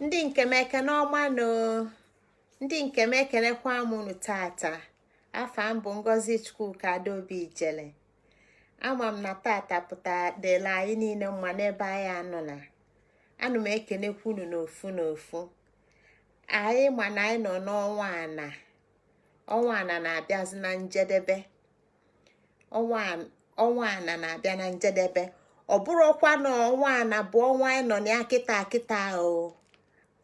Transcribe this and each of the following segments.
Ndị nke m, ekene ọma nụ. Ndị nke m, ekenekwa m unu tata. Afa m bụ Ngozi Chukwuka Adaobi Ijele. Ama m na tata pụta dịla anyị niile mma n'ebe anyị anọ na anụ m. Ekenekwa unu n'ofu n'ofu. Anyị ma na anyị nọ n'ọnwa ana. Ọnwa ana na-abịazi na njedebe. Ọnwa ana na-abịa na njedebe. Ọ bụrụkwa na ọnwa ana bụ ọnwa anyị nọ na ya kịta kịta o.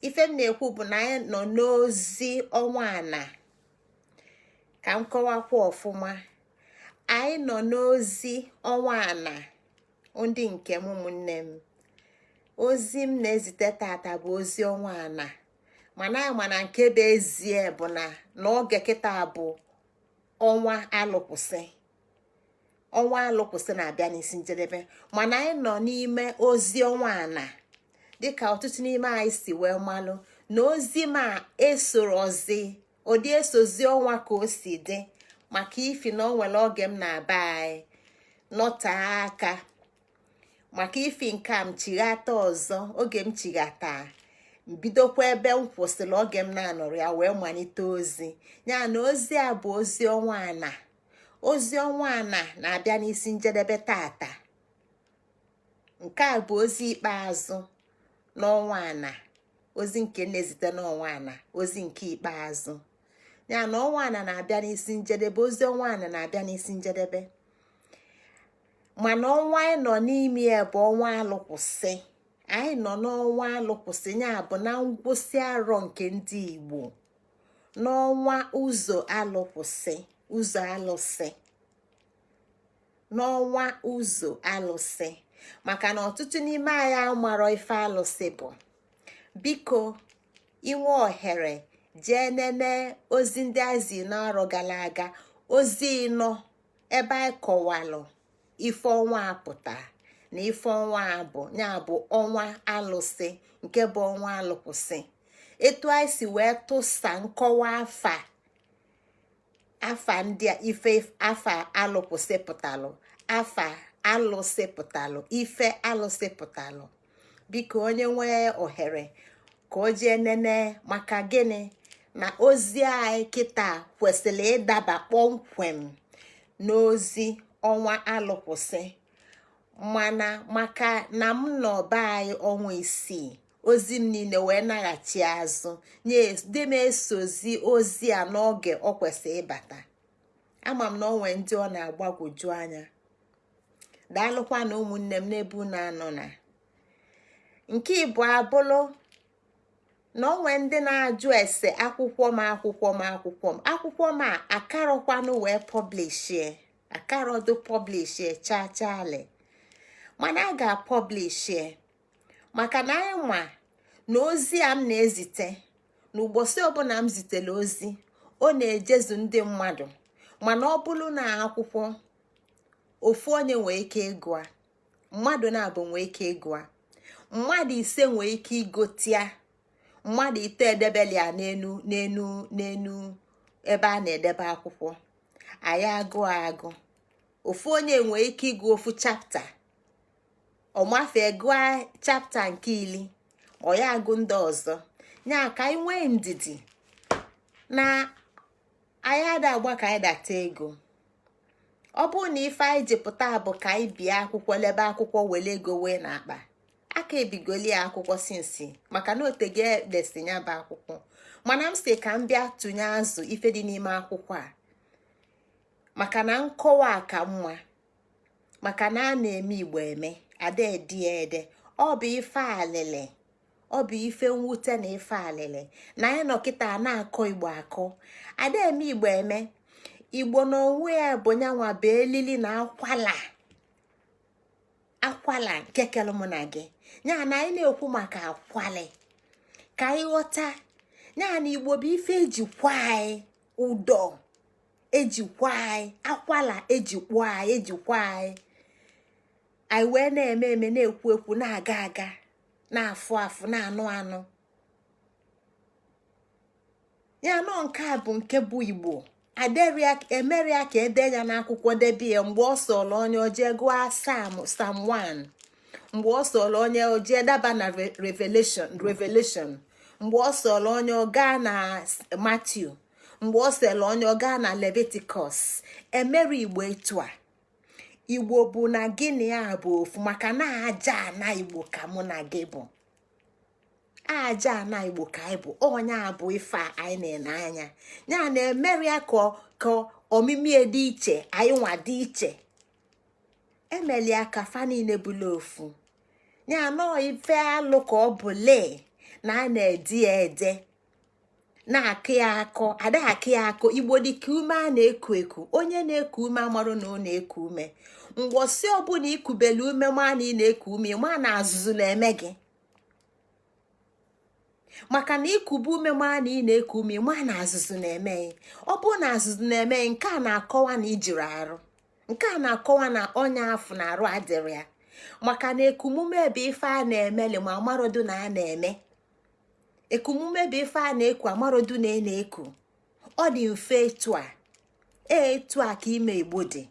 Ife m na-ekwu bụ na anyị nọ n'ozi ọnwa ana. Ka m kọwakwa ọfụma, anyị nọ n'ozi ọnwa ana. Ndị nke m, ụmụnne m, ozi m na-ezite tata bụ ozi ọnwa ana. Mana anyị ma na nke bụ ezie bụ na n'oge kịta bụ ọnwa alụkwụsị. Ọnwa alụkwụsị na-abịa n'isi njedebe, mana anyị nọ n'ime ozi ọnwa ana. Dịka ọtụtụ n'ime anyị si wee malụ na ozi ma esorozi ụdị esozi ọnwa ka o si dị, maka ifi na o nwere oge m na-aba anyị nọte aka, maka ifi nke a m chighata ọzọ. Oge m chighata, bidokwa ebe m kwụsịrị oge m na-anọrọ ya wee malite ozi ya. Na ozi a bụ ozi ọnwa ana. Ozi ọnwa ana na-abịa n'isi njedebe tata. Nke a bụ ozi ikpeazụ n'ọnwa ana, ozi nke na-ezite n'ọnwa ana, ozi nke ikpeazụ ya na ọnwa ana na-abịa n'isi njedebe. Ozi ọnwa ana na-abịa n'isi njedebe, mana ọnwa anyị nọ n'ime ya bụ ọnwa alụkwụsị. Anyị nọ n'ọnwa alụkwụsị, ya bụ na ngwụsị arọ nke ndị Igbo, n'ọnwa ụzọ alụkwụsị, ụzọ alụsị, n'ọnwa ụzọ alụsị. Maka na ọtụtụ n'ime anyị amarọ ife alụsị bụ, biko, inwe ohere, jee nene ozi ndị anyị n'arọ gara aga, ozi ịnọ ebe anyị kọwalụ ife ọnwa apụta na ife ọnwa bụ, ya bụ ọnwa alụsị, nke bụ ọnwa alụkwụsị. Etu anyị si wee tụsa nkọwa afa afa ndị a, ife afa alụkwụsị pụtalụ, afa alụsị pụtalụ, ife alụsị pụtalụ. Biko, onye nwee ohere, ka o jee nene. Maka gịnị? Na ozi anyị kịta kwesịrị ịdaba kpọmkwem n'ozi ọnwa alụkwụsị. Mana maka na m nọ be anyị ọnwa 6, ozi m niile wee naghachi azụ nye dị m esozi ozi a n'oge ọ kwesịrị ịbata. Ama m na onwe ndị ọ na-agbagwoju anya. Daalụkwa na ụmụnne m n'ebe unu anọ. Na nke ịbụ abụlụ na onwe ndị na-ajụ ese akwụkwọ m, akwụkwọ m, akwụkwọ m, akwụkwọ m a akarọkwanụ wee publishie, akarọdụ publishie chaa chaali. Mana a ga-apublishie, maka na anyị ma na ozi a m na-ezite na ụbọchị ọbụla m zitere ozi, ọ na-ejezu ndị mmadụ. Mana ọ bụrụ na akwụkwọ, ofu onye nwee ike ịgụa, mmadụ na-abụ nwee ike ịgụa, mmadụ 5 nwee ike igotia, mmadụ ite edebeli ya n'enu n'enu n'enu ebe a na-edebe akwụkwọ, anyị agụ agụ. Ofu onye nwee ike ịgụ ofu chapter, ọmafe gụọ chapter nke 10, ọ ya agụ ndị ọzọ. Ya ka anyị nwee ndidi na anyị ada agba ka anyị data ego. Ọ bụrụ na ife anyị ji pụta bụ ka anyị bịa akwụkwọ, lebe akwụkwọ, were ego wee n'akpa aka, ebigoli ya akwụkwọ sinsi, maka na otego edesi ya bụ akwụkwọ. Mana m si ka m bịa tụnye azụ ife dị n'ime akwụkwọ a, maka na nkọwa ka mma, maka na a na-eme Igbo eme ada edi ede. Ọ bụ ife alịlị, ọ bụ ife mwute na ife alịlị na anyị nọ kịta na-akọ Igbo akọ, ada eme Igbo eme. Igbo na onwe ya bụ nyanwa bụ elili na akwala akwala nke kere mụ na gị. Ya na anyị na-ekwu maka akwali, ka anyị ghọta ya na Igbo bụ ife ejikwa anyị, ụdọ ejikwa anyị, akwala ejikwa anyị, ejikwa anyị. Anyị wee na-eme eme, na-ekwu ekwu, na-aga aga, na-afụ afụ, na-anụ anụ. Ya nọ nke a bụ nke bụ Igbo. Emeria ka ede ya n'akwụkwọ, debe ya. Mgbe ọ sọrọ onye ojee gụọ Psalm 1. Mgbe ọ sọrọ onye, o jee daba na Revelation. Mgbe ọ sọrọ onye, ọ gaa na Matthew. Mgbe ọ sọrọ onye, ọ gaa na Leviticus. Emere Igbo etu a. Igbo bụ na gịnị ya bụ ofu, maka na aja ana Igbo ka mụ na gị bụ. Aja ana Igbo ka anyị bụ. Onye a bụ ife a anyị na-ene anya ya na-emere ya ka omimi dị iche, anyị nwa dị iche. Emelia ka fa niile bụla ofu. Ya nọọ ife alụ ka ọ bụ lee na a na-ede ya ede, na-akụ ya akọ, ada akụ ya akọ. Igbo dịka ume a na-eku eku. Onye na-eku ume amarụ na ọ na-eku ume. Mgbọsị ọbụla ikubelu ume, ma na ị na-eku ume, ma na azụzụ na-eme gị, maka na ikubu ume, ma na ị na-eku ume, ma na azụzụ na-eme gị. Ọ bụrụ na azụzụ na-eme gị, nke a na-akọwa na ijiri arụ, nke a na-akọwa na ọnya afụ na arụ adịrị ya, maka na ekumume bụ ife a na-emeli ma amarodu na a na-eme. Ekumume bụ ife a na-eku, amarodu na na-eku. Ọ dị mfe etu a, etu a ka ime Igbo dị.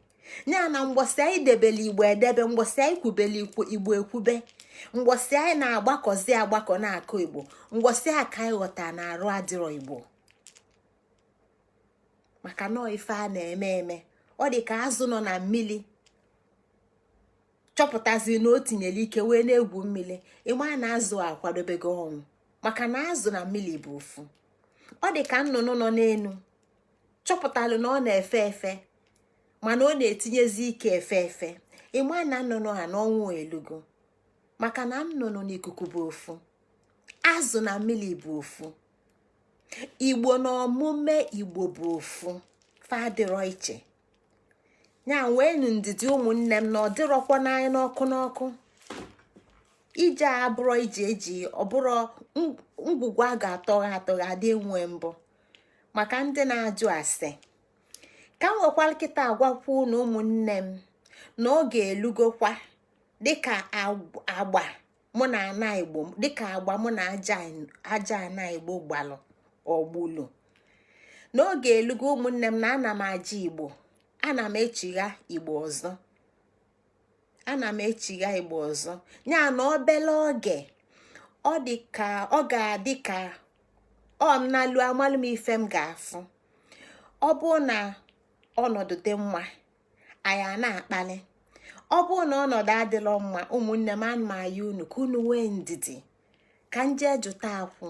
Ya na mgbọsị anyị debele Igbo edebe, mgbọsị anyị kwubele Igbo ekwube, mgbọsị anyị na-agbakọzi agbakọ na-akụ Igbo, mgbọsị a ka anyị ghọta na arụ adịrọ Igbo, maka nọọ ife a na-eme eme. Ọ dị ka azụ nọ na mmili chọpụtazi na o tinyere ike wee na-egwu mmiri. Ịma na azụ a akwadobego ọnwụ, maka na azụ na mmiri bụ ofu. Ọ dị ka nnụnụ nọ n'elu chọpụtalụ na ọ na-efe efe, mana ọ na-etinyezi ike efe efe. Ịma na nnụnụ a n'ọnwụ elugo, maka na nnụnụ na ikuku bụ ofu, azụ na mmiri bụ ofu, Igbo na omume Igbo bụ ofu. Fadịrọ iche. Ya nwee ndidi, ụmụnne m, na ọ dịrọkwa n'anya n'ọkụ n'ọkụ. Ije abụrọ ije eji ọbụrụ ngwugwu a ga-atọgha atọgha adị enwe mbụ. Maka ndị na-ajụ ase, ka m nwekwara kịta agwakwa unu, ụmụnne m, na oge elugokwa dịka agba mụ na ana Igbo, dịka agba mụ na aja ana Igbo gbalụ ọgbulu. N'oge elugo, ụmụnne m, na ana m aja Igbo, ana m echigha Igbo ọzọ, ana m echigha Igbo ọzọ. Ya na obele oge, ọ dị ka ọ ga-adị ka ọ m na-alụ amalụ m ife m ga-afụ. Ọ bụ na ọnọdụ dị mma, anyị a na-akpali. Ọ bụrụ na ọnọdụ adịlọ mma, ụmụnne m, ana m aya unu ka unu nwee ndidi ka nje jụta akwụ,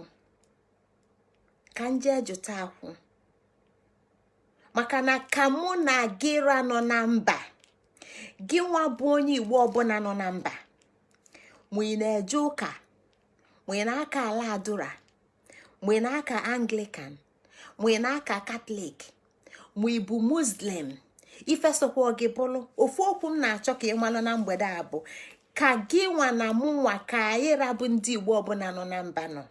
ka nje jụta akwụ, maka na ka mụ na gị ra nọ na mba, gị nwa bụ onye Igbo ọbụla nọ na mba, ma ị na-eje ụka, ma ị na-aka ala adụra, ma ị na-aka Anglican, ma ị na-aka Catholic, ma ị bụ Muslim, ifesokwa gị bụrụ ofu. Okwu m na-achọ ka ị malụ na mgbede a bụ ka gị nwa na mụ nwa, ka anyị rabụ ndị Igbo ọbụla nọ na mba nọ,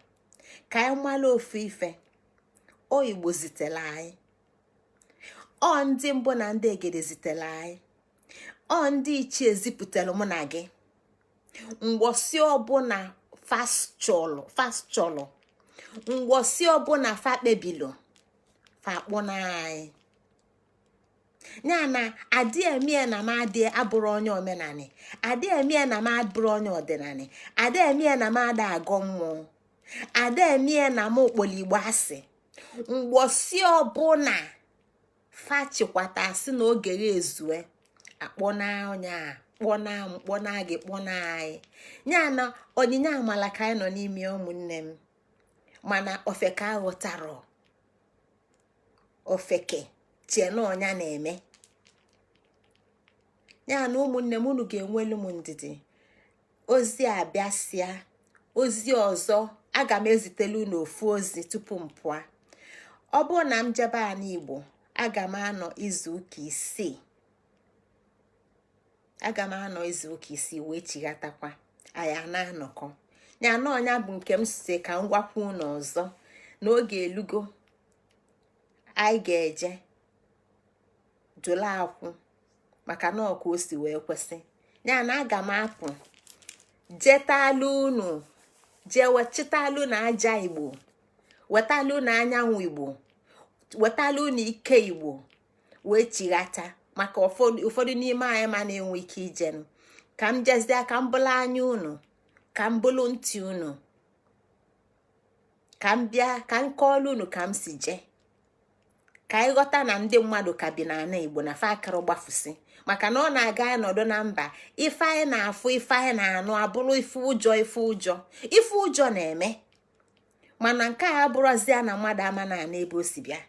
ka anyị malụ ofu ife. O Igbo zitere anyị, ọ ndị mbụ na ndị egede zitere anyị, ọ ndị ichie zipụtara mụ na gị. Mgbọsị ọbụla fast chọlụ, mgbọsị ọbụla fa kpebilụ, fa kpụna anyị. Ya na adị emie na m adị abụrụ onye omenani, adị emie na m abụrụ onye ọdịnani, adị emie na m ada agọ mmụọ, ada emie na m okpolo Igbo asị. Mgbọsị ọbụla fa chikwata asị na oge ya ezue, akpọna onye a, kpọna m, kpọna gị, kpọna anyị. Ya na onyinye amala ka anyị nọ n'ime, ụmụnne m, mana ofeke aghọtara. Ofeke chie na ọnya na-eme ya. Na ụmụnne m, unu ga-enwelu m ndidi. Ozi a bịasịa, ozi ọzọ aga m ezitelu unu ofu ozi tupu m pụọ. Ọ bụrụ na m jebe ala Igbo, aga m anọ izu ụka 6, aga m anọ izu ụka 6 wee chighatakwa. Anyị a na-anọkọ ya na ọnya bụ nke m si ka m gwakwa unu ọzọ n'oge elugo anyị ga-eje jụla akwụ, maka na ọka o si wee kwesị. Ya na aga m apụ jetalụ unu, jee wechitalụ na aja Igbo, wetalụ na anyanwụ Igbo, wetalụ na ike Igbo, wee chighata, maka ụfọdụ n'ime anyị ma na-enwe ike ijenụ. Ka m jezie, ka m bụlụ anya unu, ka m bụlụ ntị unu, ka m bịa ka m kọọlụ unu ka m si jee, ka anyị ghọta na ndị mmadụ ka bi n'ala Igbo na fa akara gbafusi, maka na ọ na-aga ọnọdụ na mba. Ife anyị na-afụ, ife anyị na-anụ abụrụ ife ụjọ, ife ụjọ, ife ụjọ na-eme. Mana nke a abụrụzia na mmadụ ama na ana ebe o si bịa.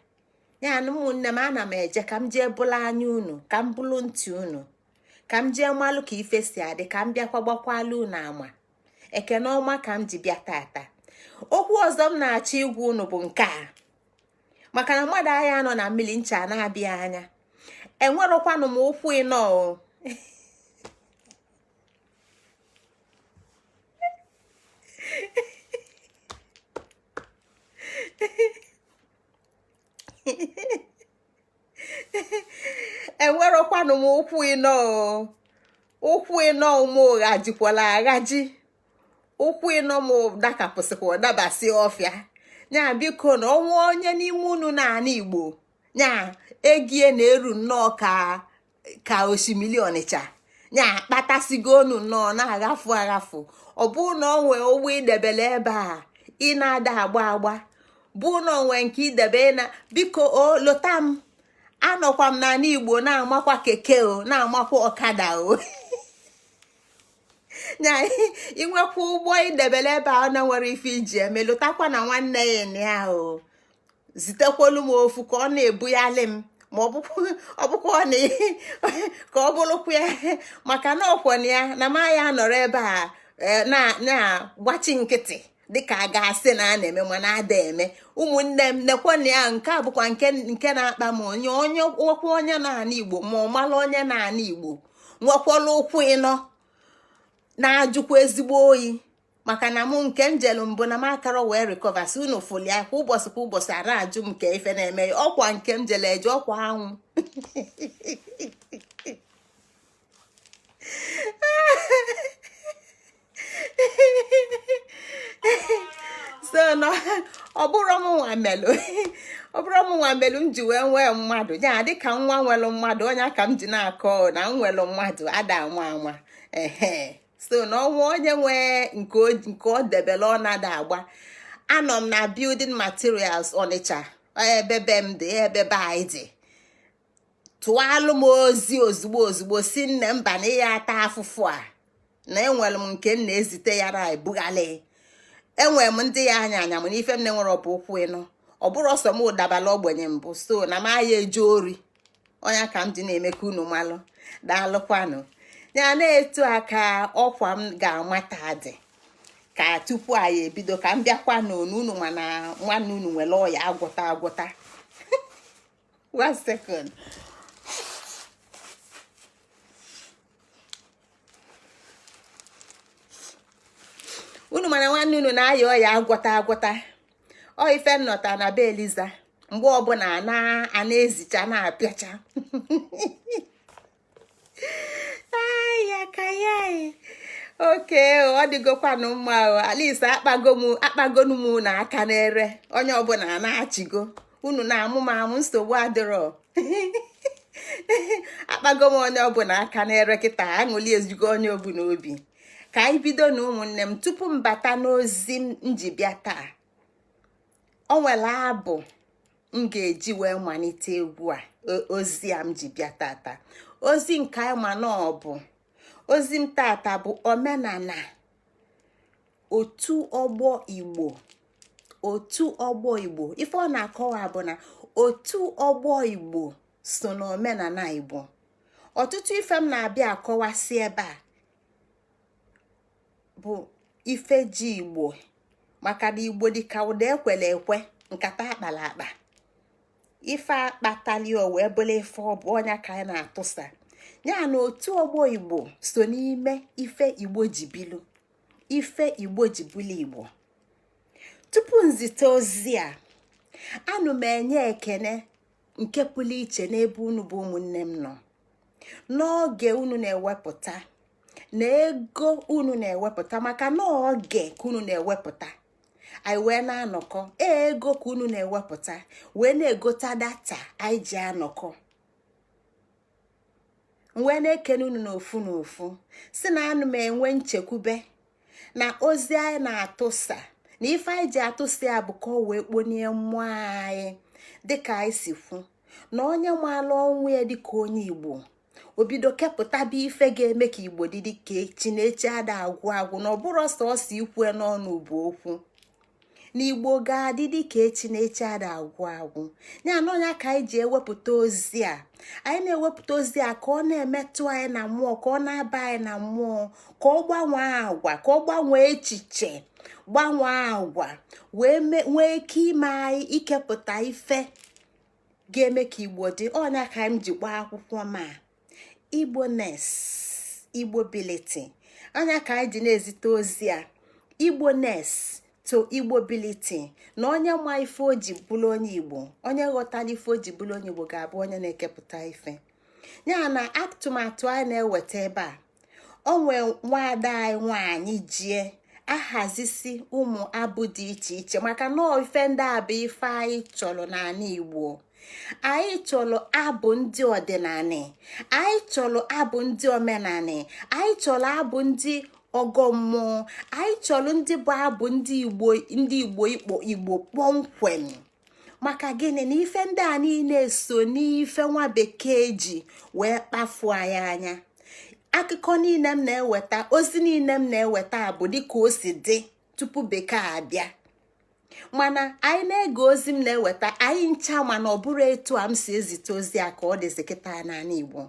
Ya na ụmụnne m, ana m eje ka m jee bụlụ anya unu, ka m bụlụ ntị unu, ka m jee malụ ka ife si adị, ka m bịakwa gbakwala unu ama. Ekene ọma ka m ji bịa tata. Okwu ọzọ m na-achọ ịgwa unu bụ nke a, maka na mmadụ agha nọ na mmiri ncha na-abịa anya. Enwerọkwanụ m ụkwụ ịnọ o. Enwerọkwanụ m ụkwụ ịnọ o. Ụkwụ ịnọ m ghajikwala aghaji, ụkwụ ịnọ m dakapụsịkwa dabasị ọfịa. Nya biko, na ọnwa onye n'ime unu na-ana Igbo nya egie na-eru nnọọ ka osimiri Ọnịcha, nya kpatasigo unu nnọọ na-aghafu aghafu. Ọ bụ na ọ nwee ụgbọ idebele ebe a ị na-ada agba agba, bụ na onwe nke idebe na, biko o lota m. Anọkwa m n'ala Igbo na-amakwa keke o, na-amakwa ọkada o. Nya inwekwa ụgbọ idebele ebe a na nwere ife iji eme, lụtakwa na nwanne ya na ya o zitekwolu m ofu ka ọ na-ebughalị m, ma ọ bụkwa na ka ọ bụrụkwa ya, maka na ọkwọ na ya na ma ya nọrọ ebe a na-agbachi nkịtị dịka a ga-asị na a na-eme mana ada eme. Ụmụnne m, nekwa na ya nke a bụkwa nke na-akpa m. Onye onye nwekwa onye na-ana Igbo, ma ọ mara onye na-ana Igbo nwekwala ụkwụ ịnọ na-ajụkwa ezigbo oyi, maka na mụ nke njelu mbụ na m akara wee recover si unu fụlia kwa ụbọchị kwa ụbọchị a na-ajụ m nke ife na-eme ya. Ọkwa nke m jele eje, ọkwa anwụ. So na ọ bụrụ m nwa melụ, ọ bụrụ m nwa melụ m ji wee nwee mmadụ ya dịka nwa nwere mmadụ, onye ka m ji na-akọ na m nwere mmadụ ada anwa anwa. Ehe, so na ọnwa onye nwee nke ọ debere ọ na-ada agba. Anọ m na Building Materials Ọnịcha, ebe be m dị, ebe be anyị dị. Tụalụ m ozi ozugbo ozugbo si nne mba na ya ata afụfụ a na enwere m nke m na-ezite ya na ebughalị. Enwere m ndị ya anya anya, mana ife m na-enwere ọ bụ ụkwụ ịnọ. Ọ bụrụ ọsọ m dabala ogbenye mbụ, so na m aya eje ori. Ọnya ka m ji na-eme ka unu malụ. Daalụkwanụ. Ya na-etu aka ọkwa m ga-amata dị ka tupu anyị ebido, ka m bịakwa n'onu unu, mana nwanne unu nwere ọya agwọta agwọta. One second. Unu mana nwanne unu na-aya ọya agwọta agwọta. Ọ ife nnọta na be Eliza mgbe ọbụla a na-ezicha na-apịacha aya ka ya. Oke ọ dịgokwanụ mma o. At least akpago m, akpagonu m na aka na-ere onye ọbụla na-achịgo unu na-amụ m amụ. Nsogbu adịrọ. Akpago m onye ọbụla aka na-ere kịta, aṅụli ezigo onye ọbụla obi. Ka anyị bido na ụmụnne m, tupu m bata n'ozi m ji bịa taa, o nwere abụ m ga-eji wee malite egwu a, ozi a m ji bịa tata. Ozi nke anyị ma na ọ bụ ozi m tata bụ omenala otu ọgbọ Igbo. Otu ọgbọ Igbo, ife ọ na-akọwa bụ na otu ọgbọ Igbo so n'omenala Igbo. Ọtụtụ ife m na-abịa akọwasị ebe a bụ ife ji Igbo, maka na Igbo dị ka ụda ekwele ekwe, nkata akpara akpa, ife akpatali o wee bụrụ ife ọ bụ. Ọnya ka anyị na-atụsa ya na otu ọgbọ Igbo so n'ime ife Igbo ji bilu, ife Igbo ji bulu Igbo. Tupu nzite ozi a, anụ m enye ekene nke pụrụ iche n'ebe unu bụ ụmụnne m nọ, n'oge unu na-ewepụta na ego unu na-ewepụta, maka na oge ka unu na-ewepụta anyị wee na-anọkọ, ego ka unu na-ewepụta wee na-egota data anyị ji anọkọ. Wee na-ekene unu n'ofu n'ofu, si na anụ m enwe nchekwube na ozi anyị na-atụsa na ife anyị ji atụsa ya bụ ka ọ wee kponie mmụọ anyị, dịka anyị si kwu na onye maala ọnwụ ya dịka onye Igbo, obido kepụtaba ife ga-eme ka Igbo dị dịka echi na echi ada agwụ agwụ, na ọ bụrụ sọsọ ikwu n'ọnụ bụ okwu, na Igbo ga-adị dịka echi na echi ada agwụ agwụ. Ya na ọnya ka anyị ji ewepụta ozi a. Anyị na-ewepụta ozi a ka ọ na-emetụ anyị na mmụọ, ka ọ na-aba anyị na mmụọ, ka ọ gbanwee agwa, ka ọ gbanwee echiche, gbanwee agwa, wee nwee ike ime anyị ikepụta ife ga-eme ka Igbo dị. Ọnya ka m ji gbaa akwụkwọ ma Igboness, Igbobility. Ọnya ka anyị ji na-ezite ozi a, Igboness to Igbobility, na onye ma ife o ji bụrụ onye Igbo, onye ghọtara ife o ji bụrụ onye Igbo, ga-abụ onye na-ekepụta ife ya. Na atụmatụ anyị na-eweta ebe a, onwe nwaada anyị nwaanyị jie ahazisi ụmụ abụ dị iche iche, maka na ife ndị a bụ ife anyị chọrọ n'ala Igbo. Anyị chọrọ abụ ndị ọdịnala, anyị chọrọ abụ ndị omenala, anyị chọrọ abụ ndị ọgọ mmụọ, anyị chọrọ ndị bụ abụ ndị Igbo, ndị Igbo ikpo Igbo kpọmkwem. Maka gịnị? Na ife ndị a niile so n'ife nwa bekee ji wee kpafuo anyị anya. Akụkọ niile m na-eweta, ozi niile m na-eweta bụ dịka o si dị tupu bekee abịa. Mana anyị na-ege ozi m na-eweta, anyị ncha mana ọ bụrụ etu a m si ezite ozi a ka ọ dịzi kịta n'ala Igbo,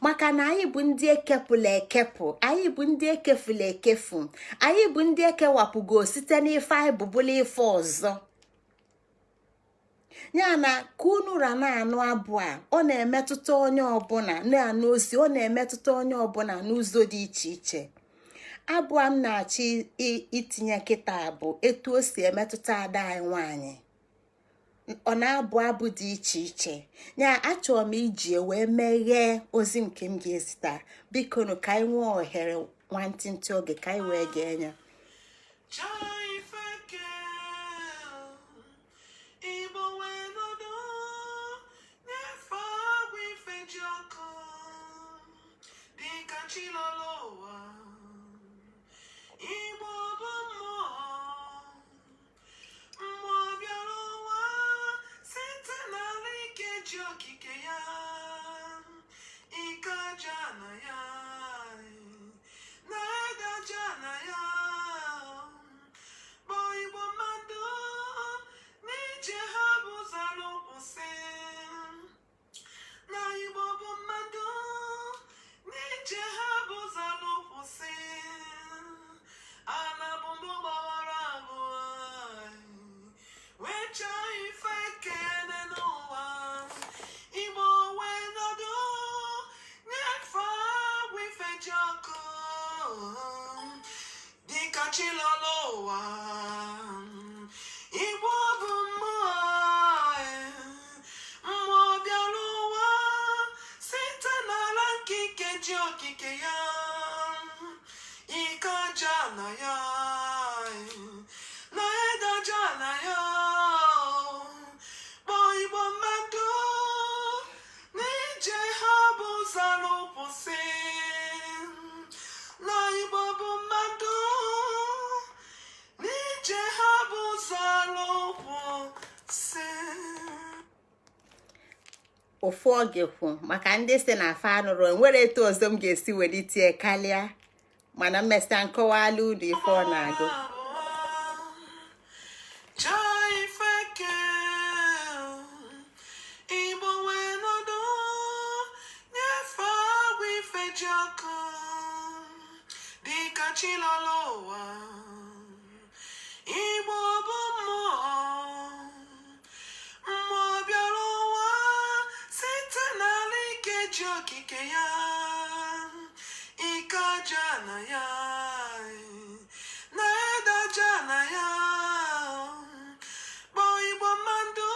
maka na anyị bụ ndị ekepụla ekepụ, anyị bụ ndị ekefula ekefu, anyị bụ ndị ekewapụgo site n'ife anyị bụbụla ife ọzọ. Ya na ka unu ra na-anụ abụ a, ọ na-emetụta onye ọbụla na-anụ ozi, ọ na-emetụta onye ọbụla n'ụzọ dị iche iche. Abụ a m na-achọ itinye kịta bụ etu o si emetụta ada anyị nwanyị. Ọ na-abụ abụ dị iche iche. Ya achọrọ m iji wee meghee ozi nke m ga-ezita. Biko nụ, ka anyị nwee ohere nwantịntị oge ka anyị wee gee ya. Chai feke, Igbo wee nọdụ nyefe agwa ife ji ọkụ dịka chi lọrọ ụwa. Igbo bụ mmụọ, mmụọ bịara ụwa site n'ala ike ji okike ya, ike aja na ya na ede aja na ya bụ Igbo mmadụ n'ije ha bụ zara kwụsị na Igbo bụ mmadụ n'ije ha bụ zara kwụsị. Ala bụ mbụ gbawara abụọ wee chọọ ife kene n'ụwa. Igbo wee nọdụ nyefe agwa ife ji ọkụ dịka chi lọrọ ụwa. Igbo bụ mmụọ, mmụọ bịara ụwa site n'ala nke ike ji okike ya, ike aja na ya na ede aja na ya kpọọ Igbo mmadụ n'ije ha bụ zara kwụsị na Igbo bụ mmadụ n'ije ha bụ zara kwụsị. Ofu oge kwu maka ndị si na afa anụrụ, enwere etu ọzọ m ga-esi welite karịa, mana mmesịa nkọwala unu ife ọ na-agụ. Chai feke, Igbo wee nọdụ nyefe agwa ife ji ọkụ dịka chi lọrọ ụwa. Igbo bụ mmụọ, mmụọ bịara ụwa site n'ala ike ji okike ya, ike aja na ya na ede aja na ya kpọọ Igbo mmadụ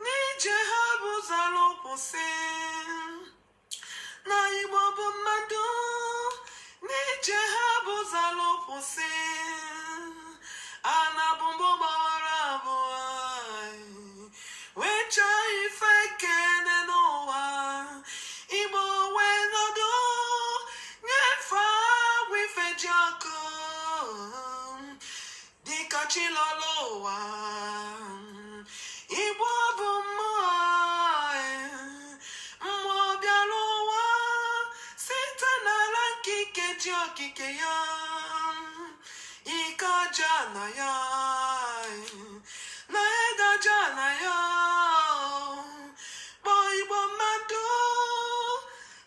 n'ije ha bụ zara kwụsị na Igbo bụ mmadụ n'ije ha bụ zara kwụsị. Ana bụ mbụ gbawara abụọ wee chọọ ife kene n'ụwa. Igbo wee Chi lọlọ ụwa. Igbo bụ mmụọ, mmụọ bịara ụwa site n'ala nke ike ji okike ya, ike aja na ya na ede aja na ya, kpọọ Igbo mmadụ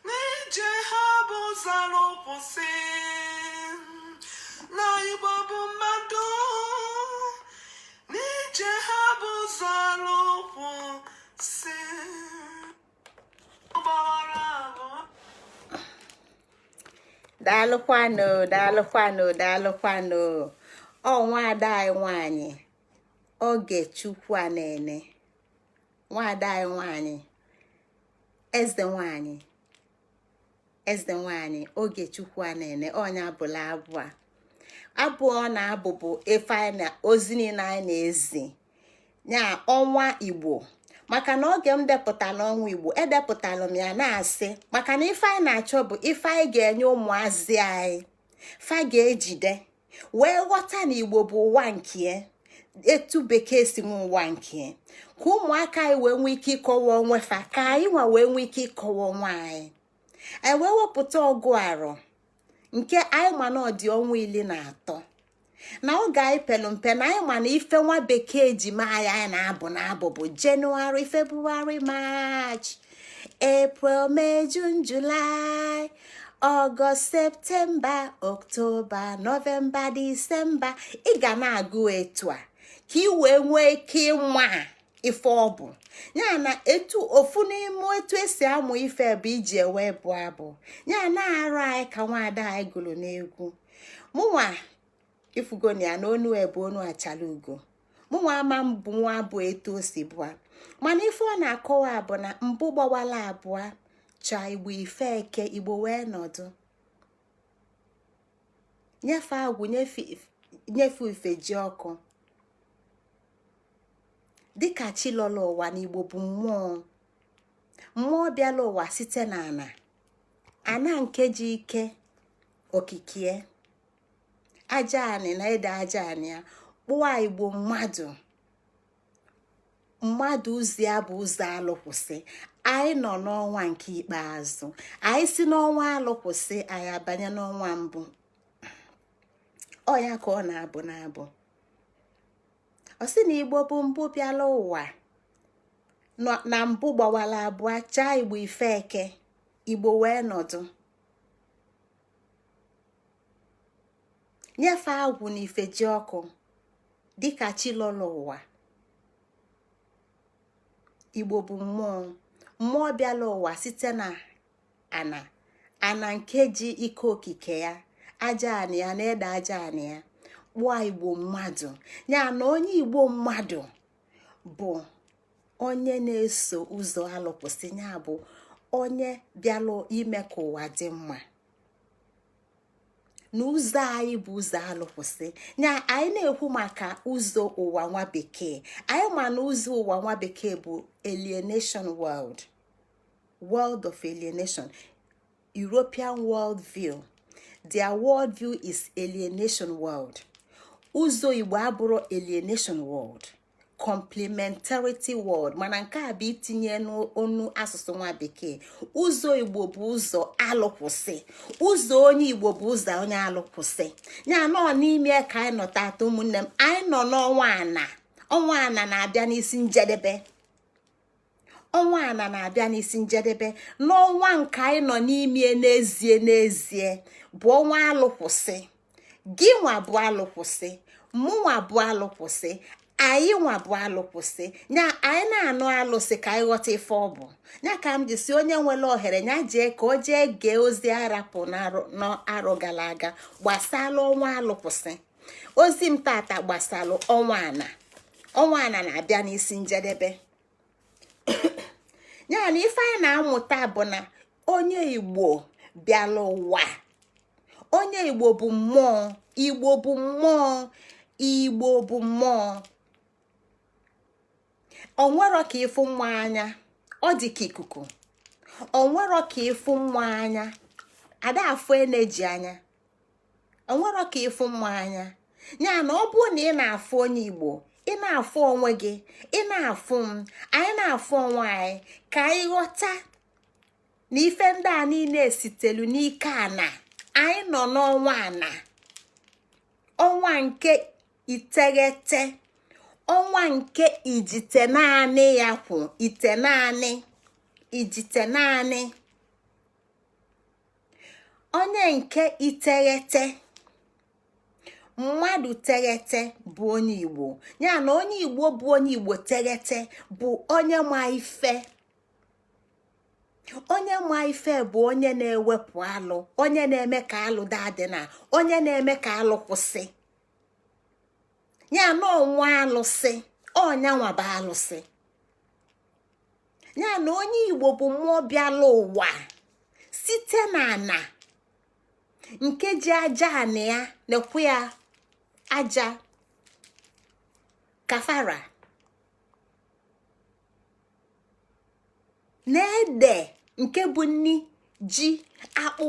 n'ije ha bụ ụzọ kwụsị na Igbo bụ mmadụ n'ije ha bụ ụzọ kwụsị gbawara abụọ. Daalụkwanụ, daalụkwanụ, daalụkwanụ. Ọ nwaada anyị nwanyị Ogechukwu Anene, nwaada anyị nwanyị, eze nwanyị, eze nwanyị Ogechukwu Anene, onye abụla abụ a. Abụ ọ na-abụ bụ ife anyị na ozi niile anyị na-ezi ya, ọnwa Igbo. Maka na oge m depụtara ọnwa Igbo, edepụtara m ya na-asị maka na ife anyị na-achọ bụ ife anyị ga-enye ụmụazị anyị fa ga-ejide wee ghọta na Igbo bụ ụwa nke etu Bekee si nwe ụwa nke, ka ụmụaka anyị wee nwee ike ịkọwa onwe fa, ka anyị nwa wee nwee ike ịkọwa onwe anyị. Anyị wee wepụta ọgụ arọ nke anyị ma na ọ dị ọnwa 13 na oge anyị pelu mpe, na anyị ma na ife nwa Bekee ji maa anyị, anyị na-abụ na-abụ bụ January, February, March, April, May, June, July, August, September, October, November, December. Ị ga na-agụ etu a ka ị wee nwee ike ịma ife ọ bụ ya, na etu ofu n'ime etu esi amụ ife bụ iji ewe bụ abụ ya na-arụ anyị ka nwaada anyị gụrụ n'egwu. Mụnwa ifugoni ya na onu ebu onu achala ugo. Mụnwa ama mbụ nwa abụ etu o si bụa, mana ife ọ na-akọwa bụ na mbụ gbawala abụọ chọọ Igbo ife eke, Igbo wee nọdụ nyefe agwụ, nyefe ife ji ọkụ dịka chi lọrọ ụwa. Na Igbo bụ mmụọ, mmụọ bịala ụwa site na ana, ana nke ji ike okikie aja anị na ede aja anị ya kpụọ Igbo mmadụ. Mmadụ ụzọ ya bụ ụzọ alụkwụsị. Anyị nọ n'ọnwa nke ikpeazụ. Anyị si n'ọnwa alụkwụsị, anyị abanye n'ọnwa mbụ. Ọ ya ka ọ na-abụ na-abụ. Ọ sị na Igbo bụ mbụ bịala ụwa na mbụ gbawara abụọ chaa Igbo ife eke, Igbo wee nọdụ nyefe agwụ na ife ji ọkụ dịka chi lọrọ ụwa. Igbo bụ mmụọ, mmụọ bịala ụwa site na ana, ana nke ji ike okike ya, aja anị ya na ede aja anị ya kpụọ Igbo mmadụ. Ya na onye Igbo mmadụ bụ onye na-eso ụzọ alụkwụsị, ya bụ onye bịalụ ime ka ụwa dị mma. Na ụzọ anyị bụ ụzọ alụkwụsị. Ya anyị na-ekwu maka ụzọ ụwa nwa Bekee, anyị ma na ụzọ ụwa nwa Bekee bụ alienation world, world of alienation, European world view. Their world view is alienation world. Ụzọ Igbo abụrụ alienation world, complementarity world. Mana nke a bụ itinye n'ọnụ asụsụ nwa Bekee. Ụzọ Igbo bụ ụzọ alụkwụsị, ụzọ onye Igbo bụ ụzọ onye alụkwụsị. Ya nọ n'ime ka anyị nọ tata. Ụmụnne m, anyị nọ n'ọnwa ana. Ọnwa ana na-abịa n'isi njedebe. Ọnwa ana na-abịa n'isi njedebe. N'ọnwa nke anyị nọ n'ime n'ezie n'ezie bụ ọnwa alụkwụsị. Gị nwa bụ alụkwụsị, mụnwa bụ alụkwụsị, anyị nwa bụ alụkwụsị. Ya anyị na-anụ alụsị ka anyị ghọta ife ọ bụ. Ya ka m ji si onye nwere ohere ya jee ka o jee gee ozi arapụ n'arọ gara aga gbasara ọnwa alụkwụsị. Ozi m tata gbasara ọnwa ana. Ọnwa ana na-abịa n'isi njedebe. Ya na ife anyị na-amụta bụ na onye Igbo bịara ụwa, onye Igbo bụ mmụọ, Igbo bụ mmụọ, Igbo bụ mmụọ. Onwero ka ịfụ mmụọ anya, ọ dị ka ikuku. Onwero ka ịfụ mmụọ anya, ada afụ eneji anya. Onwero ka ịfụ mmụọ anya. Ya na ọ bụrụ na ị na-afụ onye Igbo, ị na-afụ onwe gị, ị na-afụ m, anyị na-afụ onwe anyị, ka anyị ghọta na ife ndị a niile sitelu n'ike ana. Anyị nọ n'ọnwa ana, ọnwa nke 9, ọnwa nke ijite naanị ya kwụ ite naanị, ijite naanị, onye nke 9, mmadụ teghete bụ onye Igbo. Ya na onye Igbo bụ onye Igbo teghete bụ onye ma ife. Onye ma ife bụ onye na-ewepụ alụ, onye na-eme ka alụ dadị, na onye na-eme ka alụ kwụsị. Ya na ọnwa alụsị, ọnyanwa bụ alụsị. Ya na onye Igbo bụ mmụọ bịala ụwa site na ana nke ji aja anị ya nekwu ya aja kafara na ede nke bụ nni ji, akpụ,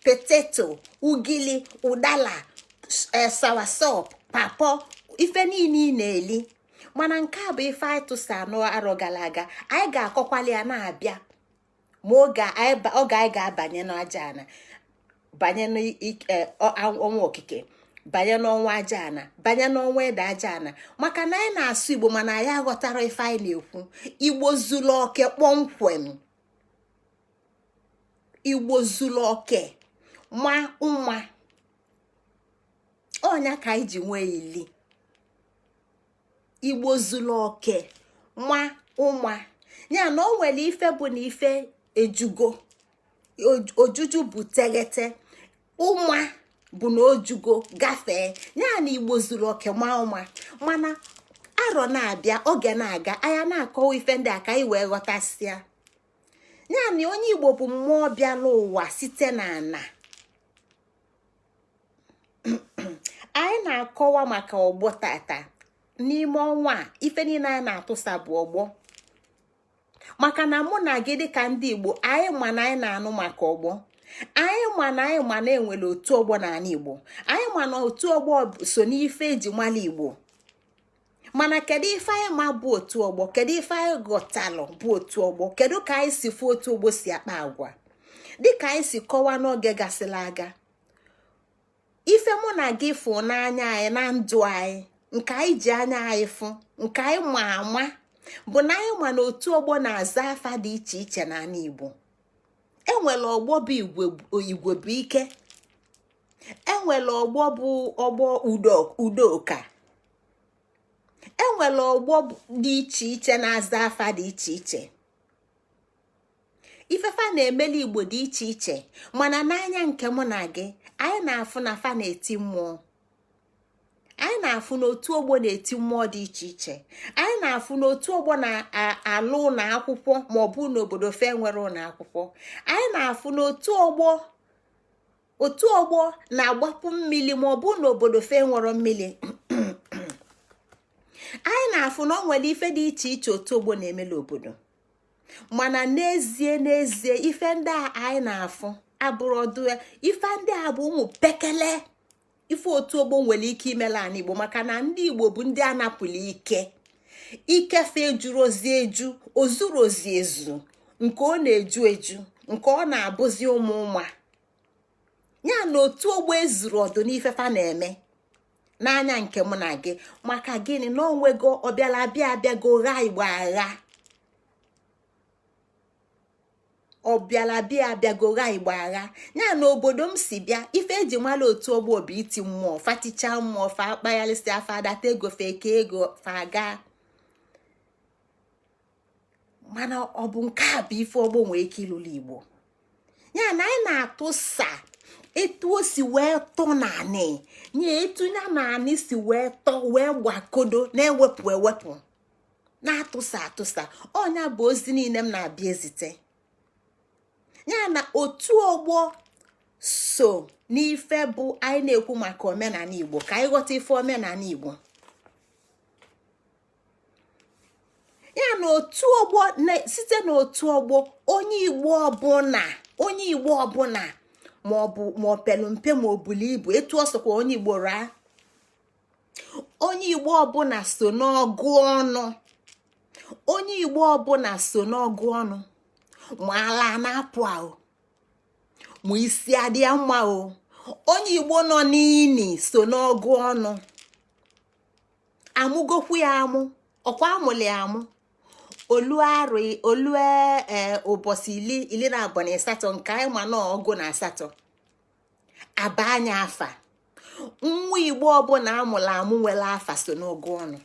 potato, ugili, ụdala, soursop, pawpaw, ife niile ị na-eli. Mana nke a bụ ife anyị tụsa n'arọ gara aga. Anyị ga-akọkwali ya na-abịa ma oge anyị ga-abanye n'aja ana, banye n'ọnwa okike, banye n'ọnwa aja ana, banye n'ọnwa ede aja ana. Maka na anyị na-asụ Igbo mana anyị aghọtara ife anyị na-ekwu. Igbo zuru oke kpọmkwem, Igbo zuru oke ma nwa ọnya ka anyị ji nwee ili. Igbo zuru oke nwa ụma, ya na o nwere ife bụ na ife ejugo. Ojuju bụ teghete, ụma bụ na ojugo gafee. Ya na Igbo zuru oke ma ụma. Mana arọ na-abịa, oge na-aga, anya na-akọwa ife ndị a ka anyị wee ghọtasịa. Ya na onye Igbo bụ mmụọ bịala ụwa site na ana. Anyị na-akọwa maka ọgbọ tata n'ime ọnwa a. Ife niile anyị na-atụsa bụ ọgbọ, maka na mụ na gị dịka ndị Igbo, anyị ma na anyị na-anụ maka ọgbọ. Anyị ma na anyị ma na enwere otu ọgbọ n'ala Igbo. Anyị ma na otu ọgbọ so n'ife eji mala Igbo. Mana kedu ife anyị ma bụ otu ọgbọ? Kedu ife anyị ghọtalụ bụ otu ọgbọ? Kedu ka anyị si fụ otu ọgbọ si akpa agwa? Dịka anyị si kọwaa n'oge gasịrị aga, ife mụ na gị fụ n'anya anyị na ndụ anyị, nke anyị ji anya anyị fụ, nke anyị ma ama, bụ na anyị ma na otu ọgbọ na-aza afa dị iche iche n'ala Igbo. Enwere ọgbọ bụ igwe bụ ike, enwere ọgbọ bụ ọgbọ udoka, enwere ọgbọ dị iche iche na-aza afa dị iche iche. Ife fa na-emeli Igbo dị iche iche, mana n'anya nke mụ na gị, anyị na-afụ na fa na-eti mmụọ. Anyị na-afụ na otu ọgbọ na-eti mmụọ dị iche iche. Anyị na-afụ na otu ọgbọ na-alụ ụlọ akwụkwọ ma ọ bụ n'obodo fe nwere ụlọ akwụkwọ. Anyị na-afụ na otu ọgbọ na-agbapụ mmiri ma ọ bụ n'obodo fe nwere mmiri. Anyị na-afụ na ọ nwere ife dị iche iche otu ọgbọ na-emela obodo. Mana n'ezie n'ezie, ife ndị a anyị na-afụ abụrụ ọdụ. Ife ndị a bụ ụmụ pekele ife otu ọgbọ nwere ike imela ala Igbo, maka na ndị Igbo bụ ndị a napụrụ ike. Ike fe ejuru ozi eju, ozuru ozi ezu, nke ọ na-eju eju, nke ọ na-abụzi ụmụ ụma. Ya na otu ọgbọ ezuru ọdụ n'ife fa na-eme n'anya nke mụ na gị. Maka gịnị? Na onwego ọbịala abịa abịago gha Igbo agha. Ọbịala bịa abịago gha Igbo agha. Ya na obodo m si bịa, ife eji mara otu ọgbọ bụ iti mmụọ. Faticha mmụọ, fa akpaghalịsị afa, adata ego, fa eke ego, fa aga. Mana ọ bụ nke a bụ ife ọgbọ nwee ike ịlụlụ Igbo. Ya na anyị na-atụsa etu o si wee tọ naanị nye, etu ya na anị si wee tọ wee gbakodo, na-ewepụ ewepụ, na-atụsa atụsa. Ọnya bụ ozi niile m na-abịa ezite. Ya na otu ọgbọ so n'ife bụ anyị na-ekwu maka omenala Igbo, ka anyị ghọta ife omenala Igbo. Ya na otu ọgbọ, site n'otu ọgbọ, onye Igbo ọbụla, onye Igbo ọbụla, ma ọ bụ ma ọ pelu mpe ma ọ bulu ibu, etu ọ sọkwa onye Igbo raa. Onye Igbo ọbụla so n'ọgụ ọnụ. Onye Igbo ọbụla so n'ọgụ ọnụ, ma ala na-apụ ahụ, ma isi adị ya mma o. Onye Igbo nọ n'ini so n'ọgụ ọnụ. Amụgokwu ya amụ, ọkwa amụli amụ olu arụ olu. Ee, ụbọchị 28 nke anyị ma na 18 aba anya afa. Nwa Igbo ọbụla amụrụ amụ nwere afa so n'ọgụ ọnụ,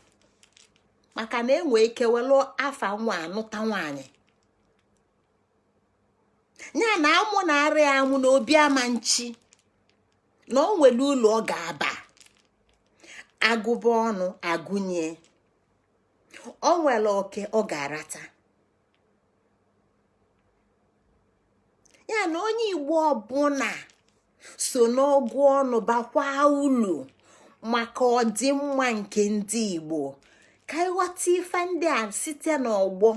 maka na enwe ike welu afa nwa anụta nwaanyị ya na amụ na-arịa amụ na obi ama nchi na o nwere ụlọ ọ ga-aba. Agụba ọnụ agụnye, o nwere oke ọ ga-arata ya. Na onye Igbo ọbụla so n'ọgụ ọnụ bakwa ulu maka ọdịmma nke ndị Igbo. Ka ịghọta ife ndị a site n'ọgbọ,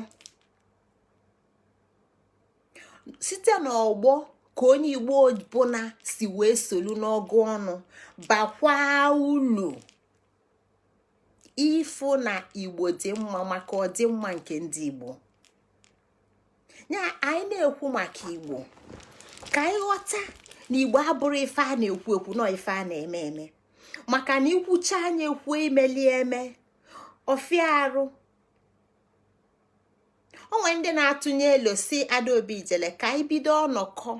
site n'ọgbọ ka onye Igbo ọbụla si wee solu n'ọgụ ọnụ bakwa ulu ịfụ na Igbo dị mma, maka ọdịmma nke ndị Igbo. Ya anyị na-ekwu maka Igbo, ka anyị ghọta na Igbo abụrụ ife a na-ekwu ekwu, nọ ife a na-eme eme, maka na ikwucha anya ekwuo, imeli eme ọfịa arụ. O nwere ndị na-atụnye elo si Adaobi Ijele ka anyị bido ọnọkọ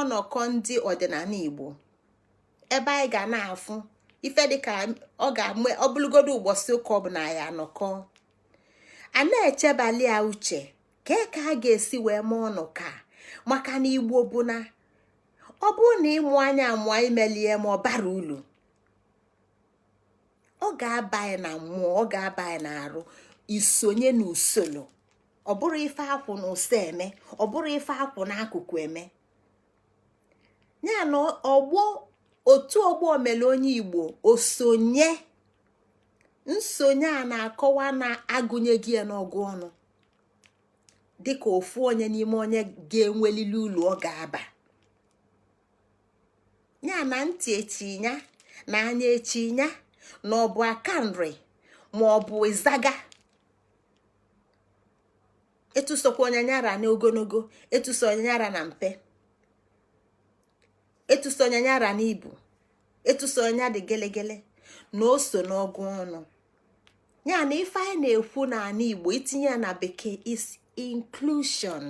ọnọkọ ndị ọdịnala Igbo, ebe anyị ga na-afụ ife dịka ọ ga-ame. Ọbụlụgodo ụbọchị ụka ọbụla ya anọkọ, a na-echebali ya uche kee ka a ga-esi wee mee ọnọkọ a, maka na Igbo bụ na ọ bụrụ na ịmụ anya amụọ imelie ma ọ bara ulu, ọ ga-aba anyị na mmụọ, ọ ga-aba anyị na arụ isonye n'usoro. Ọ bụrụ ife akwụ na ụsọ eme, ọ bụrụ ife akwụ n'akụkụ eme ya na ọgbọ otu ọgbọ mere onye Igbo osonye. Nsonye a na-akọwa na agụnye gị ya n'ọgụ ọnụ dịka ofu onye n'ime onye ga-enwelili ụlọ ọ ga-aba ya na ntị echinya na anya echinya na ọ bụ akanri ma ọ bụ ịzaga etusokwa onye nyara na ogologo, etuso onye nyara na mpe, etuso onye nyara na ibu, etuso onye dị gelegele na o so n'ọgụ ọnụ ya. Na ife anyị na-ekwu n'ala Igbo, itinye ya na bekee, is inclusion,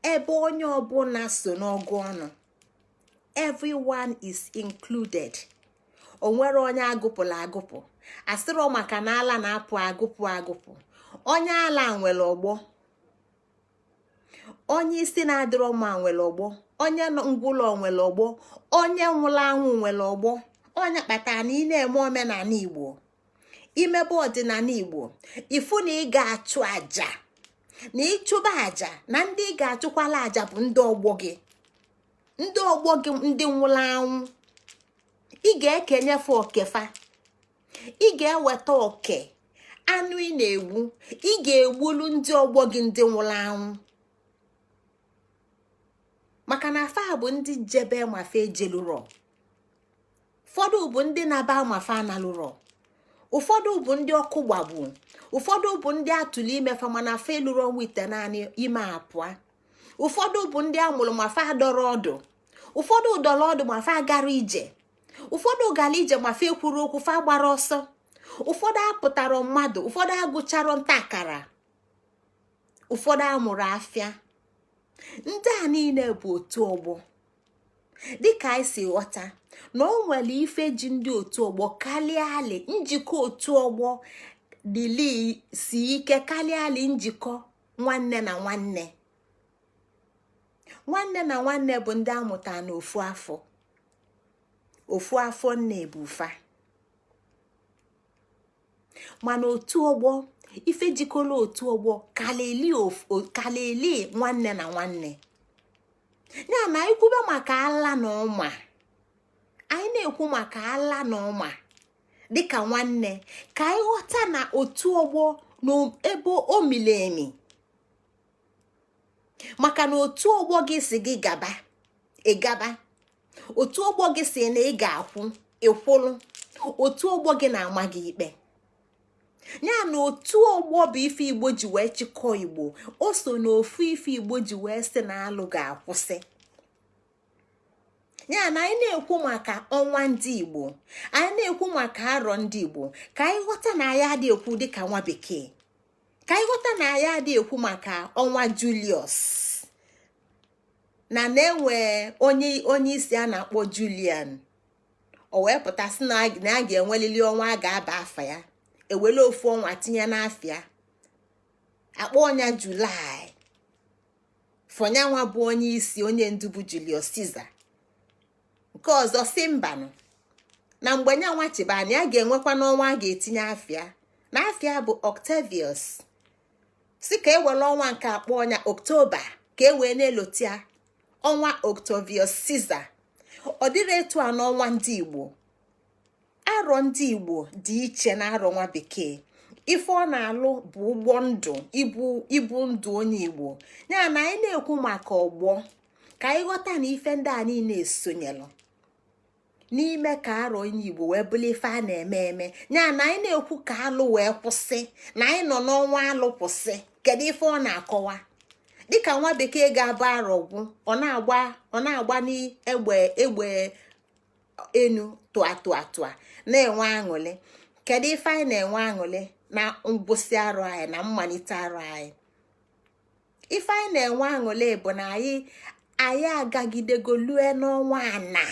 ebe onye ọbụla so n'ọgụ ọnụ. Everyone is included. O nwere onye agụpụla agụpụ, asịrọ maka na ala na-apụ agụpụ agụpụ. Onye ala nwere ọgbọ, onye isi na-adịrọ mma nwere ọgbọ, onye ngwụlọ nwere ọgbọ, onye nwụrụ anwụ nwere ọgbọ. Onye kpatara na ị na-eme omenala Igbo, imebe ọdịnala Igbo, ifu na ị ga-achụ aja, na ịchụba aja na ndị ị ga-achụkwala aja bụ ndị ọgbọ gị, ndị ọgbọ gị ndị nwụrụ anwụ. Ị ga-ekenyefe okefa, ị ga-eweta oke anụ ị na-egbu, ị ga-egbulu ndị ọgbọ gị ndị nwụrụ anwụ, maka na afa bụ ndị jebe mafe ejelụrọ. Ụfọdụ bụ ndị na-aba mafe analụrọ, ụfọdụ bụ ndị ọkụ gbagbu, ụfọdụ bụ ndị atụli imefa mana afa eluru ọnwa 9 ime apụa, ụfọdụ bụ ndị amụrụ mafa adọrọ ọdụ, ụfọdụ dọrọ ọdụ mafa agara ije, ụfọdụ gara ije mafa ekwuru okwu, fa gbara ọsọ, ụfọdụ apụtara mmadụ, ụfọdụ agụchara nta akara, ụfọdụ amụrụ afịa. Ndị a niile bụ otu ọgbọ. Dịka anyị si ghọta na o nwere ife ji ndị otu ọgbọ karịa alị njikọ otu ọgbọ dịli si ike karịa alị njikọ nwanne na nwanne. Nwanne na nwanne bụ ndị amụta n'ofu afọ, ofu afọ nne bụ ụfa, mana otu ọgbọ, ife jikọrọ otu ọgbọ kalili nwanne na nwanne. Ya na anyị kwube maka ala na ọma, anyị na-ekwu maka ala na ọma dịka nwanne, ka anyị ghọta na otu ọgbọ na ebe o mili emi, maka na otu ọgbọ gị si gị gaba, ịgaba. Otu ọgbọ gị si na ị ga-akwụ, ịkwụlụ. Otu ọgbọ gị na-ama gị ikpe. Ya na otu ọgbọ bụ ife Igbo ji wee chịkọọ Igbo. O so na ofu ife Igbo ji wee sị na alụ ga-akwụsị. Ya na anyị na-ekwu maka ọnwa ndị Igbo, anyị na-ekwu maka arọ ndị Igbo, ka anyị ghọta na anyị adị ekwu dịka nwa bekee. Ka anyị ghọta na anyị adị ekwu maka ọnwa Julius, na na-enwe onye isi a na-akpọ Julian, o wee pụta sị na a ga-enwelili ọnwa a ga-aba afa ya, ewele ofu ọnwa tinye n'afịa, akpọ ọnya Julaị. Fọnyanwa bụ onye isi, onye ndu bụ Julius Caesar. Nke ọzọ si mbanụ, na mgbe nyanwa chịbana, ya ga-enwekwa n'ọnwa a ga-etinye afịa na afịa bụ Octavius, si ka ewere ọnwa nke akpọ ọnya Oktoba, ka e wee na-elotia ọnwa Octavius Caesar. Ọ dịrị etu a n'ọnwa ndị Igbo. Arọ ndị Igbo dị iche na arọ nwa bekee. Ife ọ na-alụ bụ ụgbọ ndụ, ibu ndụ onye Igbo. Ya na anyị na-ekwu maka ọgbọ, ka anyị ghọta na ife ndị a niile esonyelụ n'ime ka arọ onye Igbo wee bụrụ ife a na-eme eme. Ya na anyị na-ekwu ka alụ wee kwụsị, na anyị nọ n'ọnwa alụ kwụsị. Kedu ife ọ na-akọwa? Dịka nwa bekee ga-abụ arọ gwụ, ọ na-agba n'egbe egbe enu tụa tụa tụa, na-enwe aṅụrị. Kedu ife anyị na-enwe aṅụrị na ngwụsị arọ anyị na mmalite arọ anyị? Ife anyị na-enwe aṅụrị bụ na anyị agagidego lue n'ọnwa ana,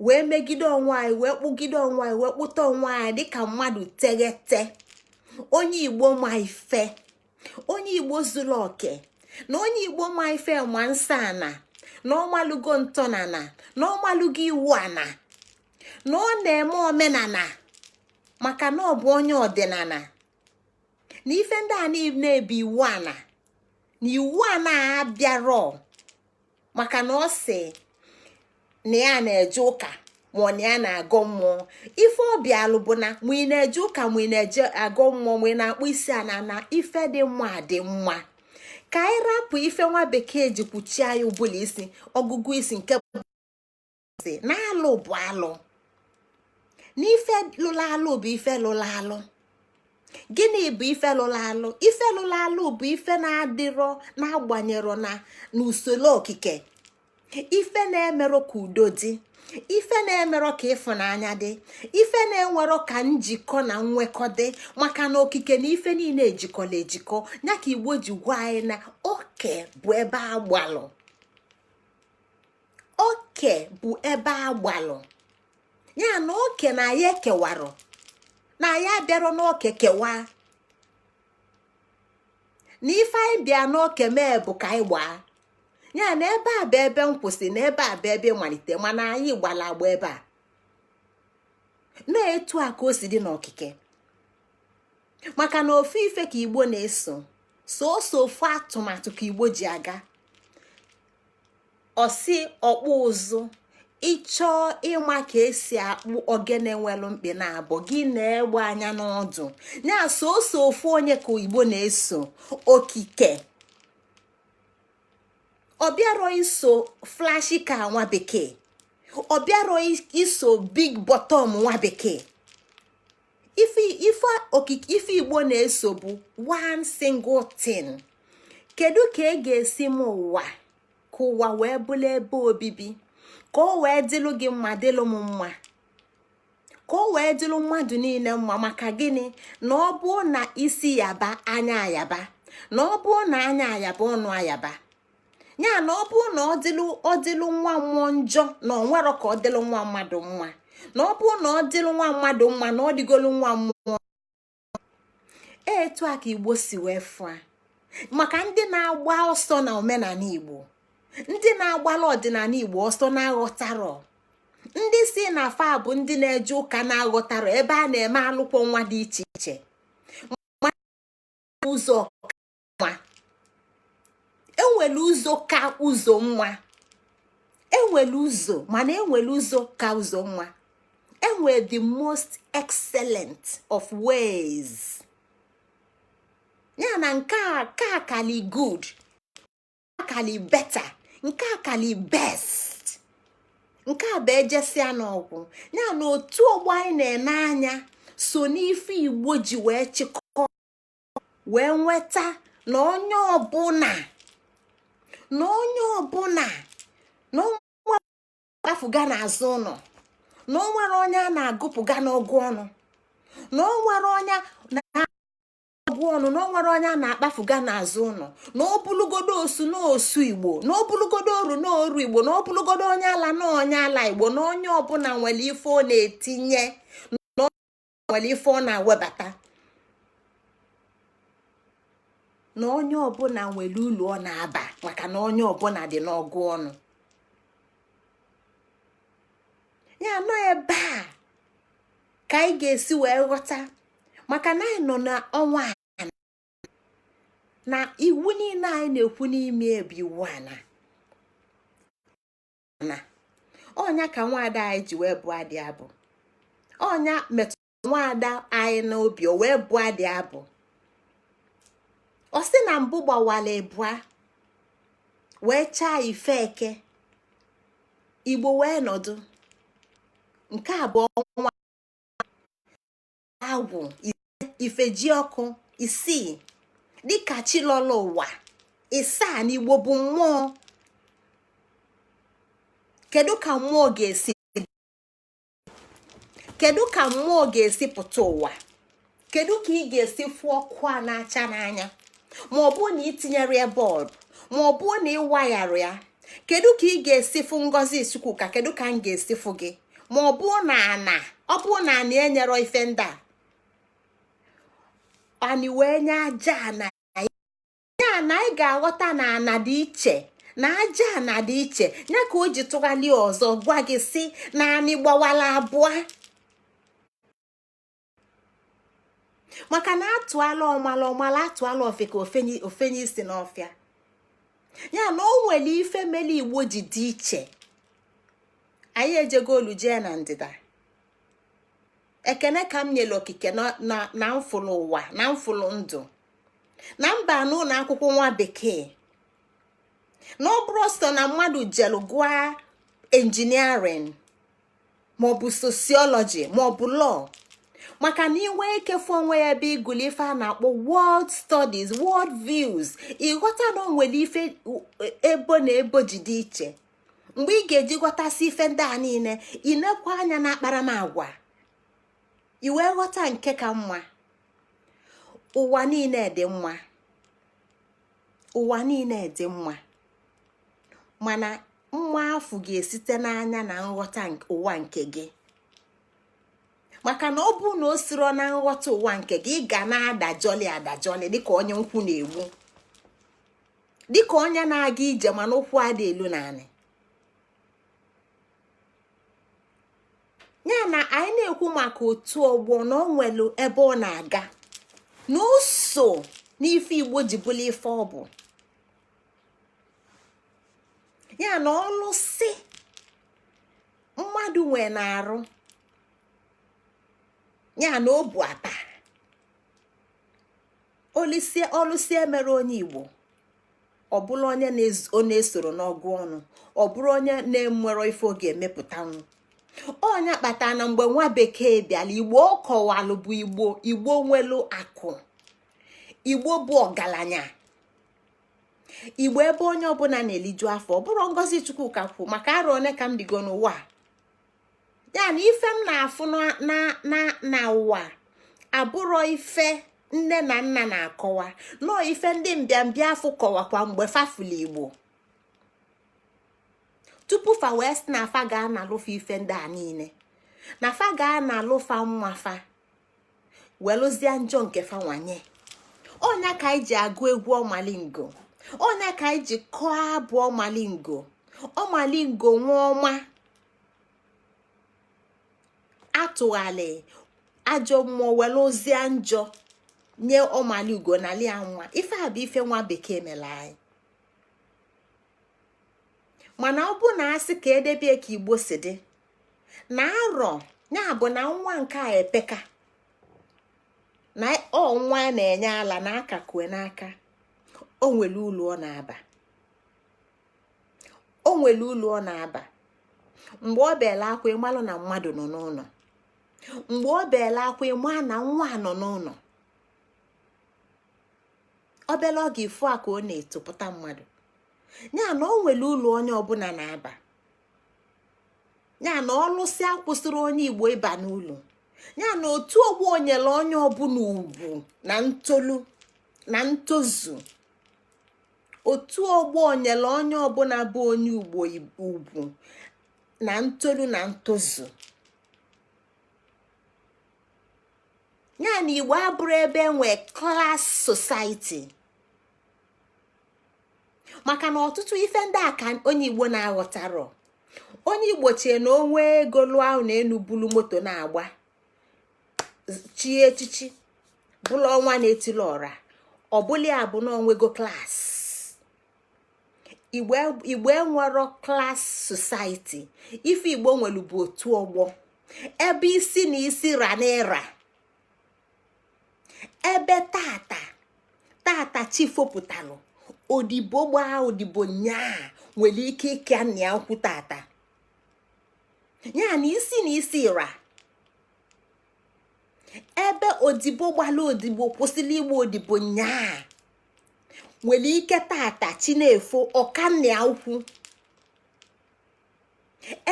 wee megide onwe anyị, wee kpụgide onwe anyị, wee kpụta onwe anyị dịka mmadụ teghete, onye Igbo ma ife, onye Igbo zuru oke. Na onye Igbo ma ife, ma nsọ ana, na ọmalụgo ntọnana, na ọmalụgo iwu ana, na ọ na-eme omenala, maka na ọ bụ onye ọdịnala, na ife ndị a niile bụ iwu ana, na iwu ana abịarọ maka na ọ sị na ya na-eje ụka, ma ọ na ya na-agọ mmụọ. Ife ọbịalụ bụ na ma ị na-eje ụka, ma ị na-eje agọ mmụọ, ma ị na-akpụ isi ana, na ife dị mma dị mma. Ka anyị rapụ ife nwa bekee ji kwuchie anyị ụbụla isi, ọgụgụ isi nke si na alụ bụ alụ, na ife lụrụ alụ bụ ife lụrụ alụ. Gịnị bụ ife lụrụ alụ? Ife lụrụ alụ bụ ife na-adịrọ na-agbanyerọ na n'usoro okike, ife na-emerọ ka udo dị, ife na-emerọ ka ịfụnanya dị, ife na-enwerọ ka njikọ na nwekọ dị, maka na okike na ife niile ejikọla ejikọ. Ya ka Igbo ji gwa anyị na oke bụ ebe agbalụ, oke bụ ebe agbalụ. Ya na oke na ya ekewarụ, na ya abịarọ n'oke kewaa, na ife anyị bịa n'oke mee bụ ka anyị gbaa. Ya na ebe a bụ ebe nkwụsị, na ebe a bụ ebe ịmalite, mana anyị gbara agba ebe a na-etu a ka o si dị n'okike. Maka na ofu ife ka Igbo na-eso, soso ofu atụmatụ ka Igbo ji aga. Ọsi ọkpụ ụzụ, ịchọọ ịma ka esi akpụ ogene nwelu mkpị na abụọ, gị na-egbe anya n'ọdụ. Ya soso ofu onye ka Igbo na-eso, okike. Ọ bịarọ iso flashy ka nwa bekee, ọ bịarọ iso big bottom nwa bekee. Ife ife okike, ife Igbo na-eso bụ one single thing: kedu ka e ga-esi m ụwa ka ụwa wee bụrụ ebe obibi, ka o wee dịlụ gị mma, dịlụ m mma, ka o wee dịlụ mmadụ niile mma? Maka gịnị? Na ọ bụ na isi yaba, anya ayaba; na ọ bụ na anya ayaba, ọnụ ayaba. Ya na ọ bụ na ọ dịlụ nwa mmụọ njọ, na ọ nwero ka ọ dịlụ nwa mmadụ mma; na ọ bụ na ọ dịlụ nwa mmadụ mma, na ọ dịgolu nwa mmụọ. Etu a ka Igbo si wee fụa maka ndị na-agba ọsọ na omenala Igbo, ndị na-agbala ọdịnala Igbo ọsọ, na-aghọtarọ, ndị si na fa bụ ndị na-eje ụka, na-aghọtarọ ebe a na-eme alụkwọ nwa dị iche iche. Ụzọ mma enwere, ụzọ ka ụzọ mma enwere, ụzọ mana enwere ụzọ ka ụzọ mma enwere, the most excellent of ways. Ya na nke a ka akali good, akali better, nke akali best. Nke a bụ ejesia n'ọgwụ ya na otu ọgbọ anyị na-ene anya so n'ife Igbo ji wee chịkọ wee nweta na onye ọbụla na onwe kpafuga n'azụ ụlọ, na o nwere onye a na-agụpụga n'ọgụ ọnụ, na o nwere onye na-agụ ọnụ, na o nwere onye a na-akpafuga n'azụ ụlọ, na ọ bụlụgodo osu na osu Igbo, na ọ bụlụgodo oru na oru Igbo, na ọ bụlụgodo onye ala na onye ala Igbo, na onye ọbụla nwere ife ọ na-etinye, na nwere ife ọ na-awebata, na onye ọbụla nwere ulu ọ na-aba, maka na onye ọbụla dị n'ọgụ ọnụ ya. Nọ ebe a ka anyị ga-esi wee ghọta, maka na anyị nọ n'ọnwa na iwu niile anyị na-ekwu n'ime bụ iwu ana na ọnya ka nwaada anyị ji wee bụọ adị abụ, ọnya metụ nwaada anyị n'obi o wee bụọ adị abụ. Ọ sị na mbụ gbawala ịbụa wee chaa ife eke, Igbo wee nọdụ. Nke a bụ ọnwa agwụ ifejiọkụ isii dịka chilọla ụwa isaa na Igbo bụ mmụọ. Kedu ka mmụọ ga-esi, kedu ka mmụọ ga-esi pụta ụwa? Kedu ka ị ga-esi fụ ọkụ a na-acha n'anya ma ọ bụ na ị tinyere ya bulb, ma ọ bụ na ị wayara ya? Kedu ka ị ga-esi fụ Ngozi Chukwuka? Kedu ka m ga-esi fụ gị ma ọ bụ na ana, ọ bụ na ana enyere ife ndị a? Anyị wee nye aja ana ya na anyị ga-aghọta na ana dị iche na aja ana dị iche. Ya ka o ji tụgharị ọzọ gwa gị sị na anyị gbawala abụọ, maka na atụala ọmala ọmala, atụala ofeke ofenye isi n'ọfịa. Ya na o nwere ife mere Igbo ji dị iche. Anyị ejego olu jee na ndịda. Ekene ka m nyere okike na mfụlụ ụwa na mfụlụ ndụ na mba n'ụlọ akwụkwọ nwa bekee, na ọ bụrụ sọ na mmadụ jelu gụọ engineering maọbụ sociology maọbụ law, maka na inwe ike fụ onwe ya ebe ịgụlụ ife a na-akpọ world studies, world views, ịghọta na o nwere ife ebo na ebo ji dị iche. Mgbe ị ga-eji ghọtasị ife ndị a niile, ị nekwa anya na akparamagwa, i wee ghọta nke ka mma. Ụwa niile dị mma, ụwa niile dị mma, mana mma afụ ga-esite n'anya na nghọta ụwa nke gị. Maka na ọ bụrụ na o siro na nghọta ụwa nke gị, ị ga na-adajọli adajọli dịka onye nkwụ na-egbu, dịka onye na-aga ije mana ụkwụ adị elu naanị ya. Na anyị na-ekwu maka otu ọgbọ na ọ nwere ebe ọ na-aga na o so n'ife Igbo ji bụrụ ife ọ bụ. Ya na ọlụsị mmadụ nwee na-arụ ya na o bu apa olisie ọlụsie mere onye Igbo ọ bụrụ onye na-esoro n'ọgụ ọnụ, ọ bụrụ onye na-enwero ife ọ ga-emepụtanwu. Onye kpatara na mgbe nwa bekee bịara, Igbo ọ kọwalụ bụ Igbo, Igbo nwelu akụ, Igbo bụ ọgaranya, Igbo ebe onye ọbụla na-eliju afọ. Ọ bụrụ Ngozi Chukwuka kwu maka arọ one ka m digo n'ụwa ya na ife m na-afụ na ụwa abụrọ ife nne na nna na-akọwa, nọọ ife ndị mbịambịa afụ kọwakwa mgbe fa fụlụ Igbo tupu fa wee sị na fa ga-analụfa ife ndị a niile, na fa ga-analụfa mma fa welụzie njọ nke fa nwanye. Ọnya ka anyị ji agụ egwu ọmalingo, ọnya ka anyị ji kọọ abụ ọmalingo. Ọmalingo nwa ọma atụghalị ajọ mmụọ welụzie njọ nye ọmalingo na lia nwa. Ife a bụ ife nwa bekee mere anyị. Mana ọ bụ na asị ka edebie ka Igbo si dị na arọ ya bụ na nwa nke a epeka na ọ nwa a na-enye ala na akakue n'aka, o nwere ulu ọ na-aba, o nwere ulu ọ na-aba. Mgbe ọ beela akwa, ịmalụ na mmadụ nọ n'ụlọ. Mgbe ọ beela akwa, ịma na nwa nọ n'ụlọ. Obele ọ ga-efu a ka ọ na-etopụta mmadụ. Ya na o nwere ụlọ onye ọbụla na-aba. Ya na ọlụsị akwụsịrị onye Igbo ịba n'ụlọ. Ya na otu ọgbọ nyere onye ọbụla ugwu na ntolu na ntozu. Otu ọgbọ nyere onye ọbụla bụ onye Igbo ugwu na ntolu na ntozu. Ya na Igbo abụrụ ebe enwe class society, maka na ọtụtụ ife ndị a ka onye Igbo na-aghọtarọ. Onye Igbo chee na onwe ego lụọ ahụ na enu bulu moto na-agba chie echichi bụla ọnwa na-etili ọra, ọbụla ya bụ na onwego class. Igbo enwero class society. Ife Igbo nwere bụ otu ọgbọ ebe isi na isi ra na ịra, ebe tata tata chi fopụtalụ odibo gbaa odibo nyaa nwere ike ịka nna ya ukwu tata. Ya na isi na isi ra, ebe odibo gbala odibo kwụsịrị igba odibo nyaa nwere ike tata chi na-efo ọka nna ya ukwu.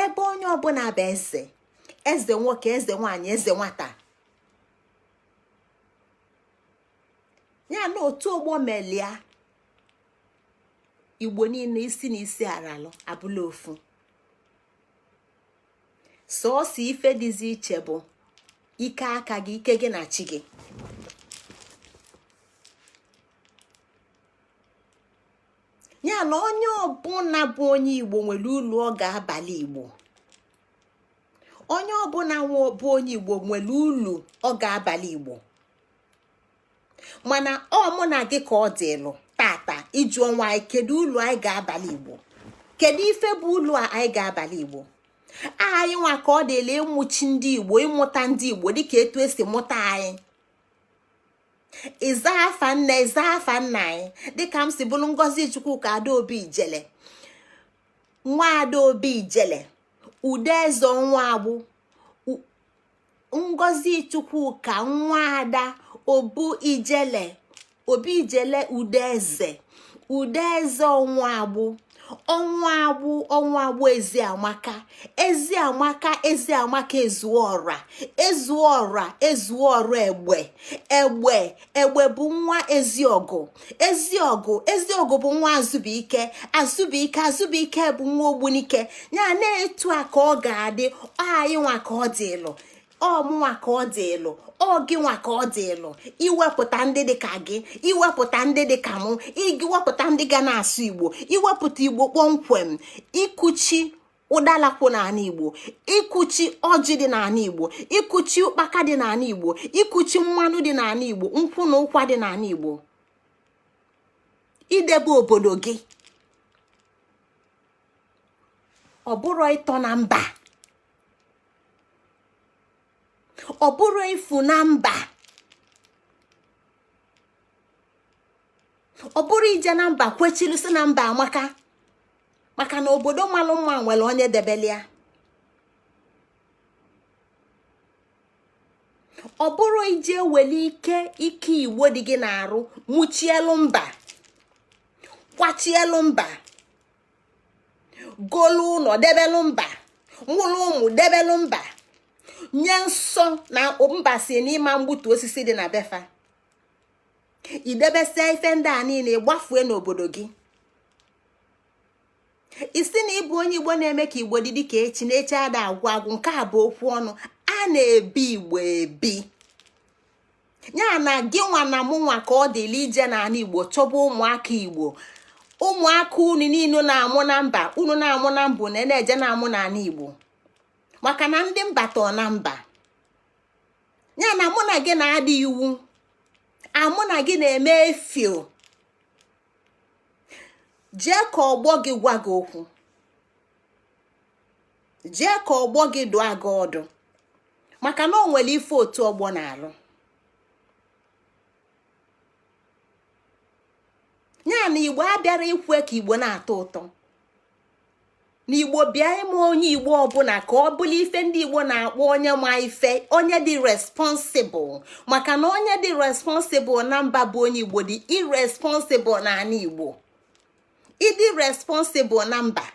Ebe onye ọbụla bụ eze, eze nwoke, eze nwanyị, eze nwata. Ya na otu ọgbọ melia Igbo niile isi na isi aralụ abụla ofu. Sọọsọ ife dịzi iche bụ ike aka gị, ike gị na chi gị. Ya na onye ọbụla bụ onye Igbo nwere ulu ọ ga-abalị Igbo. Onye ọbụla bụ onye Igbo nwere ulu ọ ga-abalị Igbo. Mana ọ mụ na gị ka ọ dịlụ tata ịjụ onwe anyị, kedu ulu anyị ga-abalị Igbo? Kedu ife bụ ulu a anyị ga-abalị Igbo? Anyị nwa ka ọ dịlụ ịmụchi ndị Igbo, ịmụta ndị Igbo dịka etu esi mụta anyị. Ịza afa nna, ịza afa nna anyị, dịka m si bụrụ Ngozi Chukwuka Adaobi Ijele, nwa Adaobi Ijele, Ude Eze ọnwa agbụ. Ngozi Chukwuka nwa ada Obu Ijele, Obi Ijele, Ude Eze, Ude Eze ọnwa agbụ, ọnwa agbụ, ọnwa agbụ. Ezi amaka, ezi amaka, ezi amaka, ezuo ọra, ezuo ọra, ezuo ọra. Egbe, egbe, egbe bụ nwa eziọgụ, eziọgụ, eziọgụ bụ nwa Azụbụike, Azụbụike, Azụbụike bụ nwa Ogbunike. Ya na-etu a ka ọ ga-adị. Anyị nwa ka ọ dịlụ, ọ mụnwa ka ọ dịlụ, ọ gị nwa ka ọ dịlụ iwepụta ndị dị ka gị, iwepụta ndị dị ka mụ, iwepụta ndị ga na-asụ Igbo, iwepụta Igbo kpọmkwem, ikuchi ụdala kwụ n'ala Igbo, ikuchi ọjị dị n'ala Igbo, ikuchi ụkpaka dị n'ala Igbo, ikuchi mmanụ dị n'ala Igbo, nkwụ na ụkwa dị n'ala Igbo, idebe obodo gị. Ọ bụrụ ịtọ na mba, ọ bụrụ ifu na mba, ọ bụrụ ije na mba kwechiri si na mba amaka, maka na obodo malụ mma nwere onye debelia. Ọ bụrụ ije wele ike ike Igbo dị gị na-arụ nwụchielu mba, kwachielu mba, golu ụlọ debelu mba, mụlụ ụmụ debelu mba, nye nsọ na mba si n'ịma mgbutu osisi dị na befa. Idebesia ife ndị a niile, gbafue n'obodo gị, isi na ịbụ onye Igbo na-eme ka Igbo dị dịka echi na echi ada agwụ agwụ. Nke a bụ okwu ọnụ a na-ebi Igbo ebi. Ya na gị nwa na mụ nwa ka ọ dịla ije n'ala Igbo chọba ụmụaka Igbo, ụmụaka unu niile na-amụ na mba, unu na-amụ na mbụ na na-eje na-amụ n'ala Igbo, maka na ndị mba tọọ na mba. Ya na mụ na gị na-adị iwu amụ na gị na-eme efio. Jee ka ọgbọ gị gwa gị okwu, jee ka ọgbọ gị dụọ gị ọdụ, maka na o nwere ife otu ọgbọ na-alụ. Ya na Igbo abịara ikwe ka Igbo na-atọ ụtọ. Na Igbo bịa ime onye Igbo ọbụla ka ọ bụla ife ndị Igbo na-akpọ onye ma ife, onye dị responsible, maka na onye dị responsible na mba bụ onye Igbo dị irresponsible na ala Igbo. Ịdị responsible na mba,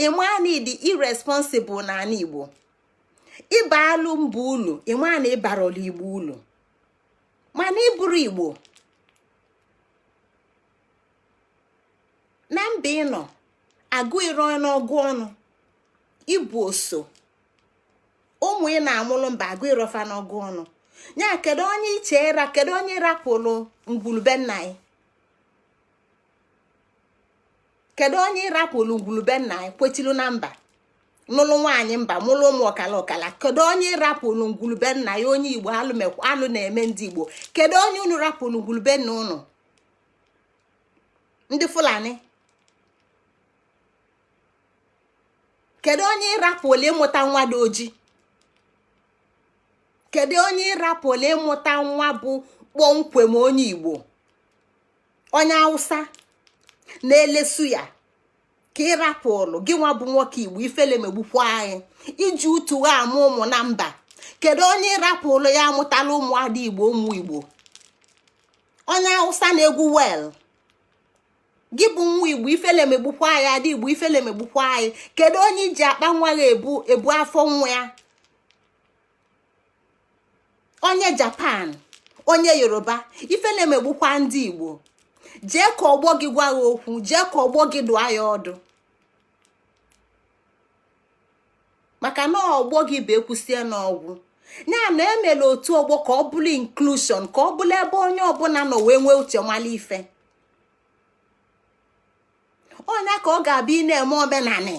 ịma na ịdị irresponsible na ala Igbo. Ịba alụ mba ulu, ịma na ịbarọla Igbo ulu, mana ịbụrụ Igbo na mba ị nọ agụ iro n'ọgụ ọnụ ịbụ oso ụmụ ị na-amụlụ mba agụ irofa n'ọgụ ọnụ ya. Kedu onye iche ịra? Kedu onye rapụlụ ngwulube nna anyị? Kedu onye ịrapụlụ ngwulube nna anyị kwetilu na mba, nụlụ nwaanyị mba, mụlụ ụmụ ọkala ọkala? Kedu onye ịrapụlụ ngwulube nna ya? Onye Igbo, alụ na-eme ndị Igbo. Kedu onye unu rapụlụ ngwulube nna unu? Ndị Fulani. Kedu onye ịrapụlụ ịmụta nwa dị oji? Kedu onye ịrapụlụ ịmụta nwa bụ kpọmkwem onye Igbo? Onye Hausa na-elesu ya ka ịrapụlụ gị nwa bụ nwoke Igbo. Ifele megbukwa anyị iji utugha amụ ụmụ na mba. Kedu onye ịrapụlụ ya amụtala ụmụ ada Igbo, ụmụ Igbo? Onye Hausa na-egwu well, gị bụ nwa Igbo, ifele megbukwa anyị. Ada Igbo, ifele megbukwa anyị. Kedu onye iji akpa nwa ya ebu ebu afọ nwa ya? Onye Japan, onye Yoruba. Ifele megbukwa ndị Igbo. Jee ka ọgbọ gị gwa ya okwu, jee ka ọgbọ gị dụọ ya ọdụ, maka na ọgbọ gị bụ ekwusie n'ọgwụ ya na emela otu ọgbọ ka ọ bụrụ inclusion, ka ọ bụrụ ebe onye ọbụla nọ wee nwee uche mala ife. Ọnya ka ọ ga-abịa ị na-eme omenanị,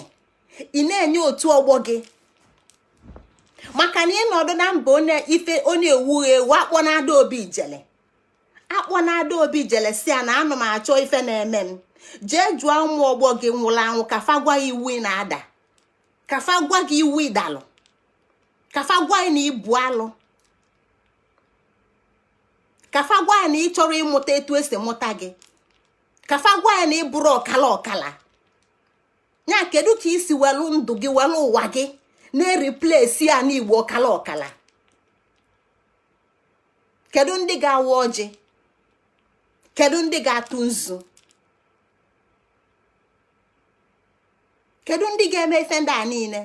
ị na-enye otu ọgbọ gị, maka na ịnọdụ na mba onye ife onye ewughị ewu akpọ na Ada Obi Ijele, akpọ na Ada Obi Ijele, si ya na anụ m achọ ife na-eme m. Jee jụọ ụmụ ọgbọ gị nwụrụ anwụ ka fa gwa iwu ị na-ada, ka fa gwa gị iwu ịdalụ, ka fa gwa gị na ibu alụ, ka fa gwa ya na ị chọrọ ịmụta etu esi mụta gị, ka fa gwa ya na ị bụrụ ọkala ọkala ya. Kedu ka isi welu ndụ gị, welu ụwa gị na-ereplace ya n'Igbo ọkala ọkala? Kedu ndị ga-awa ọjị? Kedu ndị ga-atụ nzu? Kedu ndị ga-eme ife ndị a niile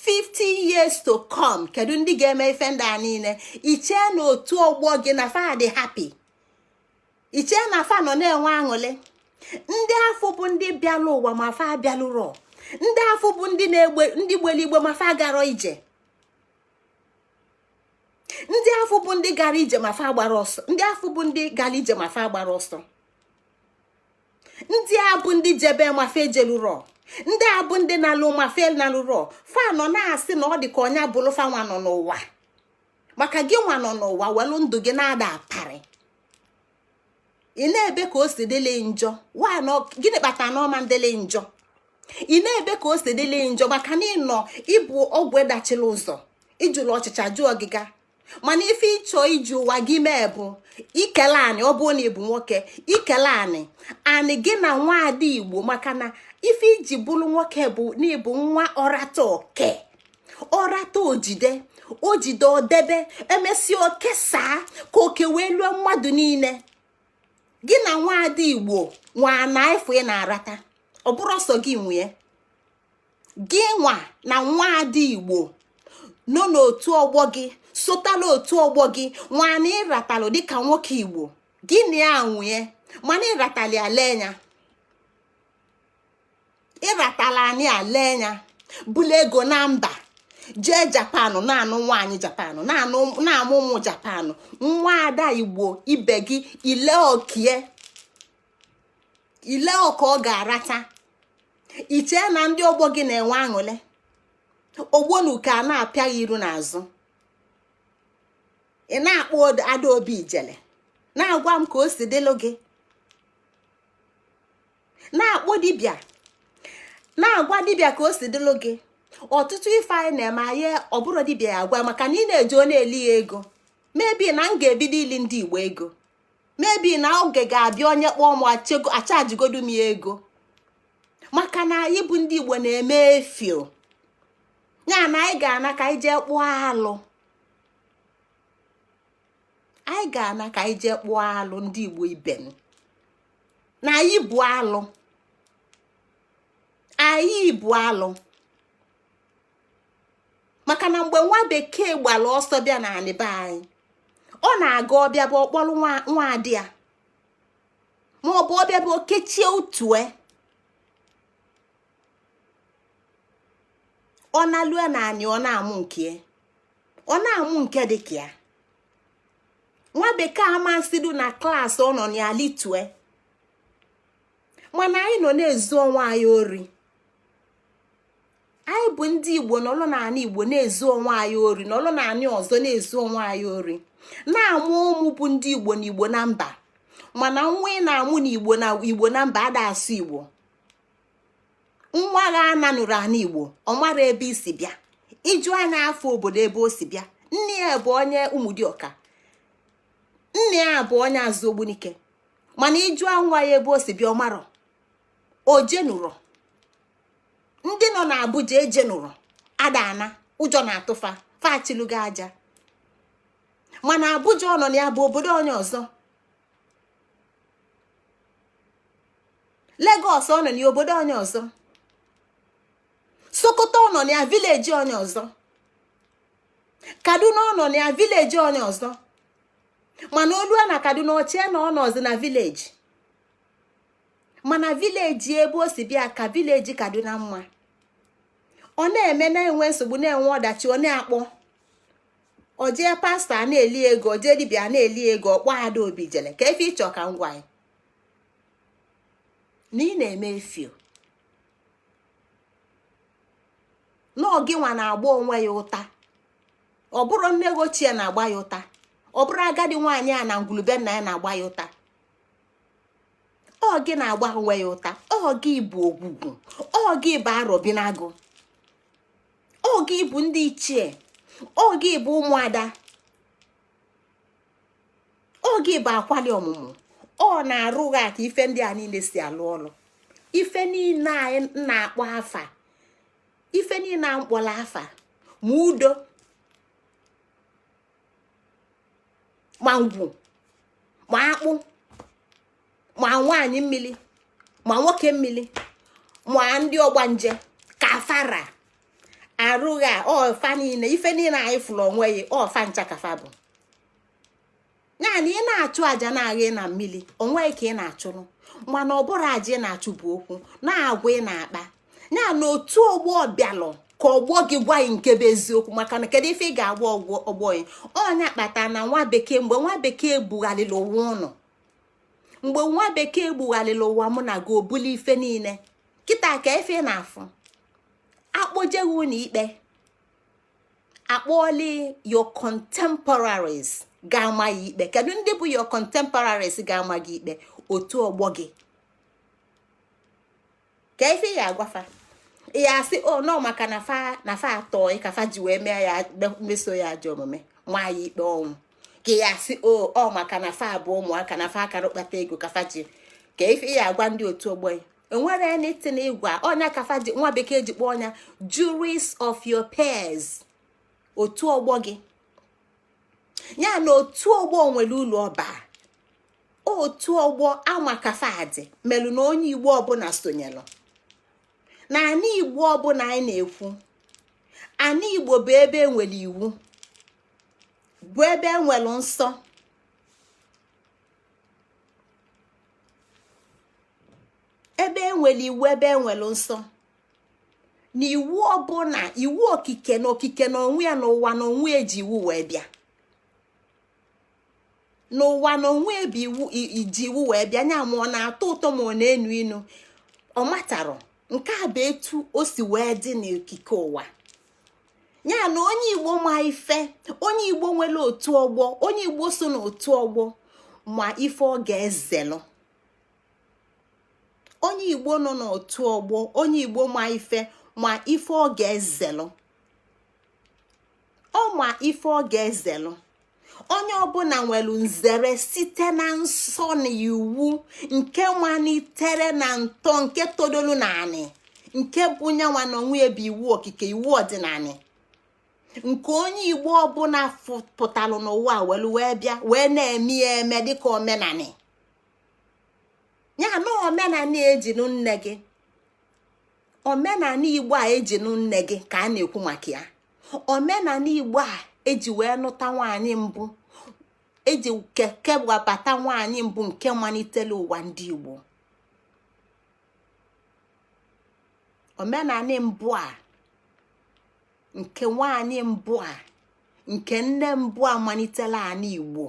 50 years to come? Kedu ndị ga-eme ife ndị a niile? Ichee na otu ọgbọ gị na fa dị happy, ichee na fa nọ na-enwe aṅụlị. Ndị afụ bụ ndị bịalụ ụwa ma fa abịalụrọ, ndị afụ bụ ndị na-egbe, ndị gbelu igbe ma fa garọ ije, ndị afụ bụ ndị gara ije ma fa gbara ọsọ, ndị afụ bụ ndị gara ije ma fa gbara ọsọ, ndị a bụ ndị jebe ma fa ejelurọ, ndị a bụ ndị na-alụ ma fa nalụrọ. Fa nọ na-asị na ọ dị ka onye bụlụ fa nwa nọ n'ụwa, maka gị nwa nọ n'ụwa welu ndụ gị na-ada aparị. Ị na-ebe ka o si dịlị njọ. Gịnị kpatara na ọma ndịlị njọ? Ị na-ebe ka o si dịlị njọ maka na ịnọ ịbụ ọgwụ edachila ụzọ, ijụrụ ọchịcha jụ ọgịga. Mana ife ịchọ iji ụwa gị mee bụ ikele anị. Ọ bụrụ na ị bụ nwoke, ikele anị, anị gị na nwaada Igbo, maka na ife iji bụrụ nwoke bụ na ịbụ nwa ọrata oke, ọrata ojide ojide odebe, emesịa okesaa ka oke wee lụọ mmadụ niile. Gị na nwaada Igbo nwa na ife ị na-arata, ọ bụrụ ọsọ gị nwee gị nwa na nwaada Igbo nọ n'otu ọgbọ gị, sotala otu ọgbọ gị nwa na ịratalụ dịka nwoke Igbo, gị na ya nwee, mana ịratali ala enya, ịratala anyị ala enya, bụla ego na mba jee Japan na-anụ nwaanyị Japan, na-amụ ụmụ Japan. Nwa ada Igbo ibe gị ile okie ile ọka ọ ga-arata. Ichee na ndị ọgbọ gị na-enwe aṅụrị, ogbonuke a na-apịa ya iru n'azụ. Ị na-akpọ Ada Obi Ijele na-agwa m ka o si dịlụ gị, na-akpọ dibịa na-agwa dibịa ka o si dịlụ gị. Ọtụtụ ife anyị na-eme anyị ọ bụrụ dibịa ya agwa, maka na ị na-eji ọ na-eli ya ego. Maybe na m ga-ebido ili ndị Igbo ego, maybe na oge ga-abịa onye kpọọ m achajigodu m ya ego. Maka na anyị bụ ndị Igbo na-eme efio ya na anyị ga-ana ka anyị jee kpụọ alụ. Anyị ga-ana ka anyị jee kpụọ alụ. Ndị Igbo ibe m, na anyị bụ alụ, anyị bụ alụ, maka na mgbe nwa bekee gbara ọsọ bịa na anị be anyị, ọ na-aga ọbịa bụ ọkpọrọ nwa adị ya, ma ọ bụ ọbịa bụ okechie utue. Ọ na-alue na anị, ọ na-amụ nke, ọ na-amụ nke dị ka ya. Nwa bekee amasịdu na klaasị ọ nọ na ya litue, mana anyị nọ na-ezu onwe anyị ori. Anyị bụ ndị Igbo nọlụ n'ala Igbo na-ezu onwe anyị ori, nọlụ n'anị ọzọ na-ezu onwe anyị ori, na-amụ ụmụ bụ ndị Igbo na Igbo na mba, mana nwa ị na-amụ na Igbo na Igbo na mba ada asụ Igbo. Nwa gha ananụrụ ana Igbo, ọ mara ebe isi bịa. Iju anya afọ obodo ebe o si bịa, nne ya bụ onye Ụmụdịọka, nne ya bụ onye Azụ Ogbunike, mana ịjụọ nwa ya ebe o si bịa, ọ marọ. O jenụrọ. Ndị nọ na Abuja ejenụrọ, ada ana ụjọ na-atụfa fachilugo aja, mana Abuja ọ nọ na ya bụ obodo onye ọzọ. Lagos ọ nọ na ya obodo onye ọzọ. Sokoto ọ nọ na ya village onye ọzọ. Kaduna ọ nọ na ya village onye ọzọ, mana o lue na Kaduna, o chee na ọ nọzi na village, mana village ebe o si bịa ka village Kaduna mma. Ọ na-eme na-enwe nsogbu, na-enwe ọdachi, ọ na-akpọ, o jee pastọ a na-eli ego, o jee dibịa a na-eli ego, ọkpọ ada obi jele ka efe ịchọ ka m gwa ya na ị na-eme efio na ọ gị nwa na-agba onwe ya ụta. Ọ bụrụ nne gị ochie na-agba ya ụta, ọ bụrụ agadi nwaanyị a na ngwulube nna ya na-agba ya ụta, ọ gị na-agba onwe ya ụta. Ọ gị bụ ogwugwu, ọ gị bụ arọbinagụ, ọ gị bụ ndị ichie, ọ gị bụ ụmụada, ọ gị bụ akwali ọmụmụ. Ọ na-arụ gị ka ife ndị a niile si alụ ọlụ. Ife niile anyị na-akpọ afa, ife niile a mkpọrọ afa, ma udo ma ngwu ma akpụ ma nwaanyị mmili ma nwoke mmili ma ndị ọgbanje ka fara arụghị a, ọfa niile, ife niile anyị fụrụ onwe ya, ọfa ncha ka fa bụ. Ya na ị na-achụ aja na-agha na mmili onwe ka ị na-achụrụ, mana ọ bụrụ aja ị na-achụ bụ okwu na-agwa ị na-akpa ya na otu ọgbọ bịalụ ka ọgbọ gị gwa gị nke bụ eziokwu. Maka na kedu ife ị ga-agwa ọgbọ gị? Ọnya kpata na nwa bekee, mgbe nwa bekee bugharịrị ụwa ụnụ, mgbe nwa bekee gbugharịrị ụwa mụ na gị, obuli ife niile kịta ka ife ị na-afụ akpọjeghị ụlọ ikpe, akpọọli your contemporaries ga-ama ya ikpe. Kedu ndị bụ your contemporaries ga-ama gị ikpe? Otu ọgbọ gị. Ka ife ya agwafa ya asị o nọ maka na fa na fa atọ ka fa ji wee mee ya, meso ya ajọ omume, maa ya ikpe ọnwụ. Ka ya asị o ọ maka na fa bụ ụmụaka na fa akara kpata ego ka fa ji. Ka ife ya agwa ndị otu ọgbọ ya, enwere anything ịgwa ọnya ka fa ji. Nwa bekee ji kpọọ ọnya juries of your peers, otu ọgbọ gị. Ya na otu ọgbọ nwere ụlọ ọba otu ọgbọ ama ka fa dị melụ na onye Igbo ọbụla sonyelụ na ana Igbo ọbụla. Anyị na-ekwu ana Igbo bụ ebe enwere iwu, bụ ebe enwere nsọ. Ebe enwere iwu, ebe enwere nsọ, na iwu ọbụla, iwu okike na okike na onwe ya n'ụwa na onwe ya ji iwu wee bịa n'ụwa na onwe bụ iwu iji iwu wee bịa nya, ma ọ na-atọ ụtọ ma ọ na-enu inu, ọ matarọ. Nke a bụ etu o si wee dị n'okike ụwa ya. Na onye Igbo ma ife, onye Igbo nwere otu ọgbọ, onye Igbo so n'otu ọgbọ ma ife ọ ga-ezelụ. Onye Igbo nọ n'otu ọgbọ, onye Igbo ma ife, ma ife ọ ga-ezelụ, ọ ma ife ọ ga-ezelụ. Onye ọbụla nwere nzere site na nsọ na iwu nke malitere na ntọ, nke todolu na anị, nke bụ nyanwa na onwe bụ iwu okike, iwu ọdịnala, nke onye Igbo ọbụla pụtalụ n'ụwa welu wee bịa wee na-eme ya eme dịka omenani ya. Na omenani ejinu nne gị, omenani Igbo a ejinu nne gị ka a na-ekwu maka ya. Omenani Igbo a eji wee nụta nwaanyị mbụ, eji keke wabata nwaanyị mbụ nke malitere ụwa ndị Igbo. Omenani mbụ a, nke nwaanyị mbụ a, nke nne mbụ a malitela ana Igbo,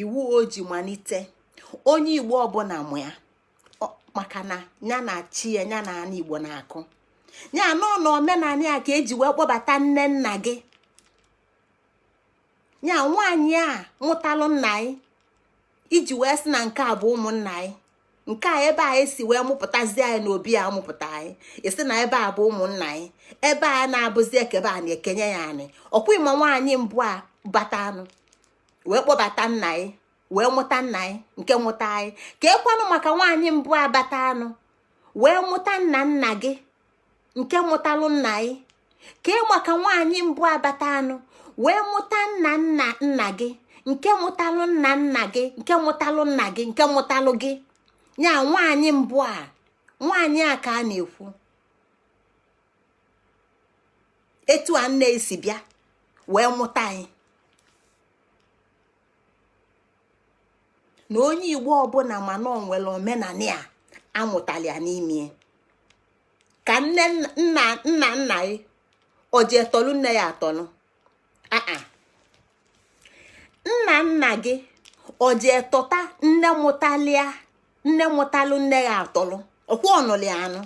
iwu o ji malite, onye Igbo ọbụla mụ ya, maka na ya na chi ya, ya na ana Igbo na-akụ ya nọ na omenani a ka eji wee kpọbata nne nna gị, ya nwaanyị a mụtalụ nna anyị, iji wee sị na nke a bụ ụmụnna anyị, nke a ebe a esi wee mụpụtazi anyị n'obi a mụpụta anyị, esi na ebe a bụ ụmụnna anyị, ebe a na-abụzi ekebe a na-ekenye ya anyị. Ọkwa ịma nwaanyị mbụ a bata anụ wee kpọbata nna anyị, wee mụta nna anyị nke mụta anyị, ka ekwanụ maka nwaanyị mbụ a bata anụ wee mụta nna nna gị nke mụtalụ nna anyị, ka maka nwaanyị mbụ abata anụ wee mụta nna nna nna gị nke mụtalụ nna nna gị nke mụtalụ nna gị nke mụtalụ gị. Ya nwaanyị mbụ a, nwaanyị a ka a na-ekwu etu a nne esi bịa wee mụta anyị. Na onye Igbo ọbụla ma na o nwere omenani a amụtali ya n'ime ka nne nna nna nna ya o ji etọlụ nne ya atọlụ aa nna nna gị o ji etọta nne mụtalịa nne mụtalụ nne ya atọlụ. Ọkwa ọnụlị anụ,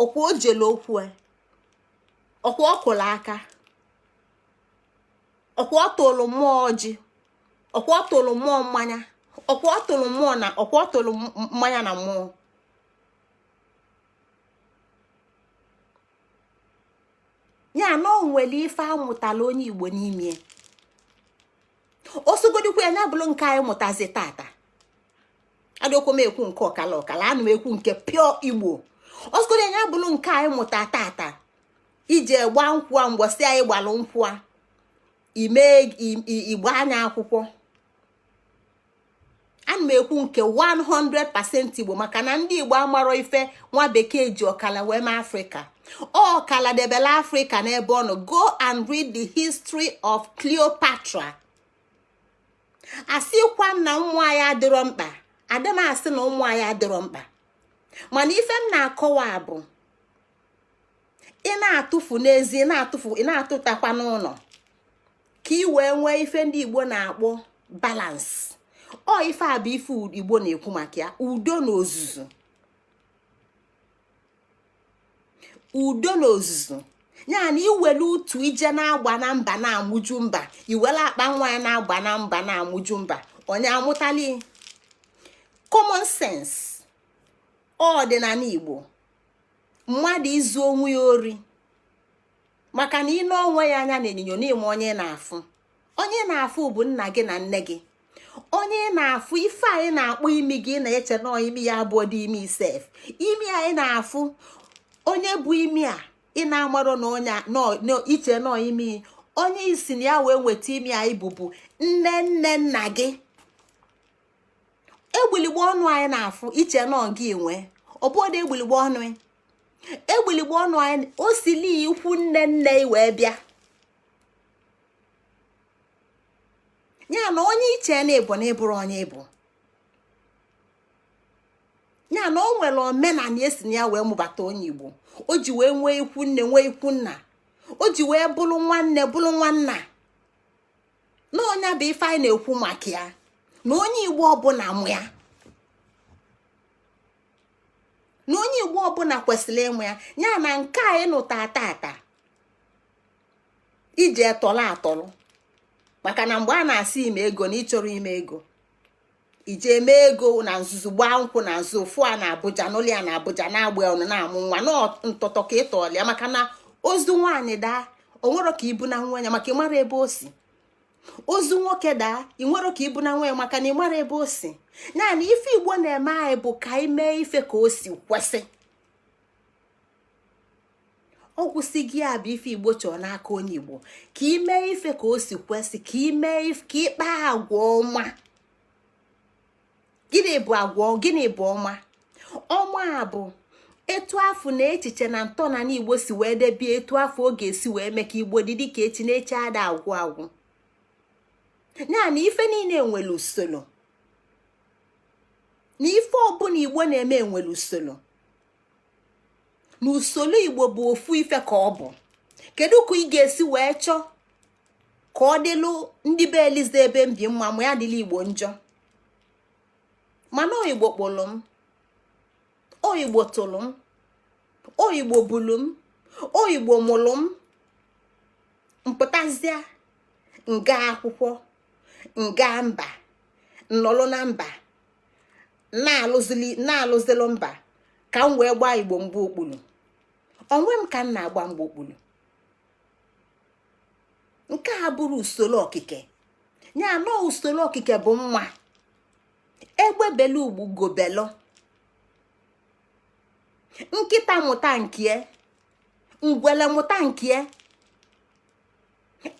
ọkwa o jelu okwu, ọkwa ọ kụrụ aka, ọkwa ọ tụrụ mmụọ ọjị, ọkwa ọ tụrụ mmụọ mmanya, ọkwa ọ tụrụ mmụọ na ọkwa ọ tụrụ mmanya na mmụọ. Ya na o nwere ife amụtala onye Igbo n'ime osogodikwa ya bụrụ nke anyị mụtazi tata. Adịkwa m ekwu nke ọkala ọkala, ana m ekwu nke pure Igbo. Osogodi ya bụrụ nke anyị mụta tata, ije gba nkwụ a, mgbọsị anyị gbalụ nkwụ a, ime igbo anya akwụkwọ. Ana m ekwu nke 100% Igbo, maka na ndị Igbo amarọ ife nwa bekee ji ọkala wee mee Afrịka. Ọkala debela Afrịka n'ebe ọ nọ. Go and read the history of Cleopatra. Asịkwa m na ụmụ anyị adịrọ mkpa, adị m asị na ụmụ anyị adịrọ mkpa, mana ife m na-akọwa bụ ị na-atụfu n'ezi, ị na-atụfu, ị na-atụtakwa n'ụlọ, ka ị wee nwee ife ndị Igbo na-akpọ balance. Ọ ife a bụ ife Igbo na-ekwu maka ya: udo na ozuzu, udo na ozuzu. Ya na iwere utu ije na-agba na mba na-amụju mba, iwere akpa nwa ya na-agba na mba na-amụju mba, onye amụtali common sense. Ọdịnala Igbo, mmadụ izu onwe ya ori, maka na ị onwe ya anya na enyinyo n'ime onye na-afụ, onye na-afụ bụ nna gị na nne gị. Onye na-afụ ife anyị na-akpọ imi gị na-eche na imi ya abụọ dị imi sef. Imi anyị na-afụ, onye bụ imi a ị na-amarọ na onye iche nọ imi, onye isi na ya wee nweta imi anyị bụbu nne nne nna gị. Egbiligbo ọnụ anyị na-afụ iche nọ gị nwee ọbụọdụ egbiligbo ọnụ, egbiligbo ọnụ anyị o sili ikwu nne nne wee bịa. Ya na onye iche na ịbụ na ịbụrụ onye ịbụ, ya na o nwere omenala esi na ya wee mụbata onye Igbo, o ji wee nwee ikwu nne, nwee ikwu nna, o ji wee bụrụ nwanne, bụrụ nwanna. Na onye bụ ife anyị na-ekwu maka ya, na onye Igbo ọbụla mụ ya, na onye Igbo ọbụla kwesịrị ịmụ ya. Ya na nke anyị nụta tata iji etọlụ atọlụ, maka na mgbe a na-asị ime ego na ịchọrọ ime ego, ije eme ego na nzuzo, gbaa nkwụ na nzu fụ a na Abuja, n'ụlọ ya na Abuja, na-agba ọnụ na-amụ nwa na ntọtọ ka ịtọọlụ ya, maka na ozu nwaanyị daa, o nwere ka ibu na nwa ya, maka ịmara ebe o si. Ozu nwoke daa, ị nwere ka ịbụ na nwa ya, maka na ị mara ebe o si. Naanị ife Igbo na-eme anyị bụ ka anyị mee ife ka o si kwesị. Ọ kwụsị gị. A bụ ife Igbo chọrọ n'aka onye Igbo: ka ị mee ife ka o si kwesị, ka ị mee ka ịkpa agwa ọma. Gịnị bụ agwa? Gịnị bụ ọma? Ọma bụ etu afọ na echiche na ntọala Igbo si wee debie, etu afọ ọ ga-esi wee mee ka Igbo dị dịka echi na echi ada agwụ agwụ. Ya na ife niile nwere usoro, na ife ọbụla Igbo na-eme nwere usoro, na usoro Igbo bụ ofu ife ka ọ bụ. Kedu ka ị ga-esi wee chọọ ka ọ dịlụ ndị be Eliza ebe m bi mma, ma ya dịla Igbo njọ? Mana Igbo kpụrụ m, Igbo tụrụ m, Igbo bulu m, Igbo mụrụ m. Mpụtazịa nga akwụkwọ, nga mba, nnọlụ na mba, na-alụzilụ mba ka m wee gbaa Igbo mgbe okpulu onwe m, ka m na-agba mgbe okpulu. Nke a bụrụ usoro okike ya nọ. Usoro okike bụ mma. Egbe belu, ugo belu. Nkịta mụta nkie, ngwele mụta nkie,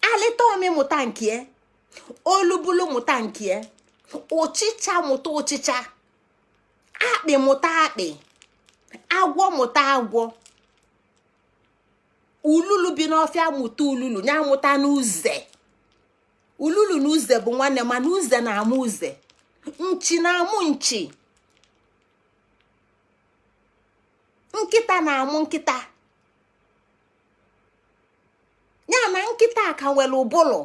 alịta omi mụta nkie, olubulu mụta nkie, ụchịcha mụta ụchịcha, akpị mụta akpị, agwọ mụta agwọ, ululu bi n'ọfịa mụta ululu, ya mụta n'uze. Ululu na uze bụ nwanne, mana uze na-amụ uze, nchi na-amụ nchi, nkịta na-amụ nkịta. Ya na nkịta ka nwere ụbụlụ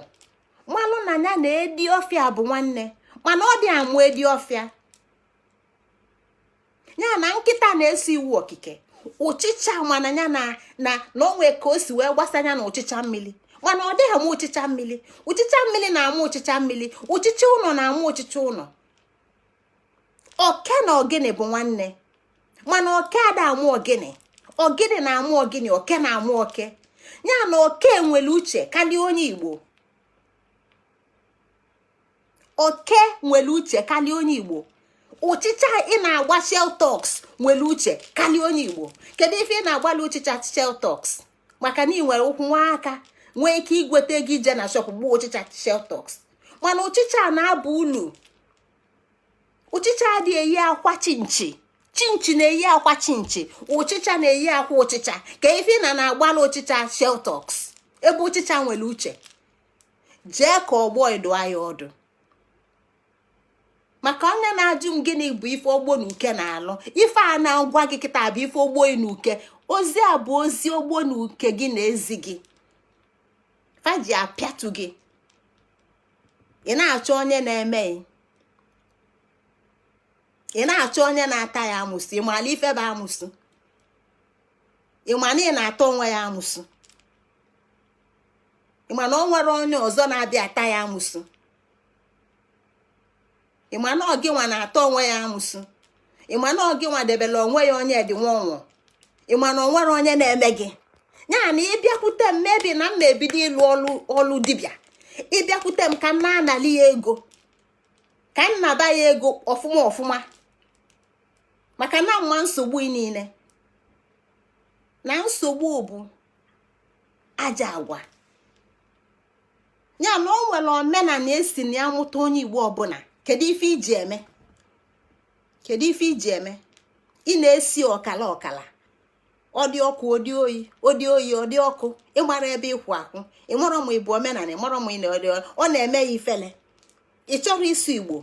malụ na ya na edi ọfịa bụ nwanne, mana ọ dị amụ edi ọfịa. Ya na nkịta na-eso iwu okike. Ụchịcha mana ya na na na onwe ka o si wee gbasa ya na ụchịcha mmiri, mana ọ dịghị amụ ụchịcha mmiri. Ụchịcha mmiri na-amụ ụchịcha mmiri, ụchịcha ụlọ na-amụ ụchịcha ụlọ. Oke na ogene bụ nwanne, mana oke ada amụ ogene, ogene na-amụ ogene, oke na-amụ oke. Ya na oke nwere uche karịa onye Igbo. Oke nwere uche karịa onye Igbo. Ụchịcha ị na-agba Shelltox nwere uche karịa onye Igbo. Kedu ife ị na-agbalị ụchịcha Shelltox? Maka na ị nwere ụkwụ nwa aka, nwee ike igweta ego ije na shop gbuo ụchịcha Shelltox. Mana ụchịcha na-aba ulu. Ụchịcha adịghị eyi akwa chinchi. Chinchi na-eyi akwa chinchi, ụchịcha na-eyi akwa ụchịcha. Ka ife na na-agbalị ụchịcha Shelltox ebe ụchịcha nwere uche? Jee ka ọgbọ edo ya ọdụ. Maka onye na-ajụ m gịnị bụ ife ogbo na uke na-alụ, ife a na-agwa gị kịta bụ ife ogbo na uke. Ozi a bụ ozi ogbo na uke gị na-ezi gị, faji apịatụ gị. Ị na-achọ onye na-eme, ị na-achọ onye na-ata ya amụsụ. Ị maala ife bụ amụsụ? Ị ma na ị na-ata onwe ya amụsụ? Ị ma na ọ nwere onye ọzọ na-abịa ata ya amụsụ? Ị ma na ọ gị nwa na-ata onwe ya amụsụ? Ị ma na ọ gị nwa debere onwe ya onye dị nwa? Ị ma na ọ nwere onye na-eme gị? Ya na ịbịakwute m, mebi na m ebido ịlụ ọlụ ọlụ dibịa, ịbịakwute m ka m na-anali ya ego, ka m naba ya ego ọfụma ọfụma, maka na mma nsogbu niile na nsogbu bụ aja agwa. Ya na o nwere omenala esi na ya mụta onye Igbo ọbụla. Kedu ife iji eme? Kedu ife iji eme? Ị na-esi ọkala ọkala, ọ dị ọkụ, ọ dị oyi, ọ dị oyi, ọ dị ọkụ. Ịmara ebe ịkwụ akwụ, ịmara ma ịbụ omenala, ịmara ma ị na ọ na-eme ya ifele. Ị chọrọ ịsụ Igbo,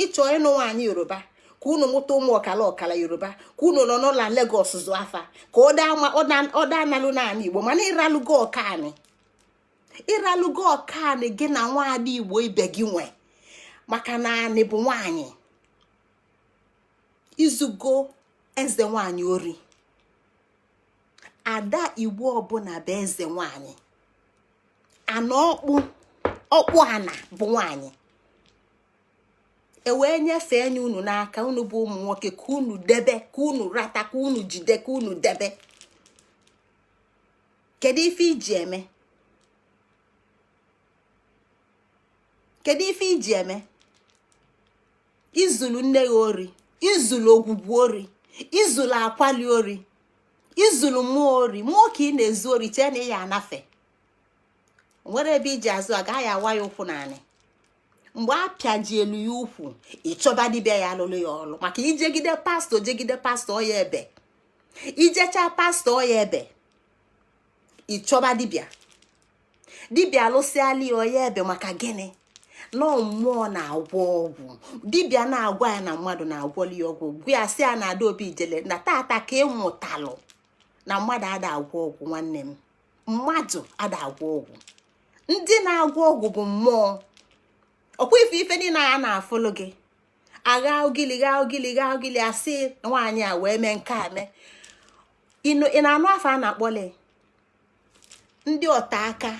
ịchọ ịnụ nwaanyị Yoruba ka unu mụta ụmụ ọkala ọkala Yoruba, ka unu nọ n'ụlọ Lagos zụ afa, ka ọ daa analụ naanị Igbo. Mana ịralụgo ọkaanị, ịralụgo ọkaanị gị na nwaada Igbo ibe gị nwe, maka na anị bụ nwaanyị. Izugo eze nwaanyị ori. Ada Igbo ọbụla bụ eze nwaanyị. Ana ọkpụ ọkpụ ana bụ nwaanyị. E wee nyefee nye unu n'aka, unu bụ ụmụ nwoke, ka unu debe, ka unu rata, ka unu jide, ka unu debe. Kedu ife iji eme? Kedu ife iji eme? Izulu nne ya ori, izulu ogwugwu ori, izulu akwali ori, izulu mmụọ ori. Mmụọ ka ị na-ezu ori, chee na ị ya anafe. Nwere ebe iji azụ, agaghị awa ya ụkwụ naanị. Mgbe a pịaji elu ya ukwu, ịchọba dibịa ya alụlụ ya ọlụ, maka ijegide pastọ, jegide pastọ ya ebe, ijecha pastọ ya ebe, ịchọba dibịa. Dibịa alụsịala ya ọya ebe. Maka gịnị? Nọọ mmụọ na-agwọ ọgwụ. Dibịa na-agwa ya na mmadụ na-agwọli ya ọgwụ. Gwa ya sị ya na Adaobi ijele na tata ka ị mụtalụ na mmadụ ada agwọ ọgwụ. Nwanne m, mmadụ ada agwọ ọgwụ. Ndị na-agwọ ọgwụ bụ mmụọ. Ọkwa ife ife niile a na-afụlụ gị, agha ogili, gha ogili, gha ogili, asị nwaanyị a wee mee nke a mee. Ị na-anụ afọ a na-akpọli ndị ọta aka,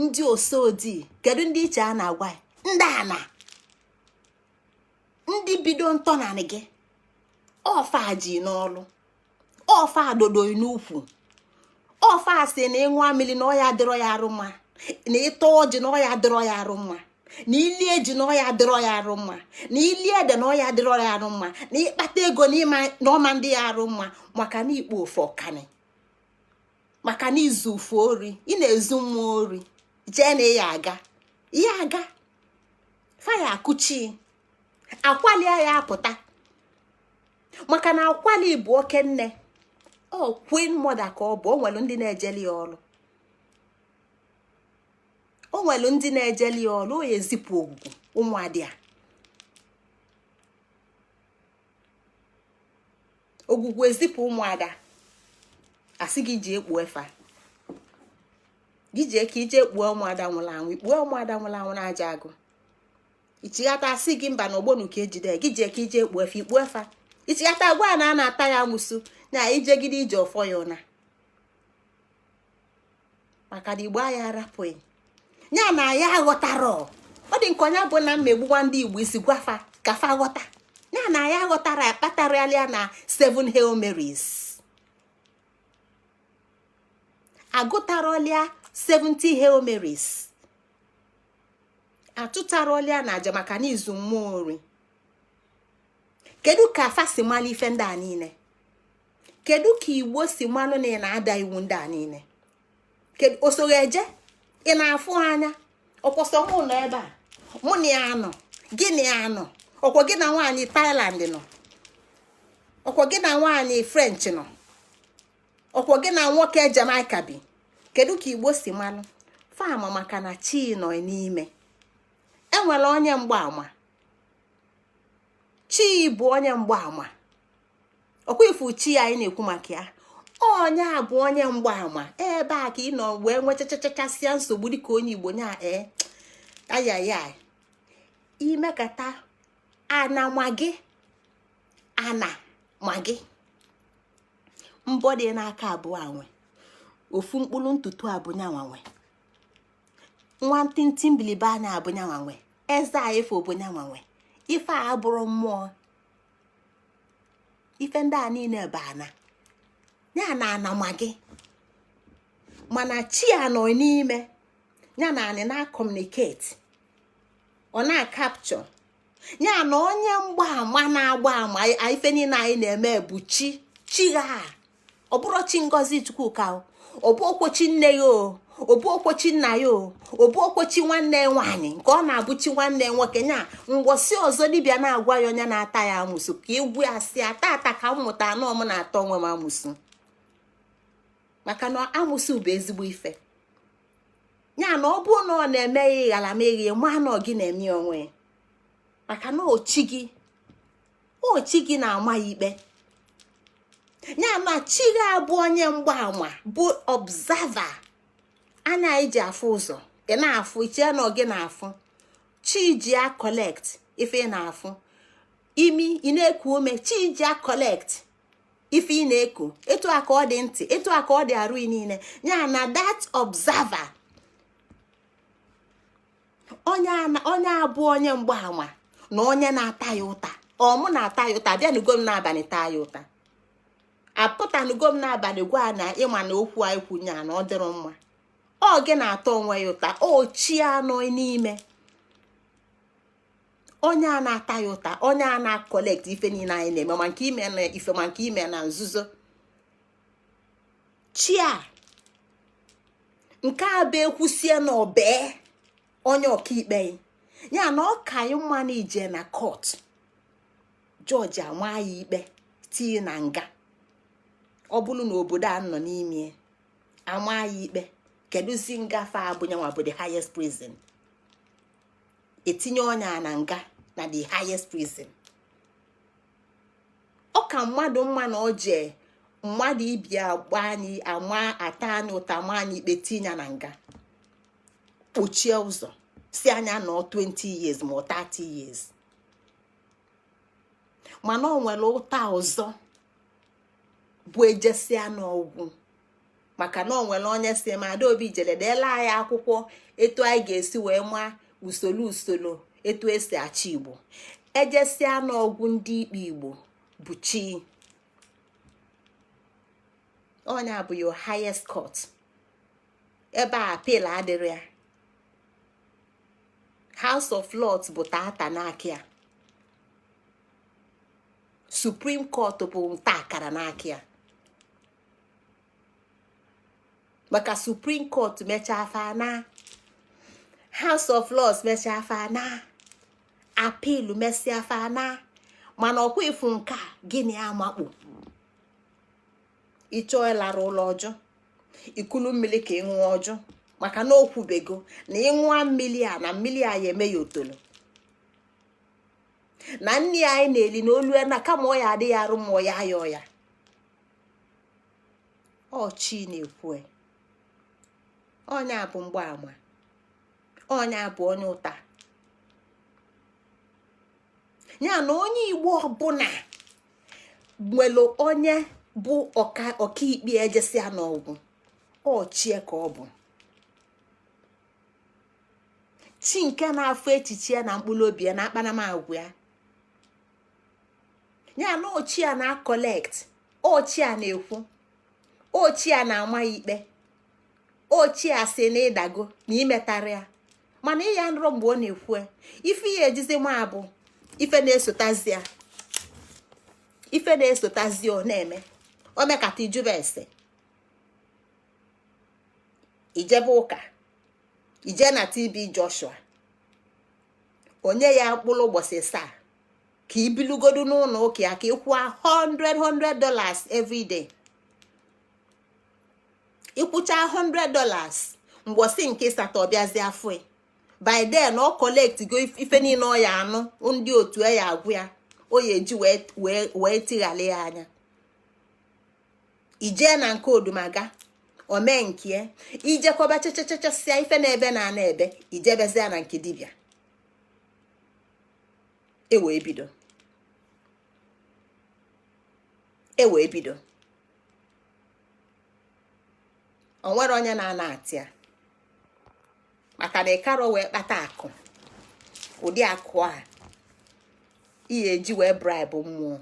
ndị osodi. Kedu ndị iche a na-agwa ya? Ndị ana, ndị bido ntọnanị gị ọfa ji n'ọlụ, ọfa dodoi n'ukwu, ọfa si na ịṅụa mmiri na ọya adịrọ ya arụ mma, na ịta ọjị na ọya adịrọ ya arụ mma, na ilie ji na ọya adịrọ ya arụ mma, na ilie ede na ọya adịrọ ya arụ mma, na ịkpata ego na ọma ndị ya arụ mma, maka na ikpo ofe ọkani, maka na izu ufu ori, ị na-ezu mmụọ ori, jee na ya aga ya aga faya akụchi akwalia ya apụta. Maka na akwali bụ oke nne, ọ queen mother ka ọ bụ. O nwere ndị na-ejeli ya ọlụ, o nwere ndị na-ejeli ya ọlụ. O ya ezipụ ogwugwu ụmụadịa, ogwugwu ezipụ ụmụada, asị gị ji ekpu efa gị jee ka ije kpuo ụmụada nwụrụ anwụ. Ikpuo ụmụada nwụrụ anwụ na aja agụ, ichighata, asị gị mba na ogbonu ka ejide gị, jee ka ije ekpu efa, ikpu efa. Ichighata, agwa na a na-ata ya amụsụ na ijegide ije ọfọ ya ụna, maka na Igbo anyị arapụghị ya na ya aghọtara. Ọ dị nke onye bụ na mmegbukwa ndị Igbo isi gwafa ka fa ghọta ya na ya ghọtara ya, kpatara ya na seven Hail Marys agụtarọlia, 70 Hail Marys atụtarọlia na aja, maka na izu mmụọ ori. Kedu ka afa si malụ ife ndị a niile? Kedu ka Igbo si malụ na ị na-ada iwu ndị a niile? Kedu osoro eje ị na-afụ anya? Ọkwọsọ mụ nọ ebe a, mụ na ya nọ, gị na ya nọ, ọkwọ gị na nwaanyị Thailand nọ, ọkwọ gị na nwaanyị French nọ, ọkwọ gị na nwoke Jamaica bi. Kedu ka Igbo si malụ fama? Maka na chi nọ n'ime. Enwere onye mgbaama. Chi bụ onye mgbaama. Ọkwa ifu chi anyị na-ekwu maka ya, onye a bụ onye mgbaama. Ebe a ka ị nọ wee nwechachachasịa nsogbu dịka onye Igbo nya ee ayaya imekata ana ma gị, ana ma gị. Mbọ dị n'aka abụọ nwe ofu mkpụrụ ntutu abụ nyanwa nwe, nwantịntị mbilibe anya abụ nyanwa nwe, eze a ife bụ nyanwa nwe. Ife a abụrụ mmụọ, ife ndị a niile bụ ana ya na ana ma gị. Mana chi a nọ n'ime ya na anị na-acommunicate, ọ na-acapture ya na onye mgbaama na-agba ama ife niile anyị na-eme bụ chi. Chi ha ọ bụrụ chi Ngozi Chukwuka, ọ bụ okwochi nne ya, o obu okwochi nna ya, o obu okwochi nwanne nwaanyị nke ọ na-abụ chi nwanne nwoke nya. Ngwọsị ọzọ dibịa na-agwa ya onye na-ata ya amụsụ ka egwu ya si ata ata ka m mụta anụ m na-ata onwe m amụsụ, maka na amụsụ bụ ezigbo ife ya. Na ọ bụrụ na ọ na-eme ya ịghara m eghe ma na ọ gị na-eme onwe ya, maka na ochi gị, ochi gị na-ama ya ikpe ya. Na chi gị abụ onye mgbaama, bụ observer. Anya anyị ji afụ ụzọ, ị na-afụ iche na ọ gị na-afụ. Chi ji a collect ife ị na-afụ. Imi ị na-eku ume, chi ji a collect ife ị na-eku. Etu a ka ọ dị ntị, etu a ka ọ dị arụ niile ya. Na that observer, onye abụ onye mgbaama na onye na-ata ya ụta. Ọ mụ na-ata ya ụta, bịanugo m n'abalị taa ya ụta, apụtanugo m n'abalị gwa na ịma na okwu a ikwunye na ọ dịrọ mma. Ọ gị na-ata onwe ya ụta. Ochi anọ n'ime. Onye a na-ata ya ụta, onye a na-acollect ife niile anyị na-eme, ma nke ime na ife, ma nke ime na nzuzo. Chi a nke a bụ ekwusie na ọbee onye ọkaikpe ya na ọ ka anyị mma na ije na court, jọji ama ya ikpe, tinye na nga. Ọ bụrụ na obodo a nọ n'ime ama ya ikpe, kedụzi ngafe abụnyanwa bụ the highest prison, etinye ọnya na nga na the highest prison. Ọ ka mmadụ mma na ọ jee mmadụ ibi agba anyị ama ata anyị ụta, ma anyị ikpe, tinye na nga, kpochie ụzọ, si anya nọ 20 years ma ọ 30 years. Mana ọ nwere ụta ọzọ bụ ejesia n'ọgwụ, maka na ọ nwere onye si ma Adaobi jere deela anyị akwụkwọ etu anyị ga-esi wee maa usoro usoro etu esi achị Igbo. Ejesia n'ọgwụ, ndị ikpe Igbo bụ chi onye bụ your highest court. Ebe a appeal adịrị ya. House of Lords bụ tata n'aka ya. Supreme Court bụ nta akara n'aka ya, maka Supreme Court mechaa afa na House of Lords mechaa afa na appeal mesịa afa na. Mana ọkwa ifu nke a, gịnị amakpu ịchọọ ịlara ụlọ ọjọọ, ikulu mmiri ka ị ṅụọ ọjọọ, maka na okwubego na ịṅụa mmiri a na mmiri a ya eme ya otolo na nni anyị na-eli na olu na kama ọ ya adịghị arụ ma ọ ya ya ọya. Ọchi na-ekwu onye a bụ mgbaama, onye a bụ onye ụta ya na onye Igbo ọbụla nwere onye bụ ọkaikpe ejesia n'ọgwụ ọchie ka ọ bụ chi nke na-afụ echiche ya na mkpụrụ obi ya na akparamagwa ya. Ya na ochi a na-acollect, ochi a na-ekwu, ochi a na-ama ya ikpe, ochi a sị na ịdago na imetara ya. Mana ịya nrọ mgbe ọ na-ekwu ife ya ejizi nwa bụ ife na-esotazi ya, ife na-esotazi ọ na-eme o mekata ijube ese, ijebe ụka, ije na TB Joshua, onye ya mkpụrụ ụbọchị saa ka ibilugodu n'ụlọ ụka ya ka ị kwụọ 100 $100 every day. Ịkwụcha $100, mgbọsị nke asatọ bịazi afọ. By then ọ collect go ife niile ọ ya anụ, ndị otu ya agwụ ya, o ya eji wee tighalị ya anya. Ijee na nke odumaga omee nke ijekwaba chechechechesịa ife na-ebe na ana ebe ijebezia na nke dibịa, ewee bido ewee bido. O nwere onye na-ana atị ya maka na ịkaro wee kpata akụ, ụdị akụ a ihe eji wee bribe mmụọ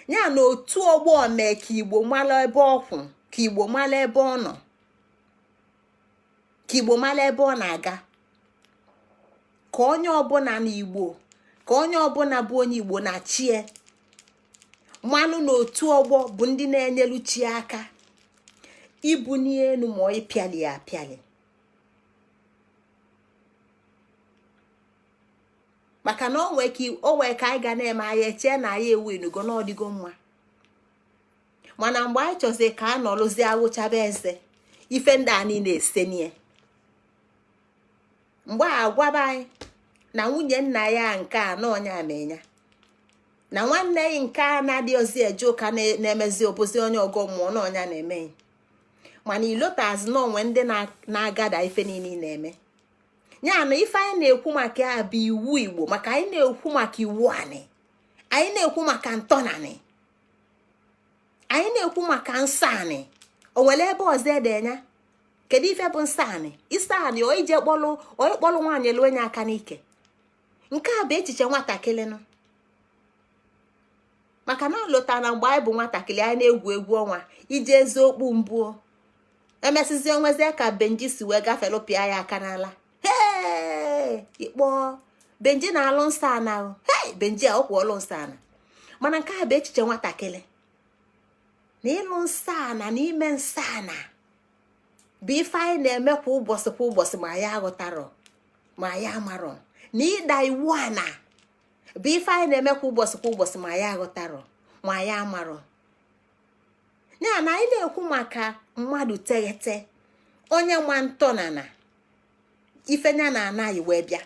ya na otu ọgbọ mee ka Igbo mara ebe ọ kwụ, ka Igbo mara ebe ọ nọ, ka Igbo mara ebe ọ na-aga, ka onye ọbụla na Igbo, ka onye ọbụla bụ onye Igbo na chie mmanụ na otu ọgbọ bụ ndị na-enyelu chi aka ibuni elu ma ọ ịpịali ya apịali. Maka na o nwee ka anyị ga na-eme, anyị echee na anyị ewinugo na ọdịgo mma, mana mgbe anyị chọzi ka a nọrụzie awụchaba eze, ife ndị a niile esenie. Mgbe a gwaba anyị na nwunye nna ya nke a na onye amenya na nwanne ya nke a na-adịghị ozi eje ụka na-emezi obozi onye ọgọ mmụọ na onye na-eme, mana ilotazi na onwe ndị na-agada ife niile na-eme ya. Na ife anyị na-ekwu maka ya bụ iwu Igbo, maka anyị na-ekwu maka iwu anị, anyị na-ekwu maka ntọnanị, anyị na-ekwu maka nsọ anị. O nwere ebe ọzọ edenya? Kedu ife bụ nsọ anị? Nsọ anị o ije kpọlụ onye kpọlụ nwaanyị lụọ onye aka n'ike. Nke a bụ echiche nwatakịrị nụ, maka na lọta na mgbe anyị bụ nwatakịrị, anyị na-egwu egwu ọnwa, ije eze okpu mbụ, emesizi onwezie ka Benji si wee gafelu pịa ya aka n'ala. Hee, ịkpọ Benji na-alụ nsọ ana. Hei, Benji a ọkwa ọlụ nsọ ana. Mana nke a bụ echiche nwatakịrị na ịlụ nsọ ana na ime nsọ ana bụ ife anyị na-eme kwa ụbọchị kwa ụbọchị, ma ya aghọtarọ ma ya amarọ. Na ịda iwu ana bụ ife anyị na-eme kwa ụbọchị kwa ụbọchị, ma ya aghọtarọ ma ya amarọ. Ya na anyị na-ekwu maka mmadụ teghete, onye nwa ntọnana ife ya na anaghị wee bịa.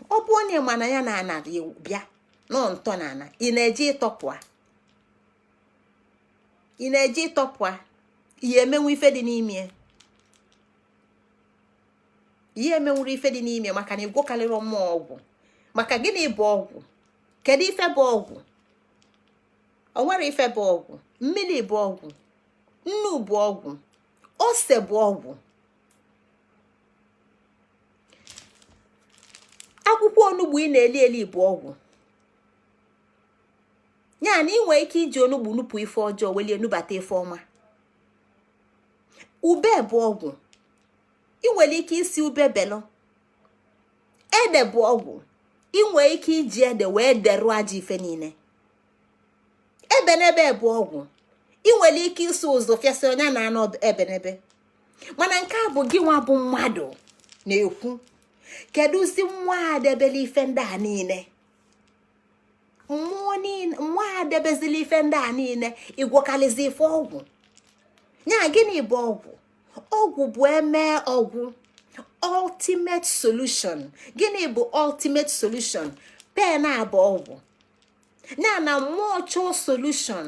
Ọ bụ onye mana ya na anaghị bịa nọ ntọnana. Ị na-eje ịtọpụa, ị na-eje ịtọpụa ihe emenwu ife dị n'ime ihe emenwuru ife dị n'ime, maka na ịgwọkarịrị mmụọ ọgwụ. Maka gịnị bụ ọgwụ? Kedu ife bụ ọgwụ? O nwere ife bụ ọgwụ. Mmiri bụ ọgwụ, nnu bụ ọgwụ, ose bụ ọgwụ, akwụkwọ onugbu ị na-eli eli bụ ọgwụ. Ya na ị nwee ike iji onugbu nupụ ife ọjọọ, welie nubata ife ọma. Ube bụ ọgwụ, ị nwere ike isi ube belụ. Ede bụ ọgwụ, ị nwee ike iji ede wee deruo ajọ ife niile. Ebenebe bụ ọgwụ, ị nwere ike isi ụzọ fịasị onye na-anọ ebenebe. Mana nke a bụ gị nwa bụ mmadụ na-ekwu. Kedụzi mmụọ adebela ife ndị a niile? Mmụọ niile, mmụọ adebezila ife ndị a niile, ịgwọkalizi ife ọgwụ. Ya gịnị bụ ọgwụ? Ọgwụ bụ eme ọgwụ, ultimate solution. Gịnị bụ ultimate solution? Pen a bụ ọgwụ. Ya na mmụọ chọọ solution,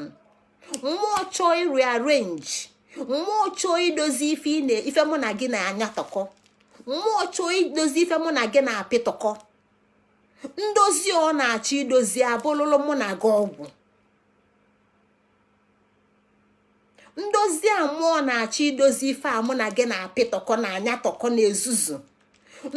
mmụọ chọọ rearrange, mmụọ chọọ idozi ife ị na ife mụ na gị na-anyatọkọ, mmụọ chọọ idozi ife mụ na gị na-apịtọkọ. Ndozi ọ na-achọ idozi abụlụlụ mụ na gị ọgwụ. Ndozi a mmụọ na-achọ idozi ife a mụ na gị na-apịtọkọ na anyatọkọ na ezuzu,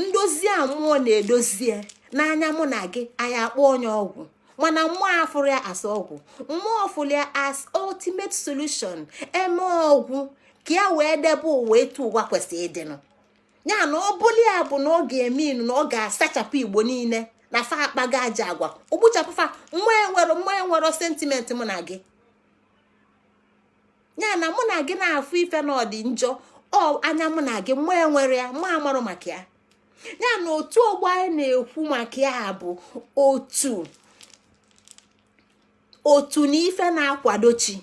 ndozi a mmụọ na-edozie n'anya mụ na gị, anyị akpọ onye ọgwụ. Mana mmụọ afụrụ ya as ọgwụ, mmụọ fụrụ ya as ultimate solution, eme ọgwụ ka ya wee debe ụwa etu ụwa kwesịrị ịdịnụ. Ya na ọ bụrụ ya bụ na ọ ga-eme inu na ọ ga-asachapụ Igbo niile na fa akpago aja agwa, ogbuchapụ fa. Mmụọ enwero, mmụọ enwero sentiment mụ na gị. Ya na mụ na gị na-afụ ife na ọ dị njọ, ọ anya mụ na gị, mmụọ enwere ya, mmụọ amarụ maka ya. Ya na otu ọgbọ anyị na-ekwu maka ya bụ otu otu na ife na-akwado chi.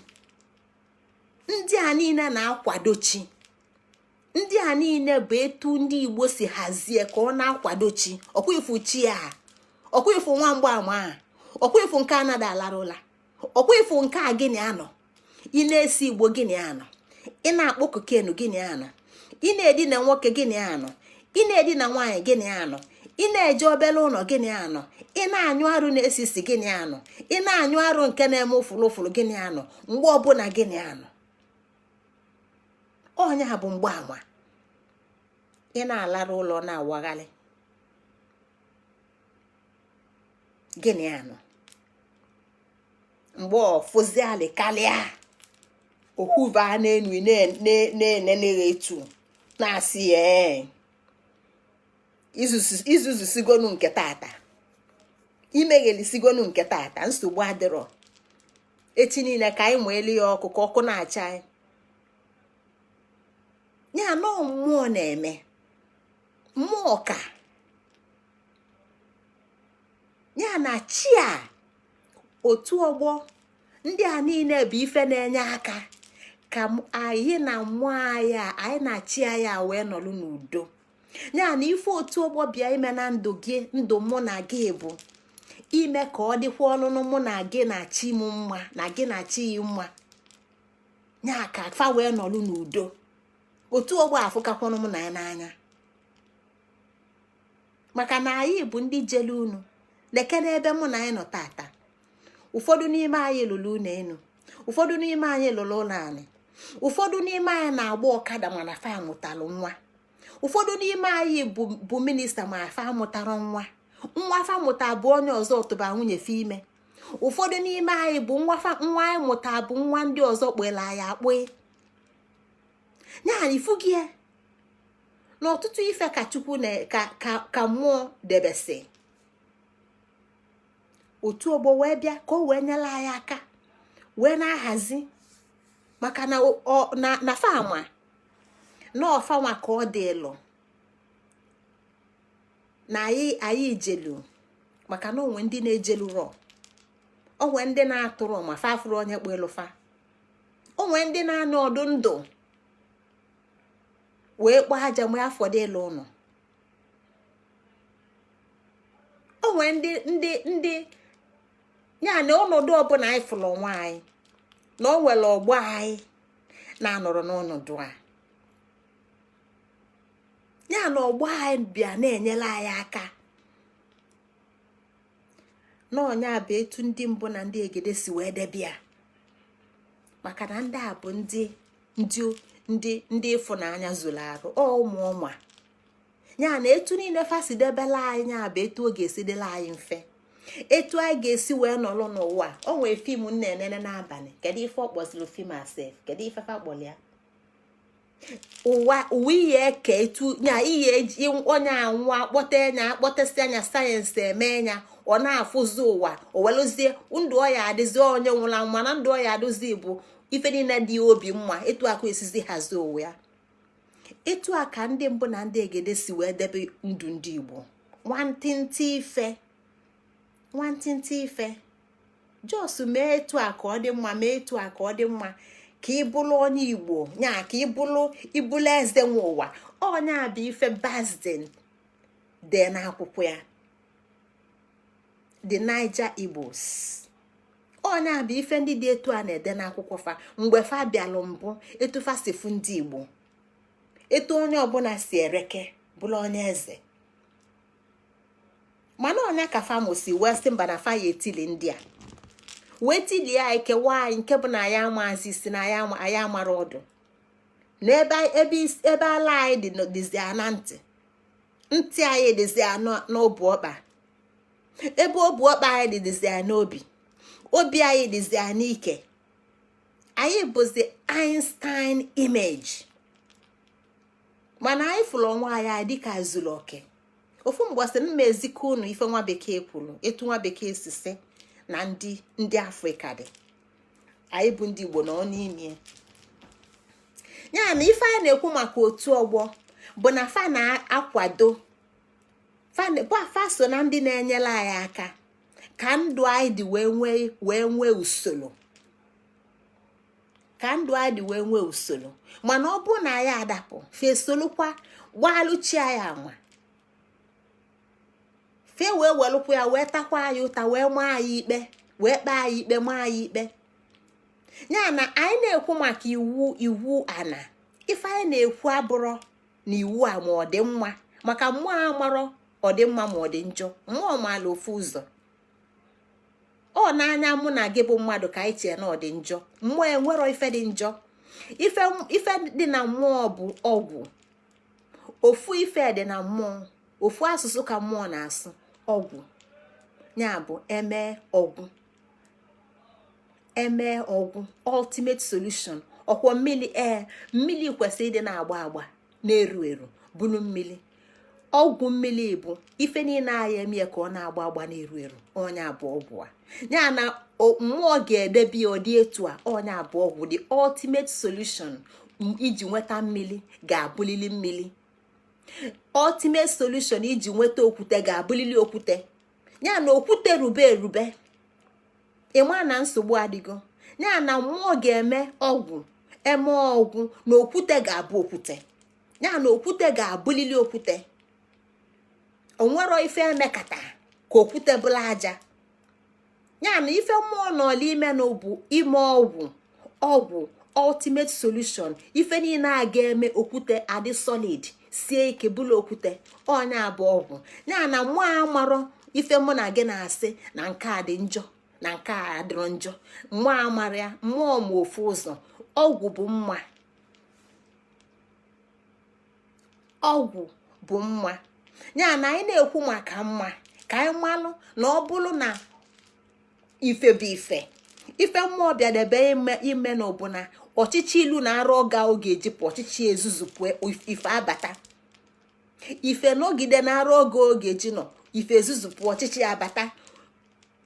Ndị a niile na-akwado chi. Ndị a niile bụ etu ndị Igbo si hazie ka ọ na-akwado chi. Ọkwa ifu chi a, ọkwa ifu nwa mgbaama a, ọkwa ifu nke anaghị alara ụla, ọkwa ifu nke a gịnị anọ. Ị na-esi Igbo gịnị anọ, ị na-akpọ kokenu gịnị anọ, ị na-edina nwoke gịnị anọ, ị na-edina nwaanyị gịnị anọ, ị na-eje obere ụlọ gịnị anọ, ị na-anyụ arụ na-esi isi gịnị anọ, ị na-anyụ arụ nke na-eme ụfụrụ ụfụrụ gịnị anọ, mgbe ọbụla gịnị anọ. Onye a bụ mgbaama. Ị na-alara ụlọ na-awagharị gịnị anọ, mgbe ọfụzi alị karịa ohuva n'enu na-eneneghi etu na-asị ya izuzusigonu nke tata, imeghelisigonu nke tata, nsogbu adịrọ. Echi niile ka anyị nweeli ya ọkụ ka ọkụ na-acha anyị. Ya na mmụọ na-eme mmụọ ka ya na chi a otu ọgbọ ndị a niile bụ ife na-enye aka ka anyị na mmụọ anyị a, anyị na chi anyị a wee nọrọ n'udo. Ya na ife otu ọgbọ bịa ime na ndụ gị, ndụ mụ na gị, bụ ime ka ọ dịkwa ọlụnụ mụ na gị na chi m mma, na gị na chi yi mma, ya ka fa wee nọrọ n'udo. Otu ọgbọ afụkakwanụ mụ na ya n'anya, maka na anyị bụ ndị jelu unu leke n'ebe mụ na anyị nọ tata. Ụfọdụ n'ime anyị lụrụ ụlọ enu, ụfọdụ n'ime anyị lụrụ ụlọ anị, ụfọdụ n'ime anyị na-agba ọkada mana fa amụtalụ nwa, ụfọdụ n'ime anyị bụ minista ma fa amụtara nwa, nwa fa mụta bụ onye ọzọ tụba nwunye fa ime. Ụfọdụ n'ime anyị bụ nwa anyị mụta bụ nwa ndị ọzọ kpere anyị akpụ. Ya ifugi ya na ọtụtụ ife ka Chukwu na ka ka ka mmụọ debesi. Otu ọgbọ wee bịa ka o wee nyere anyị aka wee na-ahazi, maka na na fama na ọfanwa ka ọ dị ịlụ na anyị jelu, maka na onwe ndị na-ejelurọ, onwe ndị na-atụrụ ma fa fụrụ onye kpọ ịlụfa, onwe ndị na-anọ ọdụ ndụ wee kpọọ aja mgbe afọ dị ịlụ ụnụ, onwe ndị ya na ọnọdụ ọbụla anyị fụrụ onwe anyị na o nwere ọgbọ anyị na-anọrọ n'ọnọdụ a. Ya na ọgbọ anyị bịa na-enyere anyị aka n'ọnya bụ etu ndị mbụ na ndị egede si wee debe ya, maka na ndị a bụ ndị ndị ndị ndị ịfụnanya zuru arụ ọ ụmụ ọnwa. Ya na etu niile fa si debela anyị ya bụ etu ọ ga-esi dịla anyị mfe, etu anyị ga-esi wee nọrọ n'ụwa. O nwee film m na-enene n'abalị. Kedu ife ọ kpọziri film asef? Kedu ife fa kpọrọ ya? Ụwa ụwa ihe eke etu nya ihe eji onye anwụ akpọta anya, akpọtasị anya, sayensị eme anya, ọ na-afụzi ụwa, o welụzie ndụ ọ ya adịzi onye nwụrụ anwụ, mana ndụ ọ ya adịzi bụ ife niile dị obi mma. Etu akụ esizi hazie ụwa ya, etu a ka ndị mbụ na ndị egede si wee debe ndụ ndị Igbo. Nwantịntị ife, nwantịntị ife, just mee etu a ka ọ dị mma, mee etu a ka ọ dị mma, ka ị bụrụ onye Igbo nya, ka ị bụrụ ịbụrụ eze nwe ụwa. Onye a bụ ife Basden dee n'akwụkwọ ya, The Niger Igbos. Onye a bụ ife ndị dị etu a na-ede n'akwụkwọ fa mgbe fa bịalụ mbụ, etu fa si fụ ndị Igbo, etu onye ọbụla si ereke bụrụ onye eze. Mana ọnya ka famosi wee sị mba, na fa ya etili ndị a wee tilie anyị, kewaa anyị, nke bụ na anyị amazi isi na anyị amara ọdụ na ebe ebe ebe ala anyị dị dịzi na ntị ntị anyị dịzi n'obu ọkpa, ebe obu ọkpa anyị dị dịzi n'obi obi anyị dịzi n'ike. Anyị bụzi Einstein image, mana anyị fụrụ onwe anyị dịka zuru oke. Ofu mgbọsị mma ezikọ unu ife nwa bekee kwuru, etu nwa bekee si sị na ndị Afrịka dị, anyị bụ ndị Igbo nọ n'ime ya. Na ife anyị na-ekwu maka otu ọgbọ bụ na fa na-akwado fa so na ndị na-enyere anyị aka ka ndụ anyị dị wee nwee usoro, ka ndụ anyị dị wee nwee usoro. Mana ọ bụ na anyị adapụ, fesolukwa gbalụchi anyị ama, fe wee welụkwa ya wee takwa anyị ụta, wee maa anyị ikpe, wee kpee anyị ikpe, maa anyị ikpe. Ya na anyị na-ekwu maka iwu ana, ife anyị na-ekwu abụrọ na iwu a ma ọ dị mma, maka mmụọ amarọ ọ dị mma ma ọ dị njọ. Mmụọ maala ofu ụzọ ọ n'anya mụ na gị bụ mmadụ ka anyị chee na ọ dị njọ. Mmụọ enwero ife dị njọ. Ife dị na mmụọ bụ ọgwụ. Ofu ife dị na mmụọ, ofu asụsụ ka mmụọ na-asụ, ọgwụ. Ya bụ eme ọgwụ, eme ọgwụ, ultimate solution. Ọkwọ mmiri, ee, mmiri kwesịrị ịdị na-agba agba, na-eru eru, bụrụ mmiri. Ọgwụ mmiri bụ ife niile anyị eme ka ọ na-agba agba, na-eru eru. Onye abụ ọgwụ a, ya na mmụọ ga-edebe ya ọ dị etu a. Onye abụ ọgwụ, the ultimate solution iji nweta mmiri ga-abụlili mmiri. Ultimate solution iji nweta okwute ga-abụlili okwute. Ya na okwute rube erube, ịma na nsogbu adịgo. Ya na mmụọ ga-eme ọgwụ, eme ọgwụ na okwute ga-abụ okwute. Ya na okwute ga-abụlili okwute. Onwero ife emekata ka okwute bụla aja. Ya na ife mmụọ nọọla ime na bụ ime ọgwụ, ọgwụ ultimate solution. Ife niile a ga-eme okwute adị solid, sie ike, bụla okwute. Onye abụ ọgwụ. Ya na mmụọ amarọ ife mụ na gị na-asị na nke a dị njọ na nke a adịrọ njọ. Mmụọ amara ya. Mmụọ ma ofu ụzọ. Ọgwụ bụ mma, ọgwụ bụ mma. Ya na anyị na-ekwu maka mma ka anyị malụ na ọ bụrụ na ife bụ ife, ife mmụọ bịadebe ime ime na ọbụna ọchịchị ilu na arụ ọga oge ejipụ ọchịchị ezuzupụ, ife abata. Ife nọgide na arụ oge oge ji nọ, ife ezuzupụ, ọchịchị abata.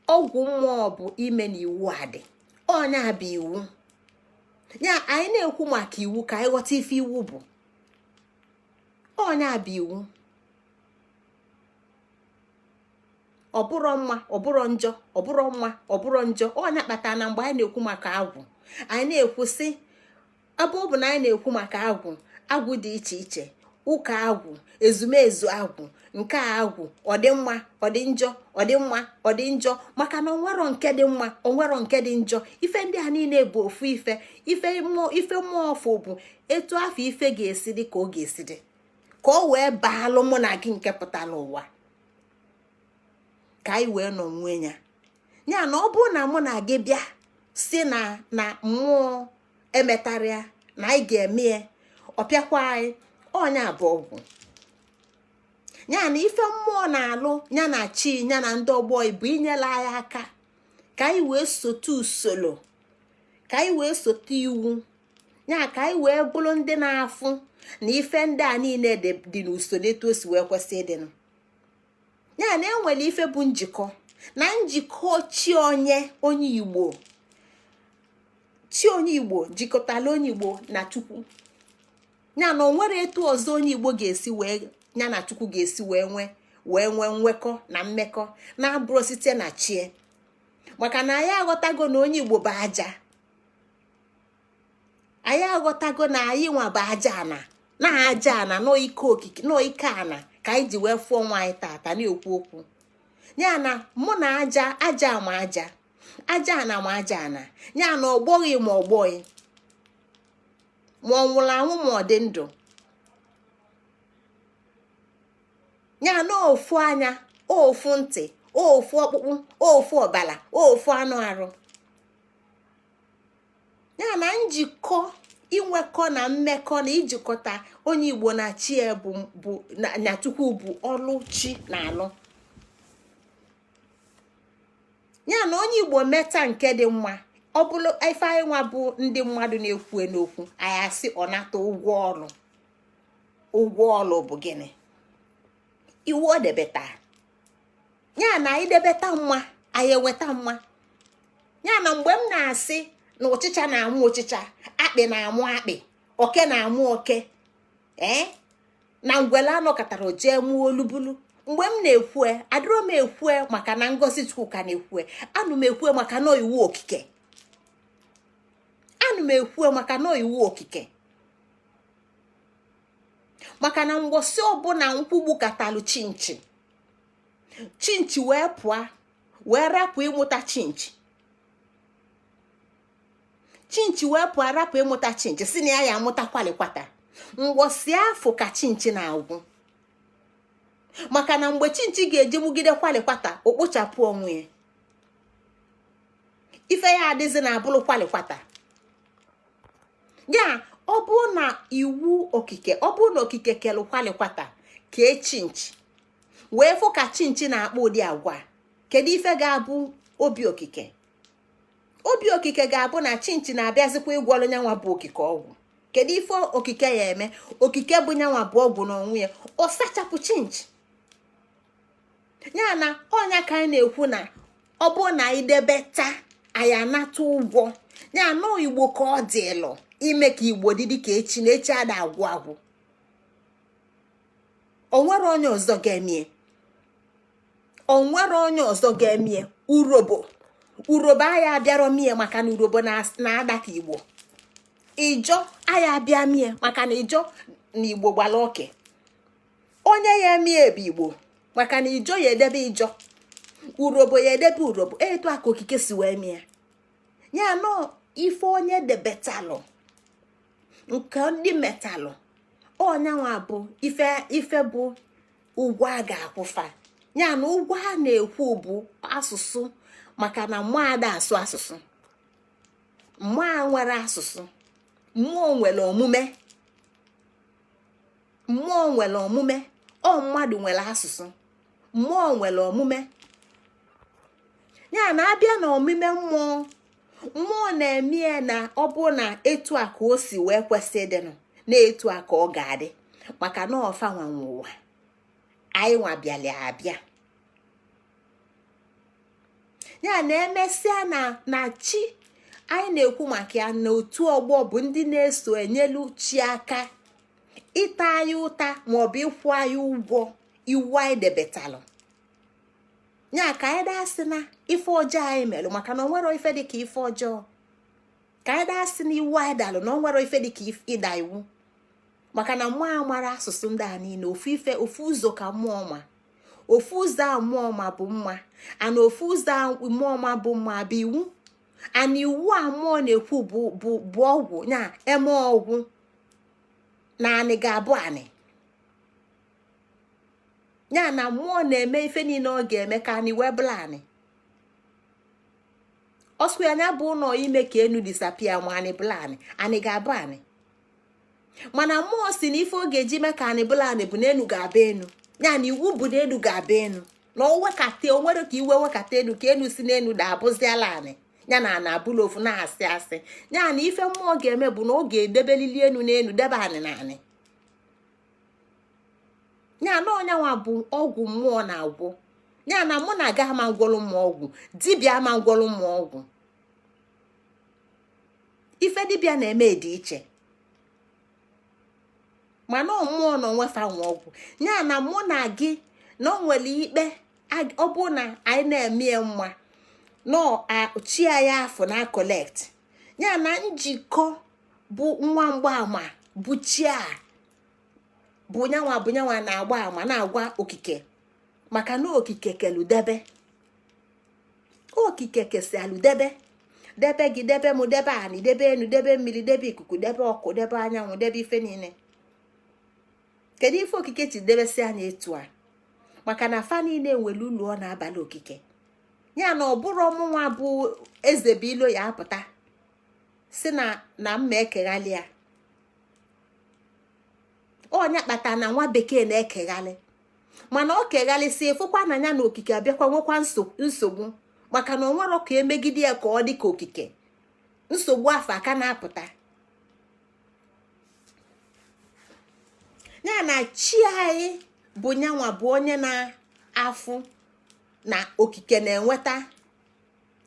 Ọgwụ mmụọ bụ ime na iwu adị ọnya bụ iwu ya. Anyị na-ekwu maka iwu ka anyị ghọta ife iwu bụ. Ọnya bụ iwu. Ọ bụrụ mma, ọ bụrụ njọ, ọ bụrụ mma, ọ bụrụ njọ. Ọnya kpatara na mgbe anyị na-ekwu maka agwụ, anyị na-ekwu sị, ebe ọ bụ na anyị na-ekwu maka agwụ, agwụ dị iche iche, ụka agwụ, ezumezu agwụ, nke a agwụ, ọ dị mma, ọ dị njọ, ọ dị mma, ọ dị njọ, maka na onwero nke dị mma, onwero nke dị njọ. Ife ndị a niile bụ ofu ife. Ife mmụọ, ife mmụọ ọfụ bụ etu afọ ife ga-esi dị ka ọ ga-esi dị, ka ọ wee baalụ mụ na gị nke pụtara ụwa, ka anyị wee nọ nwee ya. Ya na ọ bụrụ na mụ na gị bịa si na mmụọ emetarịa na anyị ga-eme ya, ọ pịakwa anyị. Ọnya bụ ọgwụ. Ya na ife mmụọ na-alụ ya na chi ya na ndị ọgbọ bụ inyere anyị aka ka anyị wee sote usoro, ka anyị wee sote iwu ya, ka anyị wee bụrụ ndị na-afụ na ife ndị a niile dị n'usoro etu o si wee kwesị ịdịnụ. Ya na enwere ife bụ njikọ na njikọ chi onye onye Igbo, chi onye Igbo jikọtala onye Igbo na Chukwu. Ya na onwere etu ọzọ onye Igbo ga-esi wee ya na Chukwu ga-esi wee nwee nwekọ na mmekọ na-abụrụ site na chie, maka na anyị aghọtago na onye Igbo bụ aja. Anyị aghọtago na anyị nwa bụ aja ana, na aja ana n'ike okike, n'ike ana ka anyị ji wee fụọ nwa anyị tata na-ekwu okwu. Ya na mụ na aja, aja ma aja, aja ana ma aja ana. Ya na ọgbọghị ma ọgbọghị, ma ọ nwụrụ anwụ ma ọ dị ndụ, ya na ofu anya, ofu ntị, ofu ọkpụkpụ, ofu ọbala, ofu anụ arụ. Ya na njikọ, inwekọ na mmekọ na ijikọta onye Igbo na chi ya bụ na Chukwu bụ ọlụ chi na alụ. Ya na onye Igbo meta nke dị mma, ọ bụrụ ife anyị nwa bụ ndị mmadụ na-ekwu n'okwu anyị, asị ọ nata ụgwọ ọlụ. Ụgwọ ọlụ bụ gịnị? Iwu ọ debeta. Ya na anyị debeta mma, anyị enweta mma. Ya na mgbe m na-asị na ụchịcha na-amụ ụchịcha, akpị na-amụ akpị, oke na-amụ oke, ee, na ngwele anọkọtara jee mụọ olubulu, mgbe m na-ekwue, adịrọ m ekwue maka na Ngozi Chukwuka na-ekwue. Anụ m ekwue maka na iwu okike. Anụ m ekwue maka na iwu okike, maka na mgbọsị ọbụla nkwugbu katalụ chinchi, chinchi wee pụọ wee rapụ ịmụta chinchi, chinchi wee pụọ rapụ ịmụta chinchi, si na ya ya amụta kwalikwata, mgbọsị afọ ka chinchi na-agwụ. Maka na mgbe chinchi ga-eji mụgide kwalikwata, okpochapụ onwe ya, ife ya adịzi na abụrụ kwalikwata. Ya ọ bụ na iwu okike, ọ bụ na okike kelụ kwalikwata kee chinchi, wee fụ ka chinchi na-akpọ ụdị agwa, kedu ife ga-abụ obi okike? Obi okike ga-abụ na chinchi na-abịazikwa ịgwọrọ nyanwa bụ okike ọgwụ. Kedu ife okike ya eme? Okike bụ nyanwa bụ ọgwụ n'onwe ya, ọ sachapụ chinchi. Ya na ọnya ka anyị na-ekwu na ọ bụ na anyị debeta, anyị anata ụgwọ. Ya na Igbo ka ọ dịlụ ime ka Igbo dị dị ka echi, na echi ada agwụ agwụ. Onwere onye ọzọ ga-emie, onwere onye ọzọ ga-emie. Urobo, urobo anyị abịarọ mie, maka na urobo na-ada ka Igbo. Ijọ anyị abịa mie, maka na ijọ na Igbo gbara oke. Onye ya emie bụ Igbo, maka na ijọ ya edebe ijọ, urobo ya edebe urobo. Etu a ka okike si wee mie ya. Nọ ife onye debetalụ, nke ndị metalụ, ọnyanwa bụ ife, ife bụ ụgwọ a ga-akwụfa. Ya na ụgwọ a na-ekwu bụ asụsụ, maka na mmụọ ada asụ asụsụ, mmụọ nwere asụsụ, mmụọ nwere omume, mmụọ nwere omume. Ọ mmadụ nwere asụsụ, mmụọ nwere omume. Ya na abịa na omume mmụọ, mmụọ na-eme ya na ọ bụ na etu a ka o si wee kwesị ịdịnụ, na etu a ka ọ ga-adị, maka na ọfa nwanwe ụwa anyị nwa bịala abịa. Ya na emesịa na chi anyị na-ekwu maka ya na otu ọgbọ bụ ndị na-eso enyelu chi aka ịta anyị ụta maọbụ ịkwụ anyị ụgwọ iwu anyị debetalụ. Ya ka anyị dasị na ife ọjọọ anyị melụ, maka na onwero ife dịka ife ọjọọ. Ka anyị dasị na iwu anyị dalụ, na onwero ife dịka ịda iwu, maka na mmụọ amara asụsụ ndị a niile. Ofu ife, ofu ụzọ ka mmụọ ma. Ofu ụzọ a mmụọ ma bụ mma, ana ofu ụzọ a mmụọ ma bụ mma bụ iwu. Ana iwu a mmụọ na-ekwu bụ ọgwụ ya eme ọgwụ na anị ga-abụ anị. Ya na mmụọ na-eme ife niile ọ ga-eme ka anyị wee bụla anị. Ọsụ ya anya bụ ụlọ ime ka enu disappear, ma anị bụla anị, anị ga-abụ anị. Mana mmụọ si na ife ọ ga-eji mee ka anị bụla anị bụ na enu ga-abụ enu. Ya na iwu bụ na enu ga-abụ enu, na owekata onwere ka iwe wekata enu, ka enu si n'enu da-abụziala anị. Ya na ana abụla ofu na-asị asị. Ya na ife mmụọ ga-eme bụ na ọ ga-edebelili enu n'enu, debe anị na anị. Ya na ọnyanwa bụ ọgwụ mmụọ na-agwụ. Ya na mụ na aga ama ngwọlụ mmụọ ọgwụ, dibịa ama ngwọlụ mmụọ ọgwụ. Ife dibịa na-eme dị iche, mana mmụọ na onwefa nwe ọgwụ. Ya na mụ na gị na o nwere ikpe, ọ bụ na anyị na-eme mma nọ chi anyị afọ na collect. Ya na njikọ bụ nwa mgbaama bụ chi a bụ nyanwa, bụ nyanwa na-agba ama na-agwa okike, maka na okike keludebe, okike kesialudebe, debe gị, debe mụ, debe anị, debe enu, debe mmiri, debe ikuku, debe ọkụ, debe anyanwụ, debe ife niile. Kedu ife okike ji debesi anya etu a? Maka na fa niile nwere ụlọ ọ na-abalị okike. Ya na ọ bụrụ ọmụnwa bụ eze bụ ilo ya apụta si na mma ekeghalị ya. Ọnya kpata na nwa bekee na-ekeghalị, mana ọ keghalịsị fụkwa na ya na okike abịakwa nwekwa nsogbu, maka na ọ nwere ka emegide ya ka ọ dị ka okike. Nsogbu afọ aka na-apụta. Ya na chi anyị bụ nyanwa bụ onye na-afụ na okike na-enweta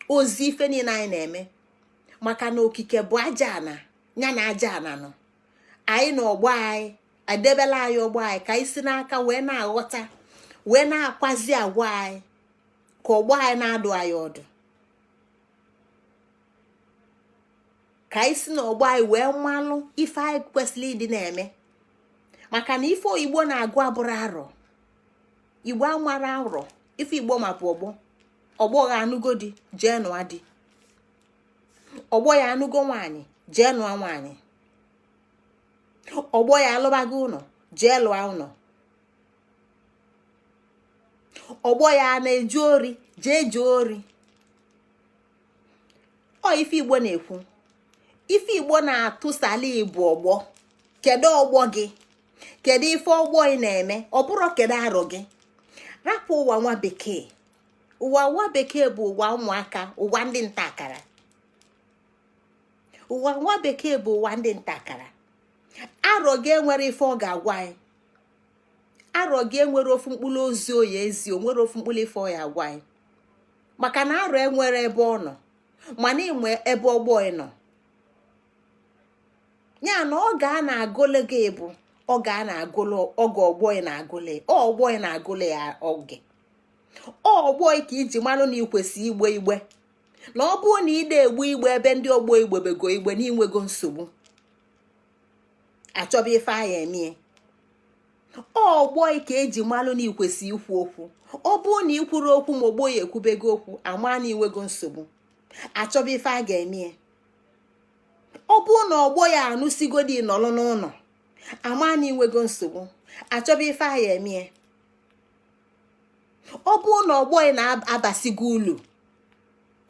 ozi ife niile anyị na-eme, maka na okike bụ aja ana, ya na aja ana nọ anyị na ọgbọ anyị edebela anyị ọgbọ anyị ka anyị si n'aka wee na-aghọta, wee na-akwazi agwa anyị ka ọgbọ anyị na-adụ anyị ọdụ, ka anyị si n'ọgbọ anyị wee malụ ife anyị kwesịrị ịdị na-eme. Maka na ife Igbo na-agụ abụrụ arọ. Igbo amara arọ. Ife Igbo ma bụ ọgbọ. Ọgbọ ya anụgo di, jee nụa di. Ọgbọ ya anụgo nwaanyị, jee nụa nwaanyị. Ọgbọ ya alụbago ụlọ, jee lụọ ụlọ. Ọgbọ ya na-eju ori, jee jee ori. Ọ ife Igbo na-ekwu, ife Igbo na-atụsala ibu ọgbọ. Kedu ọgbọ gị? Kedu ife ọgbọ ị na-eme? Ọ bụrụ kedu arọ gị? Rapụ ụwa nwa bekee. Ụwa nwa bekee bụ ụwa ụmụaka, ụwa ndị nta akara. Ụwa nwa bekee bụ ụwa ndị nta akara. Arọ gị enwere ife ọ ga-agwa anyị. Arọ gị enwere ofu mkpụrụ ozi oyi ezi, o nwere ofu mkpụrụ ife ọ ya agwa anyị, maka na arọ enwere ebe ọ nọ, mana ịnwe ebe ọgbọ ị nọ. Ya na ọ ga na-agụlụ gị bụ ọ ga na-agụlụ oge ọgbọ ị na-agụlụ, ọgbọ ị na-agụlụ ya oge ọgbọ ka iji marụ na ị kwesị igbe igbe, na ọ bụrụ na ị na-egbu igbe ebe ndị ọgbọ igbebego igbe na inwego nsogbu, achọba ife aya emie. Ọgbọ ka eji malụ na ikwesị ikwu okwu. Ọ bụrụ na ikwuru okwu ma ọgbọ ya ekwubego okwu, ama na inwego nsogbu, achọba ife a ga-emie. Ọ bụrụ na ọgbọ ya anụsigodi nọlụ n'ụlọ, ama na inwego nsogbu, achọba ife a ya emie. Ọ bụrụ na ọgbọ ya na-abasigo ulu,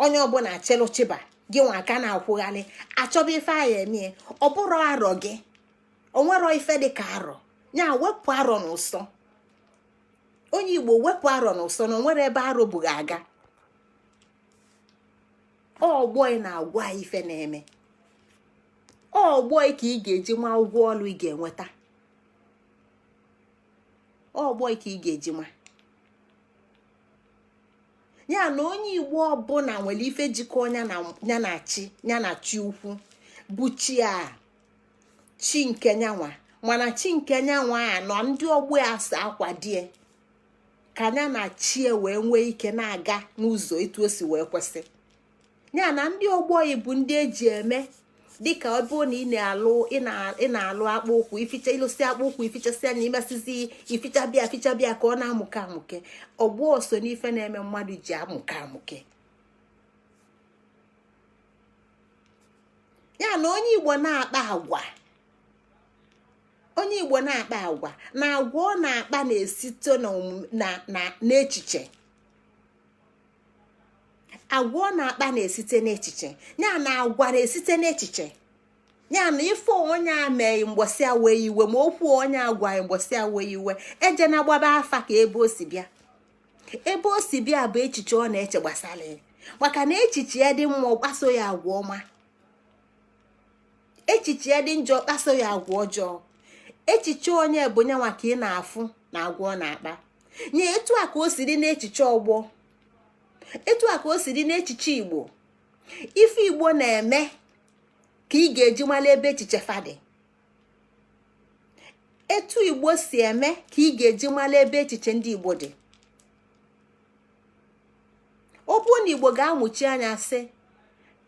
onye ọbụla chelụchiba gị nwa aka na-akwụghalị, achọba ife a ya emie. Ọ bụrụ arọ gị, onwero ife dị ka arọ. Ya wepụ arọ n'ụsọ. Onye Igbo, wepụ arọ n'ụsọ, na onwere ebe arọ bụghị aga. Ọgbọ ị na-agwa ife na-eme, ọgbọ ka ị ga-eji ma ụgwọ ọlụ ị ga-enweta. Ọgbọ ka ị ga-eji ma. Ya na onye Igbo ọbụla nwere ife jikọ ya na chi ya, na chi ukwu bụ chi a, chi nke nyanwa. Mana chi nke nyanwa a nọ, ndị ọgbọ ya so akwadie ka ya na chi wee nwee ike na-aga n'ụzọ etu o si wee kwesị. Ya na ndị ọgbọ ya bụ ndị eji eme dịka ọ bụrụ na ị na-alụ, ị na-alụ akpụ ụkwụ, ificha, ịlụsị akpụ ụkwụ, ifichasị anya, imesizi ifichabịa fichabịa ka ọ na-amụke amụke. Ọgbọ so n'ife na-eme mmadụ ji amụke amụke. Ya na onye Igbo na-akpa agwa, onye Igbo na-akpa agwa na agwa ọ na-akpa na-esite na n'echiche. Agwa ọ na-akpa na-esite n'echiche. Ya na agwa na-esite n'echiche. Ya na ife onye a mee mgbọsị a wee iwe, ma okwu onye agwa mgbọsị a wee iwe, eje na gbaba afa ka ebe o si bịa. Ebe o si bịa bụ echiche ọ na-eche gbasara ya. Maka na echiche ya dị mma, kpaso ya agwa ọma. Echiche ya dị njọ, kpaso ya agwa ọjọọ. Echiche onye bụ nyanwa ka ị na-afụ na agwa ọ na-akpa. Nye etu a ka o si dị n'echiche ọgbọ, etu a ka o si dị n'echiche Igbo. Ife Igbo na-eme ka ị ga-eji mara ebe echiche fa dị. Etu Igbo si eme ka ị ga-eji mara ebe echiche ndị Igbo dị. Ọ bụrụ na Igbo ga-amụchi anya sị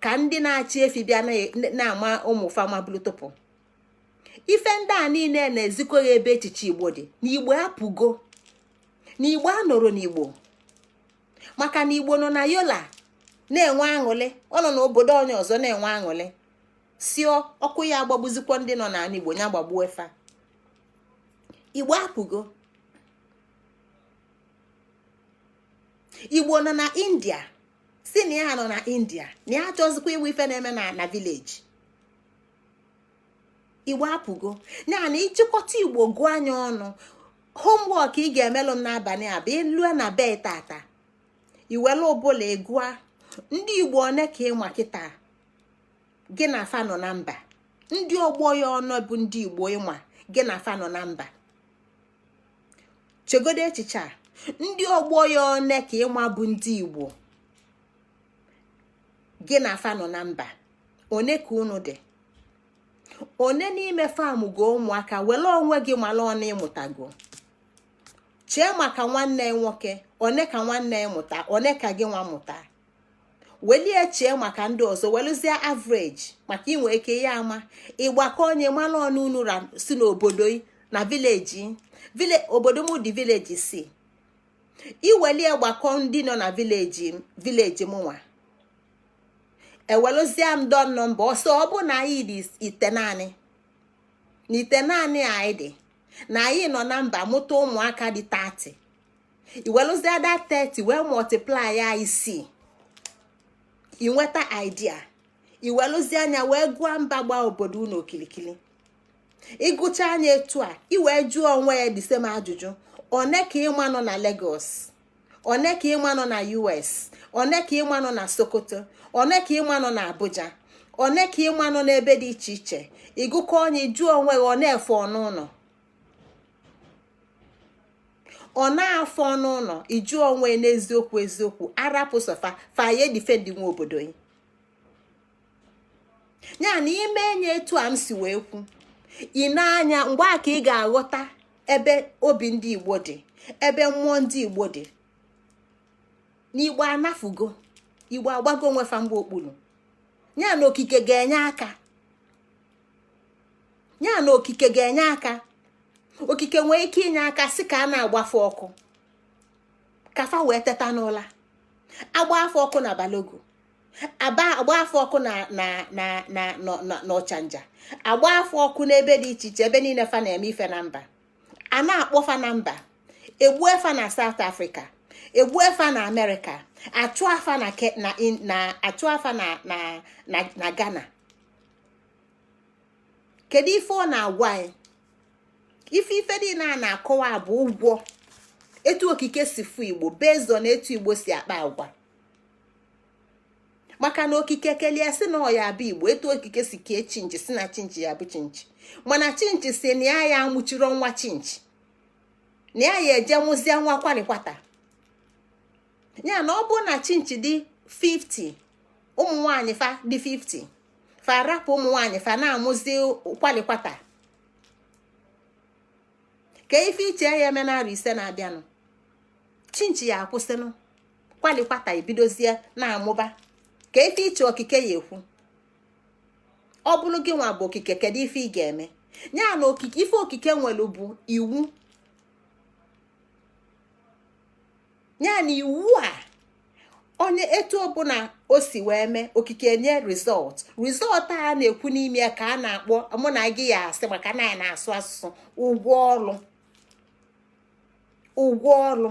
ka ndị na-achị efi bịa na-ama ụmụ fama bulu tụpụ ife ndị a niile na-ezikọghị ebe echiche Igbo dị, na Igbo apụgo, na Igbo anọrọ n'Igbo. Maka na Igbo nọ na Yola na-enwe aṅụlị, ọ nọ n'obodo onye ọzọ na-enwe aṅụlị, si ọkụ ya agbagbuzikwa ndị nọ n'ala Igbo, ya gbagbuo fa. Igbo apụgo. Igbo nọ na India, si na ya nọ na India, na ya achọzikwa ịwụ ife na-eme na village. Igbo apụgo. Ya na ịchịkọta Igbo gụọ anya ọnụ, homework ị ga-emelụ m n'abalị a bụ ịlue na be tata, iwelu ụbụla ịgụa ndị Igbo one ka ịma kịta gị na fa nọ na mba, ndị ọgbọ ya ọnụ bụ ndị Igbo ịma gị na fa nọ na mba. Chegodo echiche a: ndị ọgbọ ya one ka ịma bụ ndị Igbo gị na fa nọ na mba? One ka unu dị? One n'ime fam go ụmụaka? Were onwe gị mara ọnụ ịmụtago. Chee maka nwanne nwoke, one ka nwanne ya mụta, one ka gị nwa mụta. Welie chee maka ndị ọzọ, weluzie average maka inwe ike ya ama ịgbakọ onye mara ọnụ unu si n'obodo na village. Obodo m dị village si iwelie gbakọ ndị nọ na village, village m nwa eweluzie m don number ọsọ. Ọ bụ na anyị dị 9, na 9 anyị dị, na anyị nọ na mba mụta ụmụaka dị 30, iweluzie that 30 wee multiply ya isii, inweta idea. Iweluzie anya wee gụọ mba gbaa obodo unu okilikili. Ịgụcha anya etu a, iwee jụọ onwe ya the same ajụjụ: one ka ịma nọ na Lagos? One ka ịma nọ na US? One ka ịma nọ na Sokoto? One ka ịma nọ na Abuja? One ka ịma nọ n'ebe dị iche iche? Ịgụkọ onye, jụọ onwe gị, ọ na-efe ọnụ ụlọ, ọ na-afọ ọnụ ụlọ. Ịjụ onwe n'eziokwu eziokwu, arapụ sọfa faye defend nwe obodo yi. Ya na ime enye etu a m si wee kwu, ị na-anya mgbe a ka ị ga-aghọta ebe obi ndị Igbo dị, ebe mmụọ ndị Igbo dị. N'Igbo anafugo, Igbo agbago onwe fa mgbe okpuru. Ya na okike ga-enye aka, ya na okike ga-enye aka. Okike nwee ike inye aka si ka a na-agbafe ọkụ ka fa wee teta n'ụla. Agba afọ ọkụ na Balogo, aba agba afọ ọkụ na na na na n'Ọchanja, agba afọ ọkụ n'ebe dị iche iche, ebe niile fa na-eme ife na mba, a na-akpọ fa na mba, egbue fa na South Africa, egbue fa na America, achụ afa na na achụ afa na na na na Ghana. Kedu ife ọ na-agwa anyị? Ife niile a na-akọwa bụ ụgwọ etu okike si fụ Igbo based on etu Igbo si akpa agwa. Maka na okike kelie si na ọ ya bụ Igbo, etu okike si kee chinchi, si na chinchi ya bụ chinchi, mana chinchi si na ya ya amụchiri nwa chinchi, na ya ya eje nwụzie nwa kwalikwata. Ya na ọ bụrụ na chinchi dị 50, ụmụ nwanyị fa dị 50, fa rapụ ụmụ nwanyị fa na-amụzi kwalikwata ka ife iche ya eme narị 5 na-abịanụ, chinchi ya akwụsịnụ, kwalikwata ebidozie na-amụba. Ka ife iche okike ya ekwu, ọ bụrụ gị nwa bụ okike, kedu ife ị ga-eme? Ya na okike, ife okike nwere bụ iwu. Ya na iwu a, onye etu ọbụla o si wee mee, okike nye result. Result a na-ekwu n'ime ya ka a na-akpọ mụ na gị ya asị, maka na anyị na-asụ asụsụ, ụgwọ ọlụ, ụgwọ ọlụ.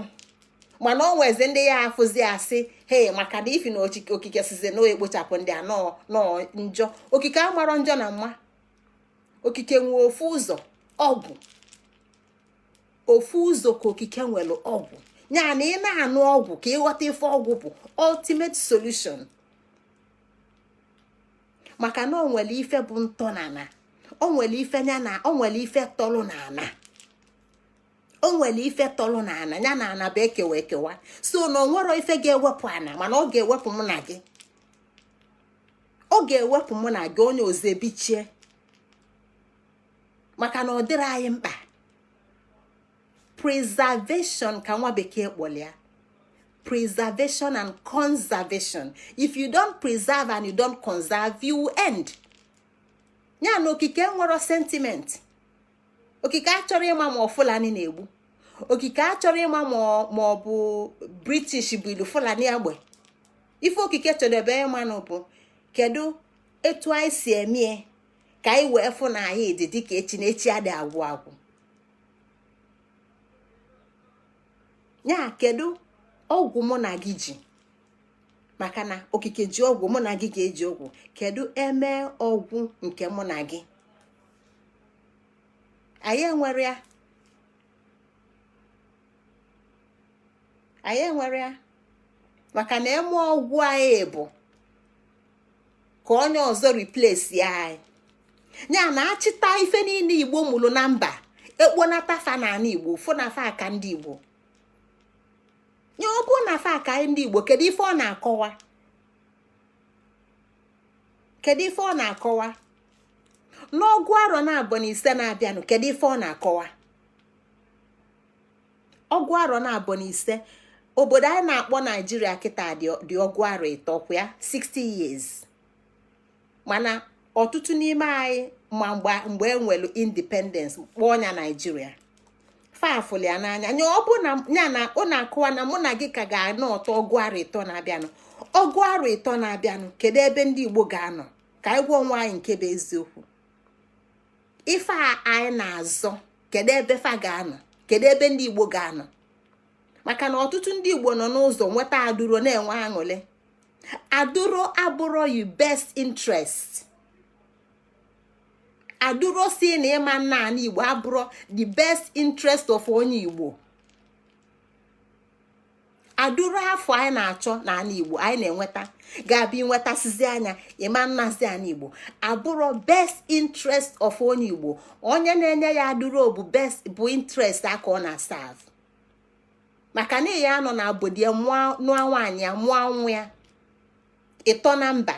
Mana ọ nwezi ndị ya afụzi asị he, maka na ifi na okike sizi na ekpochapụ ndị a nọ njọ. Okike amarọ njọ na mma. Okike nwee ofu ụzọ ọgwụ, ofu ụzọ ka okike nwere ọgwụ. Ya na ị na-anụ ọgwụ ka ịghọta ife ọgwụ bụ ultimate solution, maka na o nwere ife bụ ntọnana, o nwere ife ya na o nwere ife tọlụ n'ana, o nwere ife tọlụ n'ana ya na ana bụ ekewa ekewa. So na o nwero ife ga-ewepụ ana, mana ọ ga-ewepụ mụ na gị, ọ ga-ewepụ mụ na gị onye ozo ebichie, maka na ọ dịrị anyị mkpa. Preservation ka nwa bekee kpọrọ ya, preservation and conservation. If you don't preserve and you don't conserve, you will end. Ya na okike nwere sentiment. Okike achọrọ ịma ma ọ Fulani na-egbu, okike achọrọ ịma ma ọ bụ British bụ ilu Fulani agbe. Ife okike chọrọ ebe ịmanụ bụ kedu etu anyị si emie ka anyị wee fụ na anyị dị dịka echi na echi adị agwụ agwụ. Ya kedu ọgwụ mụ na gị ji, maka na okike ji ọgwụ, mụ na gị ga-eji ọgwụ. Kedu eme ọgwụ nke mụ na gị anyị enwere ya? Anyị enwere ya, maka na eme ọgwụ anyị bụ ka onye ọzọ replace ya anyị. Ya na achịta ife niile Igbo mụrụ na mba, ekponata fa n'ala Igbo, fụ na fa aka ndị Igbo. Ya ọ bụrụ na fa aka ndị Igbo, kedu ife ọ na-akọwa? Kedu ife ọ na-akọwa n'ọgụ arọ na abụọ na ise na-abịanụ? Kedu ife ọ na-akọwa ọgụ arọ na abụọ na ise? Obodo anyị na-akpọ Naijiria kịta dị ọgụ arọ 30 kwa ya, 60 years. Mana ọtụtụ n'ime anyị ma mgbe e nwere independence kpọọ ya Naijiria, fafụli ya n'anya. Nya ọ bụ na ya na ọ na-akụwa na mụ na gị ka ga-anọ ọtọ ọgụ arọ 30 na-abịanụ, ọgụ arọ 30 na-abịanụ, kedu ebe ndị Igbo ga-anọ? Ka anyị gwa onwe anyị nke bụ eziokwu. Ife a anyị na-azọ, kedu ebe fa ga-anọ? Kedu ebe ndị Igbo ga-anọ? Maka na ọtụtụ ndị Igbo nọ n'ụzọ nweta adụro na-enwe aṅụrị. Adụro abụrọ you best interest. Adụro si na ịma nna ala Igbo abụrọ the best interest of onye Igbo. Adụro afọ anyị na-achọ n'ala Igbo anyị na-enweta ga-abịa inwetasizi anya ịma nnazi ala Igbo abụrọ best interest of onye Igbo. Onye na-enye ya adụro bụ best bụ interest aka ọ na-serve, maka na ya anọ na obodo ya nụọ nwaanyị ya mụọ nwa ya ịtọ na mba.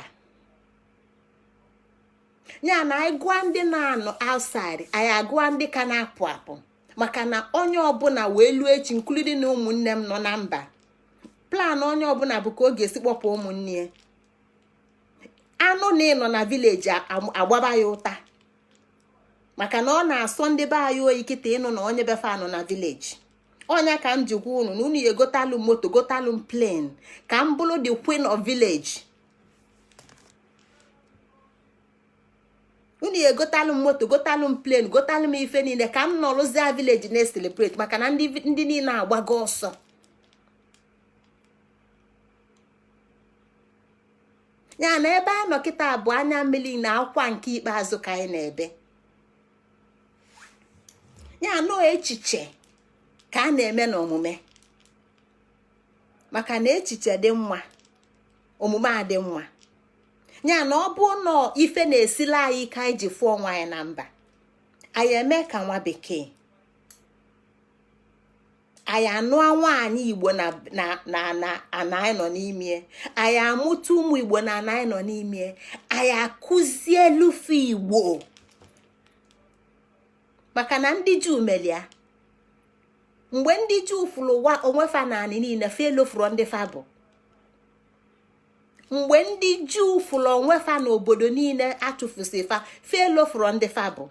Ya na anyị gụọ ndị na-anọ outside, anyị agụọ ndị ka na-apụ apụ, maka na onye ọbụla wee luo echi, including na ụmụnne m nọ na mba, plan onye ọbụla bụ ka ọ ga-esi kpọpụ ụmụnne ya. Anụ na ịnọ na village agbaba ya ụta, maka na ọ na-asọ ndị be anyị oyi kịta ịnụ na onye befe anọ na village. Ọnya ka m ji gwa unu na unu ya egotalụ moto, gotalụ m plane, ka m bụrụ the queen of village. Unu ya egotalụ m moto, gotalụ m plane, gotalụ m ife niile, ka m nọrụzie village na-celebrate, maka na ndị niile agbago ọsọ. Ya na ebe a nọ kịta bụ anya mmiri na akwa nke ikpeazụ ka anyị na-ebe. Ya nọ echiche ka a na-eme n'omume, maka na echiche dị mma, omume adị mma. Ya na ọ bụ nọ ife na-esila anyị ka anyị ji fụọ onwe anyị na mba, anyị eme ka nwa bekee. Anyị anụa nwaanyị Igbo na na na na ana anyị nọ n'ime. Anyị amụta ụmụ Igbo na ana anyị nọ n'ime. Anyị akụzielufe Igbo, maka na ndị Juu melia. Mgbe ndị Juu fụrụ ụwa onwefa na anị niile, fa elofuru ndị fa bụ. Mgbe ndị Juu fụrụ onwefa n'obodo niile achụfusi fa, fa elofuru ndị fa bụ.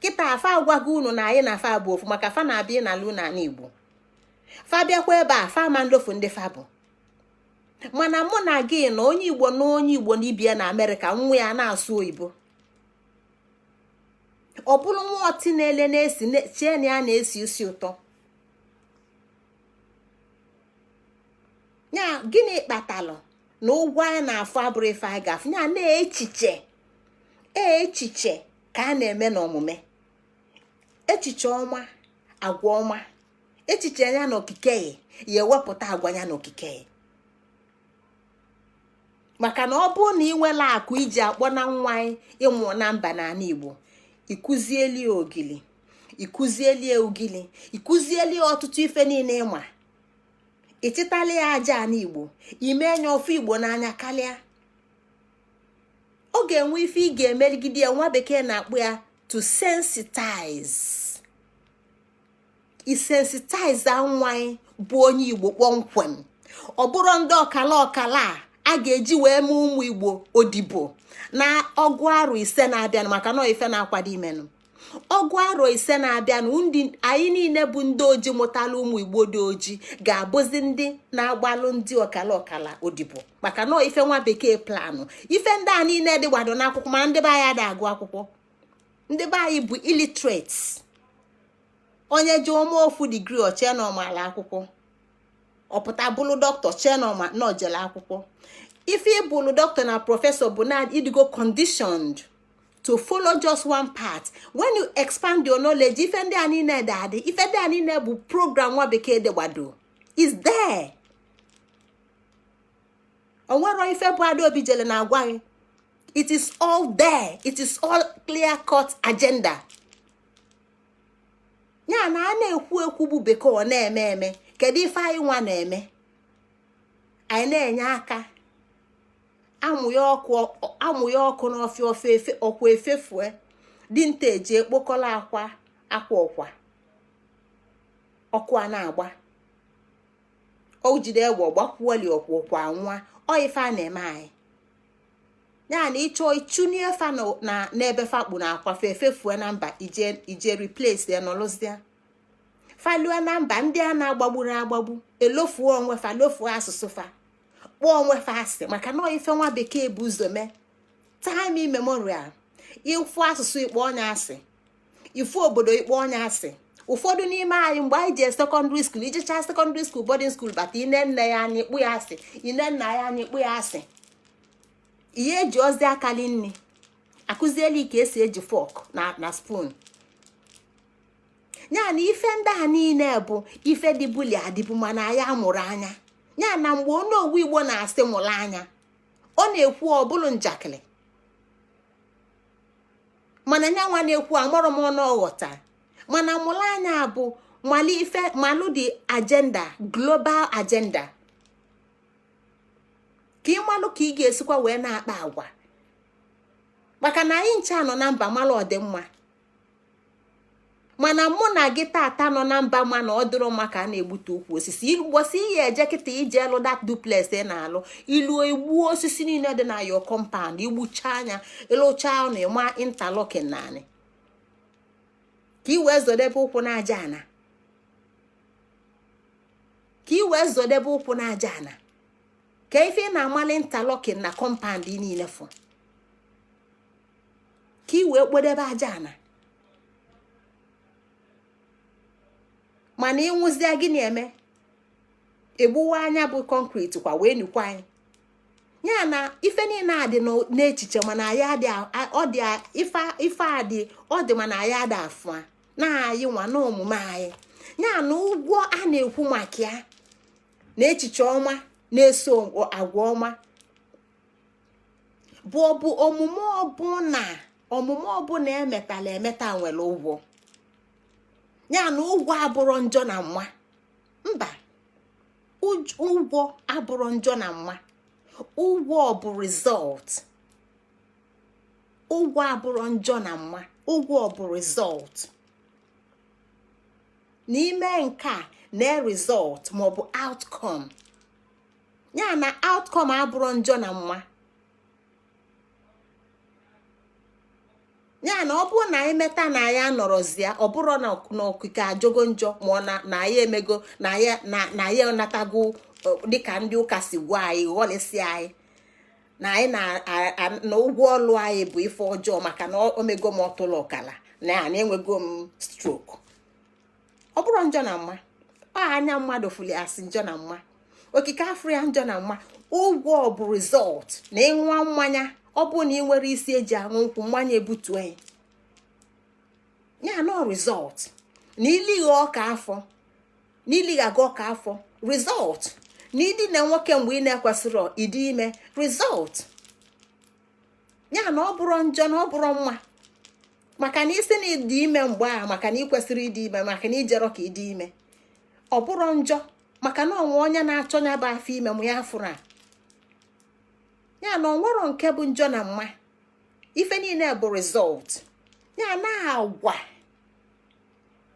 Kịta afa agwago unu na anyị na fa bụ ofu, maka fa na-abịa n'ala unu, ala Igbo. Fa bịakwa ebe a, fa ma nlofu ndị fa bụ. Mana mụ na gị na onye Igbo na onye Igbo na ibie na Amerịka, nwa ya na-asụ oyibo, ọ bụrụ nwa ọtị na-ele na-esi chie na ya na-esi isi ụtọ ya. Gịnị kpatalụ na ụgwọ anyị na-afụ abụrụ ife anyị ga-afụ ya? Na echiche, echiche ka a na-eme n'omume. Echiche ọma, agwa ọma. Echiche ya na okike ya ewepụta agwa ya na okike ya. Maka na ọ bụrụ na ị nwela akụ iji akpọ na nwa anyị ịmụ na mba n'ala Igbo, ịkụzieli ogili, ịkụzieli ugili, ịkụzieli ọtụtụ ife niile ịma, ịchịtala ya aja ala Igbo, ime nya ofu Igbo n'anya karịa. Ọ ga-enwe ife ị ga-emerigide ya. Nwa bekee na-akpụ ya to sensitize. Isensitize nwa anyị bụ onye Igbo kpọmkwem. Ọ bụrụ ndị ọkala ọkala a ga-eji wee mee ụmụ Igbo odibo na 50 arọ na-abịanụ, maka na ife na-akwado imenụ 50 arọ na-abịanụ, ndị anyị niile bụ ndị oji mụtala ụmụ Igbo dị oji ga-abụzi ndị na-agbalụ ndị ọkala ọkala odibo, maka na ife nwa bekee planụ. Ife ndị a niile dị gbado n'akwụkwọ, mana ndị be anyị ada agụ akwụkwọ. Ndị be anyị bụ illiterates. Onye ji ọma ofu degree, ochie na ọmala akwụkwọ, ọpụta bụlụ dọkịta, chee na ọma na ojele akwụkwọ. Ife ịbụlụ dọkịta na professor bụ na ịdịgo conditioned to follow just one part. When you expand your knowledge, ife ndị a niile dị adị. Ife ndị a niile bụ program nwa bekee dị gbado is there. Onwero ife bụ Adaobi jele na-agwa gị. It is all there. It is all clear cut agenda. Ya na a na-ekwu ekwu bụ bekee, ọ na-eme eme. Kedu ife anyị nwa na-eme? Anyị na-enye aka amụya ọkụ, amụya ọkụ n'ọfịa, ofe efe ọkwa efefue. Dinta eji ekpokọla akwa akwa ọkwa ọkụ a na-agba, o jide egbe ọgbakwuoli ọkwa ọkwa nwa. Ọ ife a na-eme anyị ya na ịchọ ịchụnye fa na n'ebe fakpu na akwa fa efefue na mba, ije ije replace ya nọlụzia. Falue na mba, ndị a na-agbagburu agbagbu elofuo onwe fa, lofuo asụsụ fa, kpọọ onwe fa asị, maka na ife nwa bekee bụ ụzọ mee time immemorial. Ịfụ asụsụ, ikpọ onye asị. Ifu obodo, ikpọ onye asị. Ụfọdụ n'ime anyị, mgbe anyị jee secondary school, ijecha secondary school, boarding school bata, ine nne ya anya, ikpụ ya asị. Ine nna ya anya, ikpụ ya asị. Ihe eji ozi akali nri, akụzieli ka esi eji fork na spoon. Ya na ife ndị a niile bụ ife dịbuli adịbụ, mana anyị amụrụ anya. Ya na mgbe onye owu Igbo na-asị mụrụ anya, ọ na-ekwu ọbụlụ njakịrị, mana nyanwa na-ekwu amarọ m ọnụ ọghọta. Mana mụrụ anya bụ malụ ife, malụ the agenda, global agenda, ka ịmalụ ka ị ga-esikwa wee na-akpa agwa, maka na anyị ncha nọ na mba malụ ọdịmma. Mana mụ na gị tata nọ na mba, ma na ọ dịrọ mma ka a na-egbute ukwu osisi. Ụbọchị ihe eje kịta ije alụ that duplex ị na-alụ, iluo, igbuo osisi niile dị na your compound, igbucha anya, ịlụcha ụnụ, ịma interlocking naanị ka ị wee zọdebe ụkwụ n'aja ana, ka ị wee zọdebe ụkwụ n'aja ana, ka ife ị na-amali interlocking na compound ị niile fụ, ka ị wee kpodebe aja ana. Mana ịnwụzie, gịnị eme? Egbuwa anya bụ concrete kwa wee nukwa anyị. Ya na ife niile a dị n'echiche, mana anyị adị ọ dị ife a dị ọ dị, mana anyị ada afụ na anyị nwa na omume anyị. Ya na ụgwọ a na-ekwu maka ya na echiche ọma na-eso agwa ọma bụ ọbụ omume ọbụla, omume ọbụla emetala emeta nwere ụgwọ. Ya na ụgwọ abụrụ njọ na mma. Mba, ụgwọ abụrụ njọ na mma. Ụgwọ bụ result. Ụgwọ abụrụ njọ na mma, ụgwọ bụ result. N'ime nke a na result maọbụ outcome ya, na outcome abụrụ njọ na mma. Ya na ọ bụrụ na anyị meta na anyị anọrọzie, ọ bụrụ na okike ajọgo njọ, ma ọ na anyị emego na anyị anatago, dịka ndị ụka si gwa anyị, ghọlịsị anyị na anyị na ụgwọ ọlụ anyị bụ ife ọjọọ, maka na omego m ọtụlụ ọkala na ya na-enwego m stroke. Ọ bụrụ njọ na mma, ọ anya mmadụ fuli asị njọ na mma. Okike afụrụ ya njọ na mma. Ụgwọ bụ result. Na ịṅụọ mmanya, ọ bụ na ị nwere isi eji aṅụ nkwụ, mmanya ebutue ya na result. Na ilighe ọka afọ, na ilighaga ọka afọ, result. Na idina nwoke mgbe ị na-ekwesịrị ịdị ime, result. Ya na ọ bụrụ njọ na ọ bụrụ mma, maka na isi na ịdị ime mgbe a, maka na ị kwesịrị ịdị ime, maka na ijerọ ka ịdị ime, ọ bụrụ njọ, maka na onwe onye na-achọ ya bụ afọ ime mụ ya fụrụ a. Ya na onwero nke bụ njọ na mma. Ife niile bụ result. Ya na agwa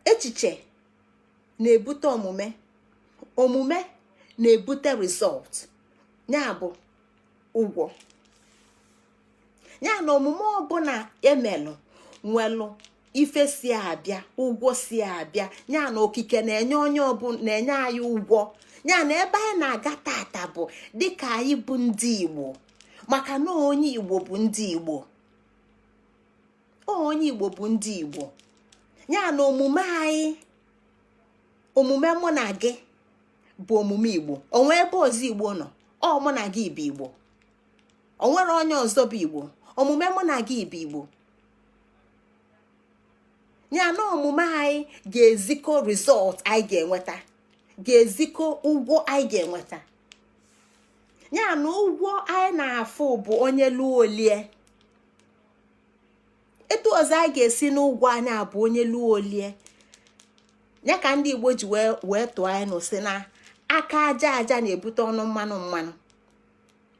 echiche na-ebute omume, omume na-ebute result, ya bụ ụgwọ. Ya na omume ọbụla emelụ nwelụ ife si abịa, ụgwọ si abịa. Ya na okike na-enye onye ọbụla, na-enye anyị ụgwọ. Ya na ebe anyị na-aga tata bụ dịka anyị bụ ndị Igbo, maka na onye Igbo bụ ndị Igbo, onye Igbo bụ ndị Igbo. Ya na omume anyị, omume mụ na gị bụ omume Igbo. Onwe ebe ọzọ Igbo nọ? Ọ mụ na gị bụ Igbo, onwere onye ọzọ bụ Igbo. Omume mụ na gị bụ Igbo. Ya na omume anyị ga-ezikọ result anyị ga-enweta, ga-ezikọ ụgwọ anyị ga-enweta. Ya na ụgwọ anyị na-afụ bụ onye lụọ olie. Etu ọzọ anyị ga-esi n'ụgwọ anyị abụ onye lụọ olie. Ya ka ndị Igbo ji wee tụọ anyị nụ si na aka aja aja na-ebute ọnụ mmanụ mmanụ.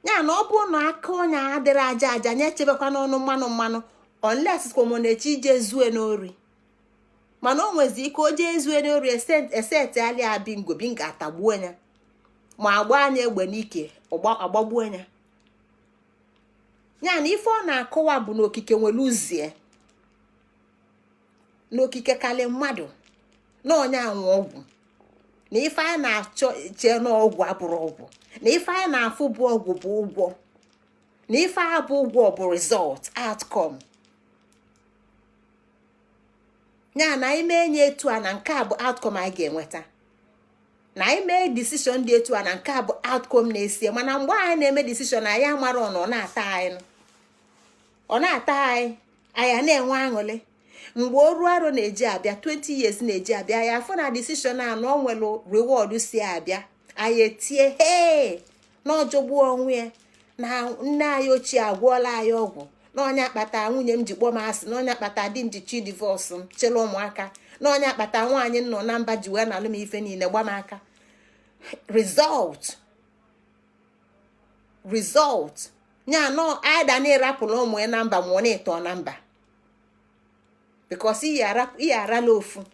Ya na ọ bụrụ na aka onye adịrị aja aja, nye echebekwa n'ọnụ mmanụ mmanụ, unless kwamo na-eche ije zue n'ori. Mana o nwezi ike o jee zue n'ori, eseti ya bingo bingo, atagbuo ya, ma agba anya egbe n'ike, agbagbuo ya. Ya na ife ọ na-akọwa bụ na okike nwere uzie, na okike kalị mmadụ, na onye anwụ ọgwụ, na ife anyị na-achọ chee n'ọgwụ abụrụ ọgwụ, na ife anyị na-afụ bụ ọgwụ bụ ụgwọ, na ife a bụ ụgwọ bụ result, outcome. Ya na anyị mee nye etu a, na nke a bụ outcome anyị ga-enweta. Na anyị mee decision dị etu a, na nke a bụ outcome na-esi. Mana mgbe anyị na-eme decision, anyị amara ọ na-ata anyị, ọ na-ata anyị, anyị a na-enwe aṅụrị. Mgbe oru arụ na-eji abịa, 20 years na-eji abịa, ya afụ na decision a na ọ nwere reward si abịa, anyị etie hee na ọjọgbuo onwe ya, na nne anyị ochie agwọọla anyị ọgwụ, na onye akpata nwunye m ji kpọọ m asị, na onye akpata di m ji chi divorce m chịrị ụmụaka, na onye akpata nwaanyị nọ na mba ji wee nalụ m ife niile gba m aka. Result, result. Ya nọ aida na ịrapụrụ ụmụ ya na mba, ma ọ na-eto na mba, because ihe arala ofu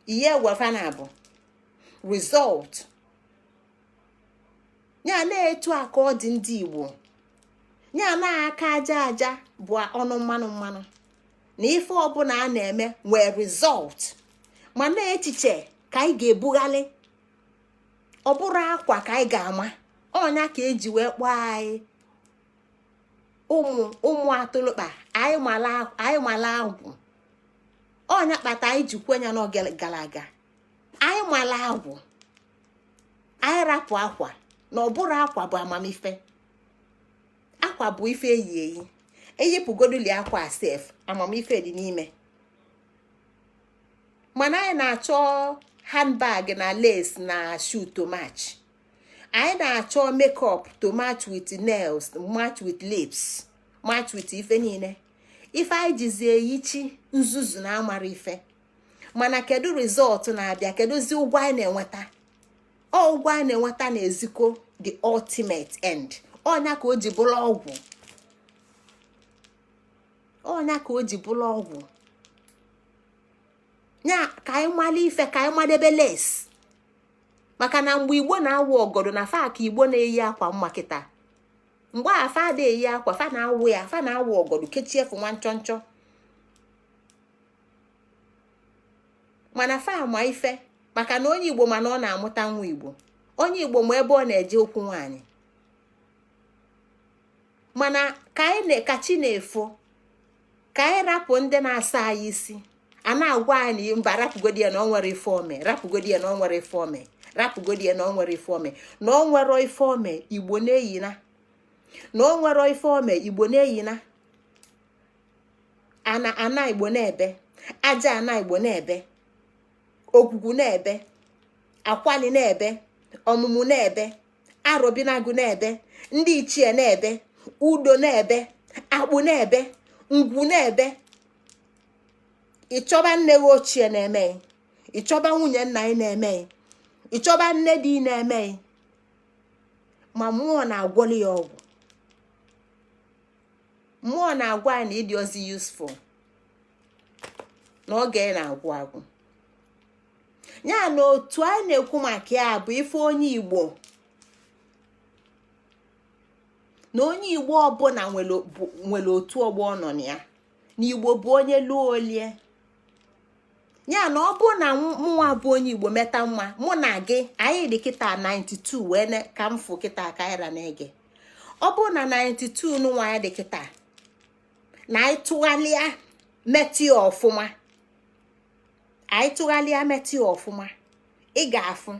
ihe wefa na abụ result. Ya na-etu a ka ọ dị ndị Igbo. Ya na aka aja aja bụ ọnụ mmanụ mmanụ, na ife ọbụla a na-eme nwee result. Mana echiche ka anyị ga-ebughalị, ọ bụrụ akwa ka anyị ga-ama ọnya ka eji wee kpọọ anyị ụmụ ụmụ atụlụkpa. Anyị mala agwụ ọnya kpata anyị ji kwenye n'oge gara aga. Anyị mala agwụ, anyị rapụ akwa, na ọ bụrụ akwa bụ amamife. Akwa bụ ife eyi eyi, eyipụgoduli akwa sef, amamife dị n'ime. Mana anyị na-achọ handbag na lace na shoe to match. Anyị na-achọ makeup to match with nails, match with lips, match with ife niile. Ife anyị jizi eyichi nzuzu na amara ife. Mana kedu result na-abịa? Kedụzi ụgwọ anyị na-enweta? Ọ ụgwọ anyị na-enweta na-ezikọ the ultimate end. Ọnya ka o ji bụrụ ọgwụ, ọnya ka o ji bụrụ ọgwụ ya. Ka anyị mala ife, ka anyị madebe les, maka na mgbe Igbo na-awụ ọgọdọ na fa ka Igbo na-eyi akwa mma kịta. Mgbe a fa ada eyi akwa, fa na-awụ ya, fa na-awụ ọgọdọ kechie efu nwa nchọ nchọ. Mana fa ama ife, maka na onye Igbo mana ọ na-amụta nwa Igbo, onye Igbo ma ebe ọ na-eje okwu nwaanyị. Mana ka anyị ka chi na-efo, ka anyị rapụ ndị na-asa anyị isi a na-agwa anyị mba, rapụgodi ya na ọ nwere ife ome, rapụgodi ya na ọ nwere ife ome, rapụgodi ya na ọ nwere ife ome, na ọ nwere ife ome. Igbo na-eyina na ọ nwere ife ome. Igbo na-eyina ana ana Igbo na-ebe aja, ana Igbo na-ebe okwukwu, na-ebe akwali, na-ebe ọmụmụ, na-ebe arọbinagụ, na-ebe ndị ichie, na-ebe udo, na-ebe akpụ, na-ebe ngwu, na-ebe. Ịchọba nne gị ochie na-eme, ịchọba nwunye nna anyị na-eme, ịchọba nne di na-eme, ma mmụọ na-agwọli ya ọgwụ. Mmụọ na-agwa anyị na ịdị ozi useful n'oge na-agwụ agwụ ya. Na otu anyị na-ekwu maka ya bụ ife onye Igbo na onye Igbo ọbụla nwere otu ọgbọ ọ nọ na ya, na Igbo bụ onye lụọ olie ya. Na ọ bụ na mụnwa bụ onye Igbo meta nwa, mụ na gị anyị dị kịta 92 wee ka m fụ kịta ka anyị ra na-ege. Ọ bụ na 92 nụnwa anyị dị kịta na anyị tụgharịa metụ ya ọfụma, anyị tụgharịa metụ ya ọfụma, ị ga-afụ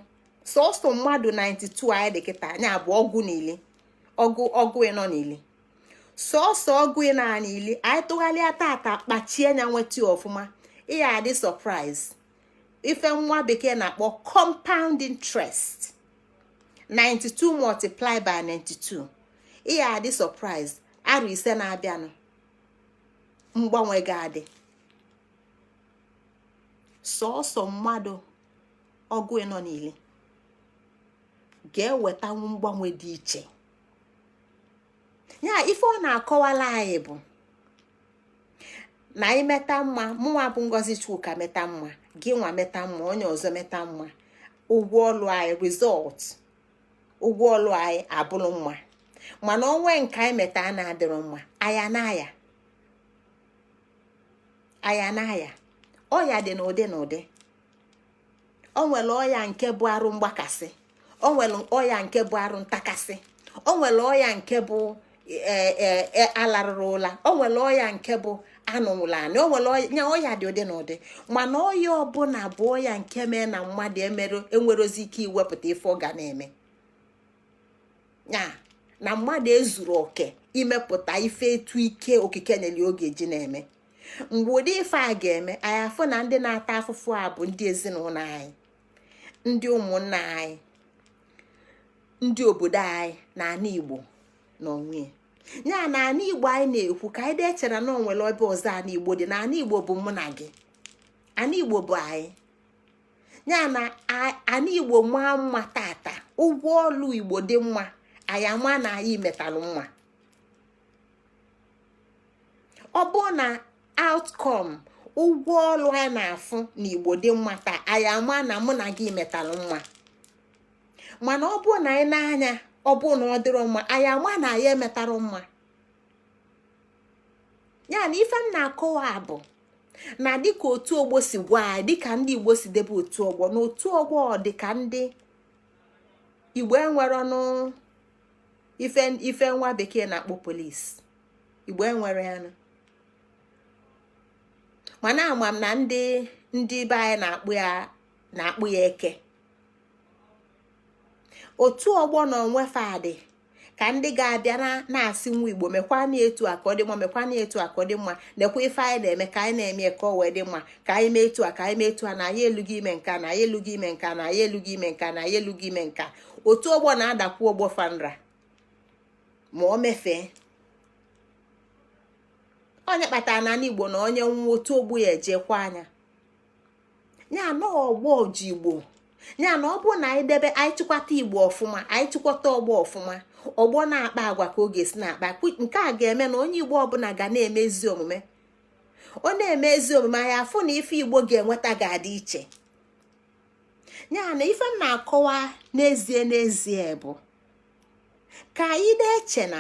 sọsọ mmadụ 92 anyị dị kịta anya bụ ọgụ na ili, ọgụ ọgụ ịnọ na ili, sọsọ ọgụ ịnọ na ili. Anyị tụgharịa tata kpachie anya nweta ya ọfụma, ị ya adị surprise ife nwa bekee na-akpọ compound interest. 92 multiply by 92, ị ya adị surprise. Arọ 5 na-abịanụ, mgbanwe ga-adị. Sọsọ mmadụ ọgụ ịnọ n'ili ga-ewetanwu mgbanwe dị iche. Ya ife ọ na-akọwala anyị bụ na imeta mma, mụnwa bụ Ngozi Chuka meta mma, gị nwa meta mma, onye ọzọ meta mma, ụgwọ ọlụ anyị, result ụgwọ ọlụ anyị abụrụ mma. Mana onwe nke anyị meta na-adịrọ mma, aya na-aya, aya na-aya. Ọya dị n'ụdị n'ụdị. O nwere ọya nke bụ arụ mgbakasị, o nwere ọya nke bụ arụ ntakasị, o nwere ọya nke bụ alarụrụ ụla, o nwere ọya nke bụ anụnwụla anị, o nwere nya ọya dị ụdị n'ụdị. Mana ọya ọbụla bụ ọya nke mee na mmadụ emere enwerozi ike iwepụta ife ọ ga na-eme ya, na mmadụ ezuru oke imepụta ife etu ike okike nyere oge ji na-eme. Mgbe ụdị ife a ga-eme, anyị afụ na ndị na-ata afụfụ a bụ ndị ezinụlọ anyị, ndị ụmụnna anyị, ndị obodo anyị na ana Igbo na onwe ya. Na ana Igbo anyị na-ekwu ka anyị echere na onwere ebe ọzọ ana Igbo dị, na ana Igbo bụ mụ na gị, ana Igbo bụ anyị. Ya na ana Igbo maa mma tata, ụgwọ ọlụ Igbo dị mma, anyị ama na anyị metalụ mma. Ọ bụ na outcome ụgwọ ọlụ anyị na-afụ na Igbo dị mma taa, anyị ama na mụ na gị metalụ mma. Mana ọ bụ na anyị na-anya, ọ bụ na ọ dịrọ mma, anyị ama na anyị emetarọ mma. Ya na ife m na-akọwa bụ na dịka otu ọgbọ si gwa anyị, dịka ndị Igbo si debe otu ọgbọ, na otu ọgbọ dịka ndị Igbo enwere ọnụ ife ife nwa bekee na-akpọ police. Igbo enwere ya nụ, mana ama m na ndị be anyị na-akpụ ya eke. Otu ọgbọ na onwe fadị ka ndị ga-abịa na-asị nwa Igbo mekwa na etu a ka ọ dị mma, mekwa na etu a ka ọ dị mma, nekwa ife anyị na-eme ka anyị na-eme ka ọ wee dị mma, ka anyị mee etu a, ka anyị mee etu a, na anyị elughị ime nka, na anyị elughị ime nka, na anyị elughị ime nka, na anyị elughị ime nka. Otu ọgbọ na-adakwu ọgbọ fanra ma o mefee. Onye kpatara na ala Igbo na onye nwa otu ogbu ya ejekwa anya. Ya na ọgbọ ji Igbo, ya na ọ bụrụ na anyị debe, anyị chịkwata Igbo ọfụma, anyị chịkwata ọgbọ ọfụma, ọgbọ na-akpa agwa ka ọ ga-esi na-akpa. Nke a ga-eme na onye Igbo ọbụla ga na-eme ezi omume. Ọ na-eme ezi omume, anyị afụ na ife Igbo ga-enweta ga-adị iche. Ya na ife m na-akọwa n'ezie n'ezie bụ ka anyị na-eche na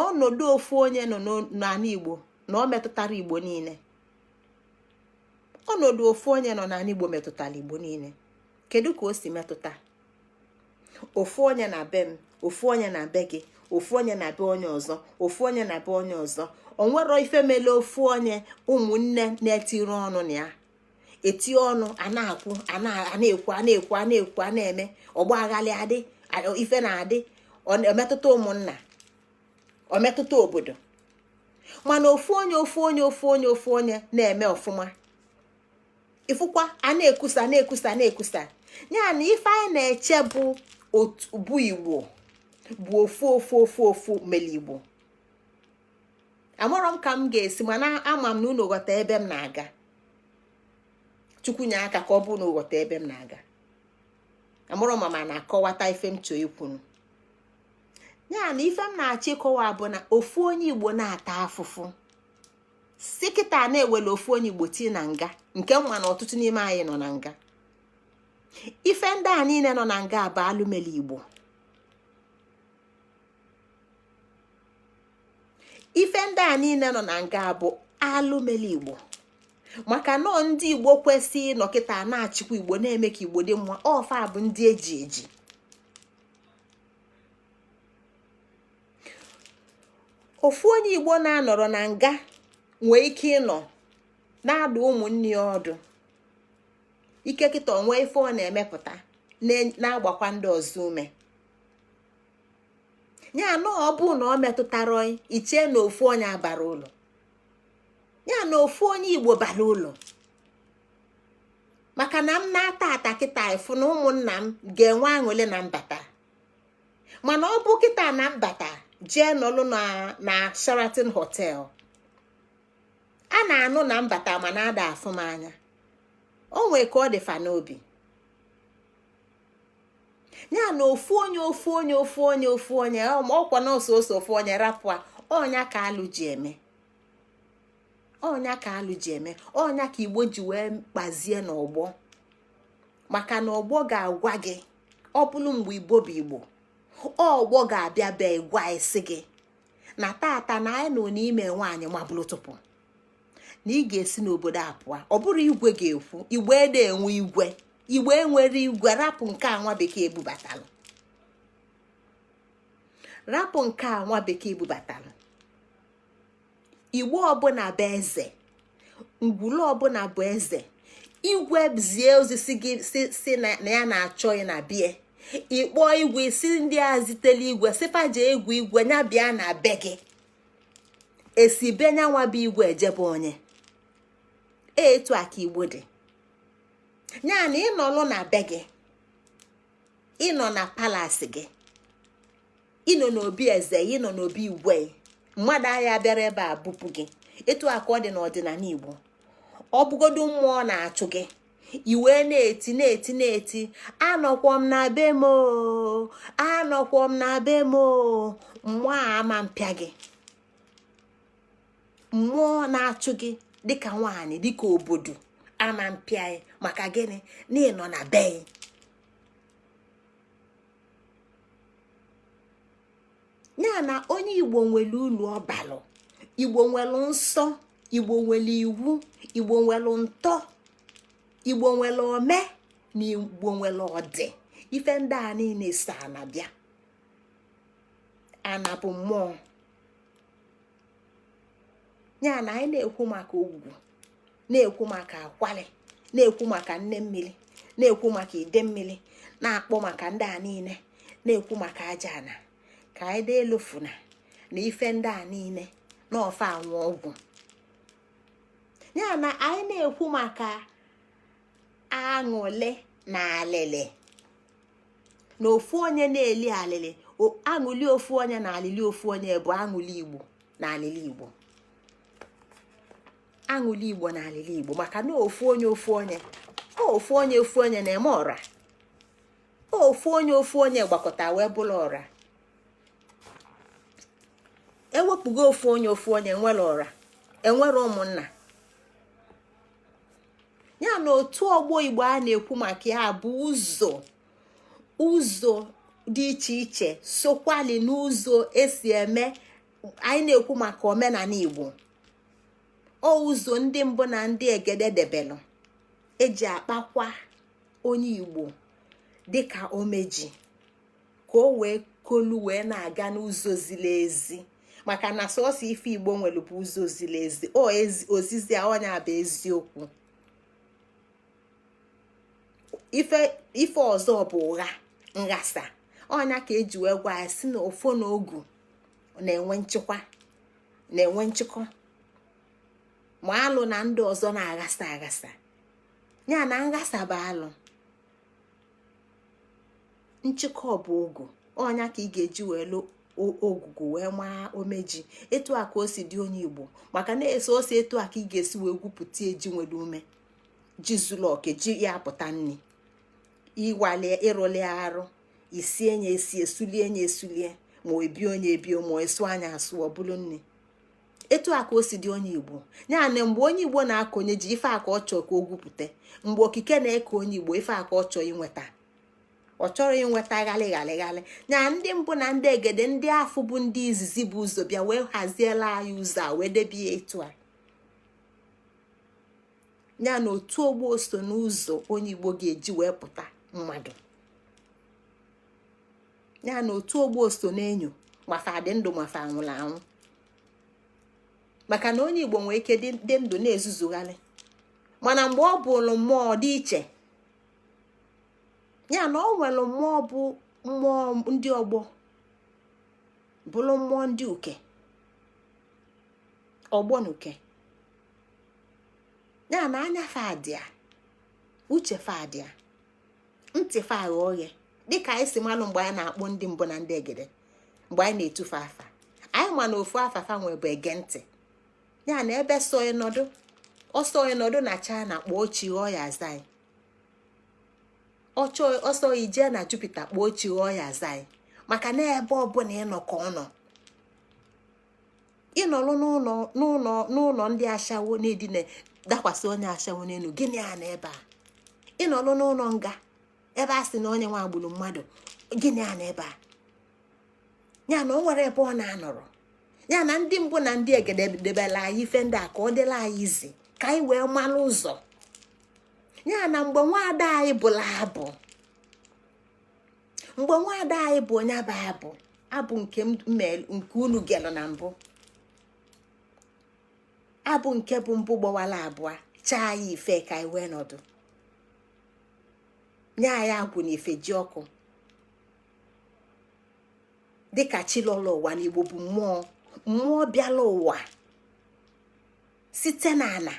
ọnọdụ ofu onye nọ n'ala Igbo na ọ metụtara Igbo niile. Ọnọdụ ofu onye nọ n'ala Igbo metụtara Igbo niile. Kedu ka o si metụta? Ofu onye na be m, ofu onye na be gị, ofu onye na be onye ọzọ, ofu onye na be onye ọzọ, onwero ife mele ofu onye, ụmụnne na-etiri ọnụ na ya eti ọnụ, a na-akwụ, a na-ekwu, a na-ekwu, a na-ekwu, a na-eme ọgba aghali adị, ife na-adị emetụta ụmụnna, ometụta obodo. Mana ofu onye, ofu onye, ofu onye, ofu onye na-eme ọfụma, ifụkwa a na-ekwusa, na-ekwusa, na-ekwusa. Ya na ife anyị na-eche bụ otu bụ Igbo bụ ofu ofu ofu ofu mere Igbo. Amarọ m ka m ga-esi, mana ama m na unu ghọta ebe m na-aga. Chukwu nye aka ka ọ bụ na ghọta ebe m na-aga. Amụrụ ma ma na-akọwata ife m chọọ ikwunu. Ya na ife m na-achọ ịkọwa bụ na ofu onye Igbo na-ata afụfụ, si kịta na-ewere ofu onye Igbo tii na nga, nke mma na ọtụtụ n'ime anyị nọ na nga. Ife ndị a niile nọ na nga bụ alụmeli Igbo. Ife ndị a niile nọ na nga bụ alụmeli Igbo, maka nọọ ndị Igbo kwesị ịnọ kịta na-achịkwa Igbo, na-eme ka Igbo dị mma, ọfa bụ ndị eji eji. Ofu onye Igbo na-anọrọ na nga nwee ike ịnọ na-adụ ụmụnne ya ọdụ, ike kịta onwe ife ọ na-emepụta na-agbakwa ndị ọzọ ume. Ya na ọ bụ na ọ metụtara iche na ofu onye abara ụlọ, ya na ofu onye Igbo bara ụlọ, maka na m na-ata ata kịta ịfụ na ụmụnna m ga-enwe aṅụrị na mbata. Mana ọ bụ kịta na mbata jee nọlụ na Sheraton Hotel, a na-anụ na mbata mana ada afụ m anya, o nwee ka ọ dị fa n'obi. Ya na ofu onye, ofu onye, ofu onye, ofu onye, ọkwa na ọsọsọ ofu onye rapụ ọnya ka alụ ji eme, ọnya ka alụ ji eme, ọnya ka Igbo ji wee kpazie n'ọgbọ. Maka na ọgbọ ga-agwa gị, ọ bụrụ mgbe Igbo bụ Igbo, ọgbọ ga-abịa bịa gwa isi gị na tata na anyị nọ n'ime nwaanyị mabụrụ tupu na ị ga-esi n'obodo a pụọ. Ọ bụrụ igwe ga-ekwu, Igbo ede enwe igwe, Igbo enwere igwe. Rapụ nke a nwa bekee bubatalụ, rapụ nke a nwa bekee bubatalụ. Igbo ọbụla bụ eze, ngwulu ọbụla bụ eze. Igwe zie ozi si gị si na ya na-achọ ị na bie ịkpọ igwe, si ndị a zitela igwe sifa jee egwu igwe nya bịa na be gị, esi be nyanwa bụ igwe ejebe onye. Etu a ka Igbo dị. Ya na ịnọlụ na be gị, ịnọ na palace gị, ịnọ n'obi eze, ịnọ n'obi igwe, mmadụ agha bịara ebe a bupụ gị. Etu a ka ọ dị n'ọdịnala Igbo. Ọ bụgodo mmụọ na-achụ gị, iwe na-eti na-eti na-eti, anọkwọ m na be m, anọkwọ m na be m, mmụọ a ama mpịa gị. Mmụọ na-achụ gị dịka nwaanyị, dịka obodo, ama mpịa gị. Maka gịnị? Na ịnọ na be. Ya na onye Igbo nwere ulu ọbalụ, Igbo nwere nsọ, Igbo nwere iwu, Igbo nwere ntọ, Igbo nwere ome na Igbo nwere ọdị. Ife ndị a niile so ana bịa. Ana bụ mmụọ. Ya na anyị na-ekwu maka ogwugwu, na-ekwu maka akwali, na-ekwu maka nne mmiri, na-ekwu maka ide mmiri, na-akpọ maka ndị a niile, na-ekwu maka aja ana, ka anyị dị elofuna na ife ndị a niile na ọfa anwụ ọgwụ. Ya na anyị na-ekwu maka aṅụle na alịlị, na ofu onye na-eli alịlị, aṅụli ofu onye na alịlị ofu onye bụ aṅụli Igbo na alịlị Igbo, aṅụli Igbo na alịlị Igbo, maka na ofu onye, ofu onye. Ofu onye, ofu onye na-eme ọra. Ofu onye, ofu onye gbakọta wee bụrụ ọra. Ewepụgo ofu onye, ofu onye, enwere ọra, enwere ụmụnna. Ya na otu ọgbọ Igbo a na-ekwu maka ya bụ ụzọ ụzọ dị iche iche sokwali n'ụzọ esi eme. Anyị na-ekwu maka omenala Igbo, ọ ụzọ ndị mbụ na ndị egede debelụ eji akpakwa onye Igbo dịka omeji, ka o wee kolu wee na-aga n'ụzọ ziri ezi, maka na sọsọ ife Igbo nwere bụ ụzọ ziri ezi. O ozizi a, onye bụ eziokwu. Ife ọzọ bụ ụgha, nghasa. Ọnya ka eji wee gwa ya si na ofo na ogu na-enwe nchịkwa, na-enwe nchịkọ, ma alụ na ndị ọzọ na-aghasa aghasa. Ya na nghasa bụ alụ, nchịkọ bụ ogu. Ọnya ka ị ga-eji wee lụ ogugu wee maa omeji. Etu a ka o si dị onye Igbo, maka na-eso ose. Etu a ka ị ga-esi wee gwupụta eji nwere ume, ji zuru oke, ji ya apụta nri. Ịwali ịrụli arụ, isie nye esi, esulie nye esulie, ma ebi onye ebio, ma esu anya asụ, ọ bụrụ nri. Etu a ka o si dị onye Igbo. Ya na mgbe onye Igbo na-akọnye ji, ife a ka ọ chọọ ka o gwupụta. Mgbe okike na-eke onye Igbo, ife a ka ọ chọọ inweta. Ọ chọrọ inweta ghalị ghalị ghalị. Ya ndị mbụ na ndị egede, ndị afọ bụ ndị izizi bụ ụzọ bịa wee haziela anyị ụzọ a, wee debe ya etu a. Ya na otu ogbo so n'ụzọ onye Igbo ga-eji wee pụta mmadụ. Ya na otu ogbo so n'enyo mafa dị ndụ, mafa nwụrụ anwụ, maka na onye Igbo nwere ike dị ndụ na-ezuzugharị, mana mgbe ọ bụrụ mmụọ dị iche. Ya na ọ nwere mmụọ bụ mmụọ ndị ọgbọ, bụrụ mmụọ ndị uke, ọgbọ na uke. Ya na anya fadịa, uche fadịa, ntị fa agha oghe, dịka anyị si malụ mgbe anyị na-akpọ ndị mbụ na ndị egede. Mgbe anyị na-etufu afa, anyị ma na ofu afa fa nwe bụ ege ntị. Ya na ebe so ịnọdụ ọsọ ịnọdụ na China, kpọọ chi ghọọ ya aza anyị. Ọsọ ijee na Jupiter, kpọọ chi ghọọ ya aza anyị, maka na ebe ọbụla ịnọ ka ọ nọ. Ịnọlụ n'ụlọ n'ụlọ n'ụlọ ndị ashawo na-edina, dakwasị onye ashawo n'elu, gịnị a na ebe a? Ịnọlụ n'ụlọ nga ebe a sị na onye nwa gburu mmadụ, gịnị a na ebe a? Ya na o nwere ebe ọ na-anọrọ. Ya na ndị mbụ na ndị egede debela anyị ife ndị a ka ọ dịla anyị izi, ka anyị wee malụ ụzọ. Ya na mgbe nwaada anyị bụla abụ, mgbe nwaada anyị bụ onye bụ abụ, abụ nke nke unu gelụ na mbụ, abụ nke bụ mbụ gbawala abụọ, chaa ya ife ka anyị wee nọdụ, nye anyị agwụ na ife ji ọkụ dịka chilọla ụwa. Na Igbo bụ mmụọ, mmụọ bịala ụwa site n'ala.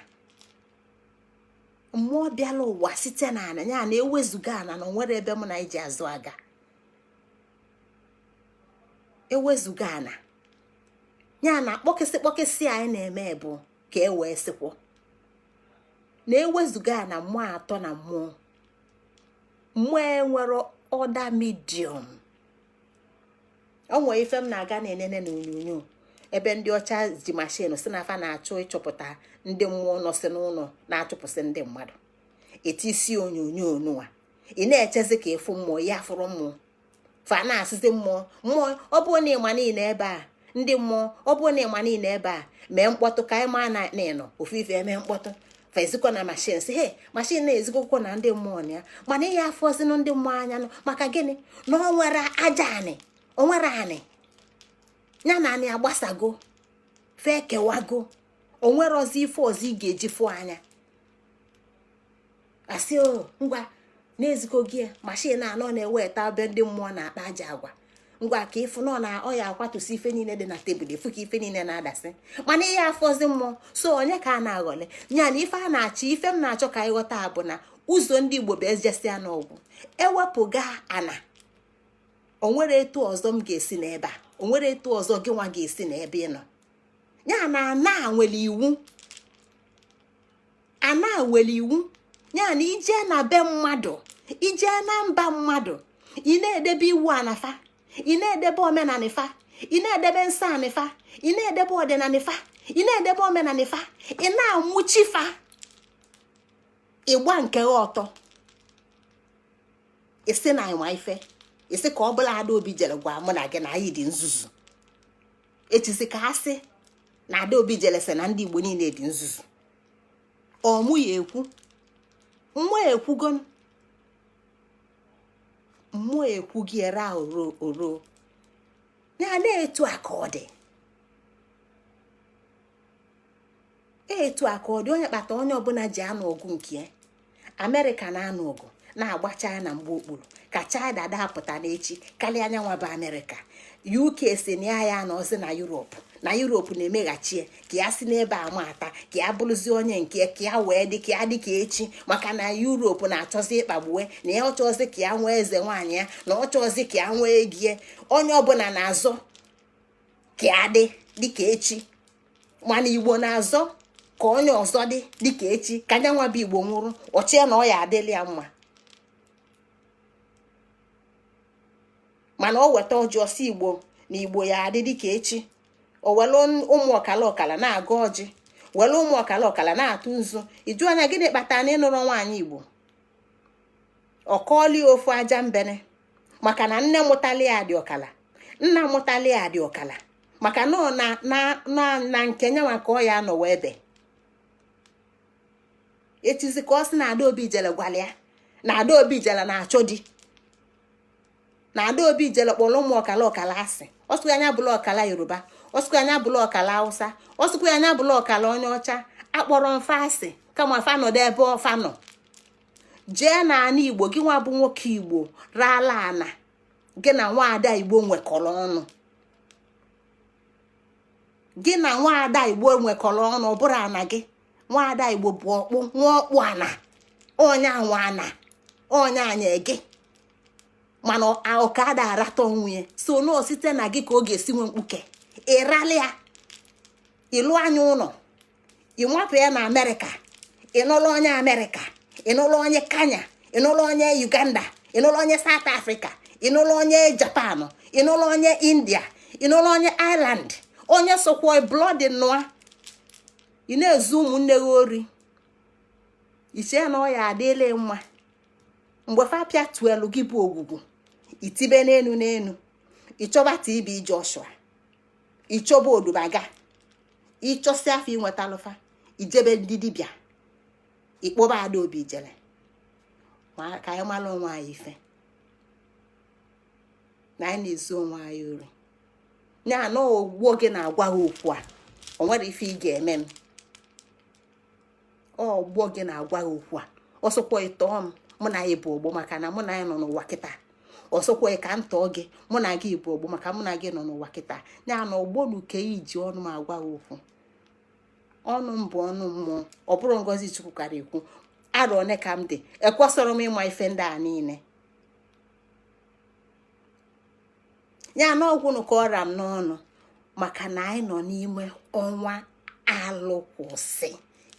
Mmụọ bịala ụwa site n'ala. Ya na ewezuga ana, na onwere ebe mụ na iji azụ aga. Ewezuga ana, ya na kpọkịsị kpọkịsị anyị na-eme bụ ka e wee sịkwọ na ewezuga na mmụọ atọ na mmụọ, mmụọ enwere other medium. O nwere ife m na-aga na-enene na onyonyo ebe ndị ọcha ji machine si na afa na-achọ ịchọpụta ndị mmụọ nọsi n'ụlọ na-achụpụsị ndị mmadụ. Etisi onyonyo nụwa, ị na-echezi ka ịfụ mmụọ ya, fụrụ mmụọ. Fa na-asịzi mmụọ, mmụọ, ọ bụrụ na ịma niile ebe a, ndị mmụọ, ọ bụrụ na ịma niile ebe a, mee mkpọtụ ka anyị maa na ịnọ. Ofu ife eme mkpọtụ, fa ezikọ na machine si he machine na-ezikọkwa na ndị mmụọ na ya, mana ihe afọzinụ ndị mmụọ anya nụ. Maka gịnị? Na ọ nwere aja anị, o nwere anị, ya na anị agbasago, fe kewago. O nwere ọzọ ife ọzọ ị ga-eji fụ anya asị o ngwa na-ezikọ gị machine anọ na-eweta ebe ndị mmụọ na-akpa aja agwa. Ngwa ka ịfụ nọ na ọ ya akwatụsị ife niile dị na tebụl, efu ka ife niile na-adasị, mana ihe afọzi mmụọ. So onye ka a na-aghọle? Ya na ife a na-achọ, ife m na-achọ ka anyị ghọta bụ na ụzọ ndị Igbo bụ ejesia n'ọgwụ. Ewepụga ana, o nwere etu ọzọ m ga-esi n'ebe a, o nwere etu ọzọ gị nwa ga-esi n'ebe ị nọ. Ya na ana nwere iwu, ana nwere iwu. Ya na ijee na be mmadụ, ijee na mba mmadụ, ị na-edebe iwu anafa, ị na-edebe omenani fa, ị na-edebe nsọ anịfa, ị na-edebe ọdịnanị fa, ị na-edebe omenani fa, ị na-amụchi fa, ịgba nke gha ọtọ, isi na ịma ife, isi ka ọ bụla Adaobi jere gwa mụ na gị na anyị dị nzuzu. Echizi ka asị na Adaobi jere sị na ndị Igbo niile dị nzuzu. Ọmụ ya ekwu, mmụọ ekwugo, mmụọ ekwu gị ere oro oro ya na-etu a ka ọ dị, etu a ka ọ dị. Onye kpata onye ọbụla ji anụ ọgụ nke ya. Amerịka na-anụ ọgụ na-agba China mgbe okpuru ka China dapụta n'echi karịa anyanwa bụ Amerịka. UK si na ya ya nọzi na Europe, na Europe na-emeghachie ka ya si n'ebe a ata ka ya bụrụzi onye nke ka ya wee dị ka ya dị ka echi, maka na Europe na-achọzi ịkpagbue na ya, ọchọzi ka ya nwee eze nwaanyị ya, na ọchọzi ka ya nwee egie. Onye ọbụla na-azọ ka ya dị dịka echi, mana Igbo na-azọ ka onye ọzọ dị dịka echi, ka anyanwa bụ Igbo nwụrụ ọchịa na ọ ya adịla ya mma. Mana o weta ọjị ọsọ Igbo na Igbo ya adị dịka echi, o were ụmụ ọkala ọkala na-agọ ọjị, were ụmụ ọkala ọkala na-atụ nzu. Iju anya gịnị kpatara na ịnụrụ nwaanyị Igbo ọ kọọli ofu aja mbene? Maka na nne mụtali ya dị ọkala, nna mụtali ya dị ọkala, maka na ọ na na na nke nyanwa ka ọ ya nọ wee be echizi ka ọ sị na Adaobi jere gwara ya na Adaobi jere na-achọ di, na Adaobi jere kpọrọ ụmụ ọkala ọkala asị. Ọsụkwa anya bụla ọkala Yoruba, ọsụkwa anya bụla ọkala Hausa, ọsụkwa anya bụla ọkala onye ọcha, akpọrọ mfa asị, kama fa nọdụ ebe ọfa nọ. Jee n'ala Igbo, gị nwa bụ nwoke Igbo raala ana, gị na nwaada Igbo nwekọrọ ọnụ, gị na nwaada Igbo nwekọrọ ọnụ, ọ bụrụ ana gị, nwaada Igbo bụ ọkpụ nwa ọkpụ ana, onye anwa ana, onye anya gị, mana ọka ada arata onwe ya so nọọ site na gị ka ọ ga-esi nwe mkpuke. Ịrali ya, ịlụ anya ụlọ, ịnwapụ ya na Amerịka, ịnụlụ onye Amerịka, ịnụlụ onye Kenya, ịnụlụ onye Uganda, ịnụlụ onye South Africa, ịnụlụ onye Japan, ịnụlụ onye India, ịnụlụ onye Ireland, onye sokwa blood nụa. Ị na-ezu ụmụnne gị ori, ichee na ọ ya adịla mma. Mgbe fa pịatuelu gị bụ ogwugwu, itibe n'enu n'enu, ịchọba TB Joshua, ịchọba odubaga, ịchọsi afọ inwetalụfa, ijebe ndị dibịa, ịkpọba Adaobi jere ka anyị mara onwe anyị ife na anyị na-ezu onwe anyị ori. Ya na ogbo gị na-agwa gị okwu a, o nwere ife ị ga-eme m. Ọgbọ gị na-agwa gị okwu a, ọsọkwa ịtọọ m, mụ na ya bụ ogbo, maka na mụ na ya nọ n'ụwa kịta. Ọsọkwa ka m tọọ gị, mụ na gị bụ ogbo, maka mụ na gị nọ n'ụwa kịta. Ya na ọgbọ na uke iji ọnụ m agwa gị okwu. Ọnụ m bụ ọnụ mmụọ, ọ bụrụ Ngozi Chukwu kara ekwu. Arọ one ka m dị, ekwesịrị m ịma ife ndị a niile. Ya na ọgwụnụ ka ọra m n'ọnụ, maka na anyị nọ n'ime ọnwa alụ kwụsị.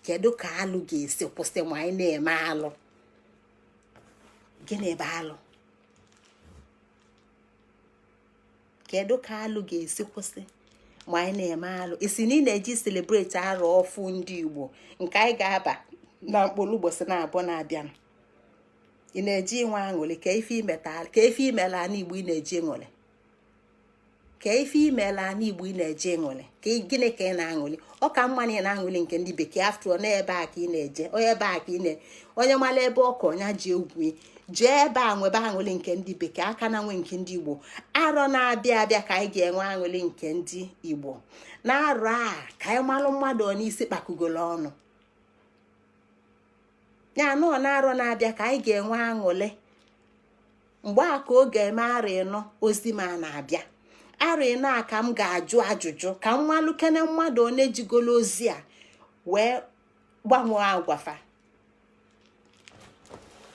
Kedu ka alụ ga-esi kwụsị ma anyị na-eme alụ? Gịnị bụ alụ? Kedu ka alụ ga-esi kwụsị ma anyị na-eme alụ? Isi na ị na-eji celebrate arọ ọfụ ndị Igbo nke anyị ga-aba na mkpụrụ ụbọchị na-abụọ na-abịa, ị na-eji inwe aṅụrị ka ife ka ife imela ala Igbo ị na-eji ṅụrị, ka ife imela ala Igbo ị na-eji ṅụrị, ka gịnị ka ị na-aṅụrị? Ọ ka mma na ị na-aṅụrị nke ndị bekee. After all, n'ebe a ka ị na-eje, onye ebe a ka ị na onye mara ebe ọkụ onye ji egwu jee ebe a nwebe aṅụrị nke ndị bekee, aka na nwe nke ndị Igbo. Arọ na-abịa abịa ka anyị ga-enwe aṅụrị nke ndị Igbo. Na arọ a ka anyị malụ mmadụ ọ n'isi kpakugolo ọnụ ya nọ. Na arọ na-abịa ka anyị ga-enwe aṅụrị. Mgbe a ka ọ ga-eme arọ 40 ozi m a na-abịa. Arọ 40 a ka m ga-ajụ ajụjụ ka m malụkene mmadụ one jigolo ozi a wee gbanwee agwafa,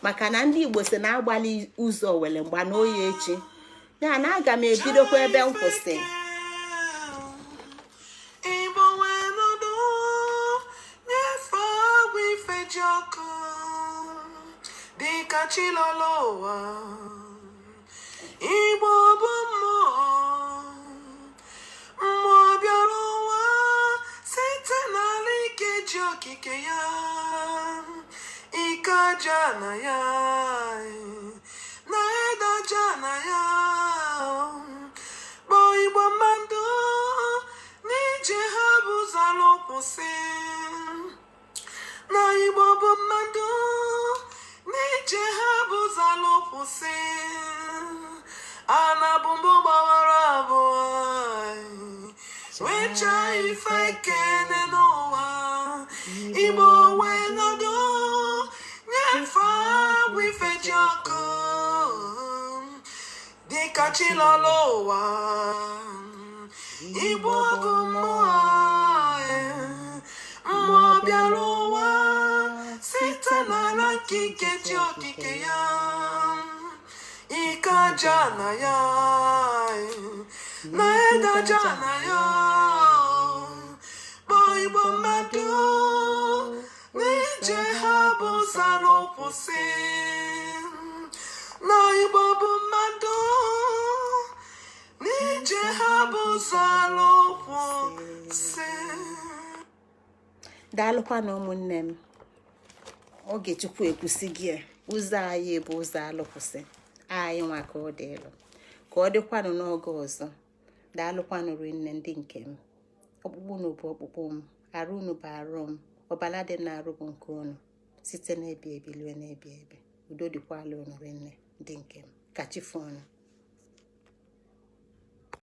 maka na ndị Igbo si na-agbalị ụzọ were mgba na oyi echi. Ya na aga m ebidokwa ebe m kwụsị. Igbo wee nọdụ nyefee agwa ife ji ọkụ. Dịka chi lọlọ ụwa. Igbo bụ mmụọ, mmụọ bịara ụwa site n'ala ike ji okike ya, ike aja na ya na ede aja na ya, kpọọ Igbo mmadụ n'ije ha bụ zara kwụsị na Igbo bụ mmadụ n'ije ha bụ zalụ kwụsị ana bụ mbụ gbawara abụọ wechaa ife kene n'ụwa. Igbo wee nọdụ nyefe agwụ ife ji ọkụ dịka chi lọlọ ụwa. Igbo bụ mmụọ, mmụọ bịara ụwa site n'ala nke ike ji okike ya, ike aja na ya na ede aja na ya, kpọọ Igbo mmadụ n'ije ha bụ zara kwụsị na Igbo bụ mmadụ n'ije ha bụ zara kwụsị. Daalụkwa na ụmụnne m. Oge Chukwu ekwusi gị, ụzọ anyị bụ ụzọ alụkwụsị anyị nwa ka ọ dị elu, ka ọ dịkwanụ n'oge ọzọ. Daalụkwanụ rinne, ndị nke m. Ọkpụkpụ unu bụ ọkpụkpụ m, arụ unu bụ arụ m, ọbala dị na-arụ bụ nke unu, site n'ebi ebi lue n'ebi ebi. Udo dịkwala unu rinne, ndị nke m. Ka chi fụ unu.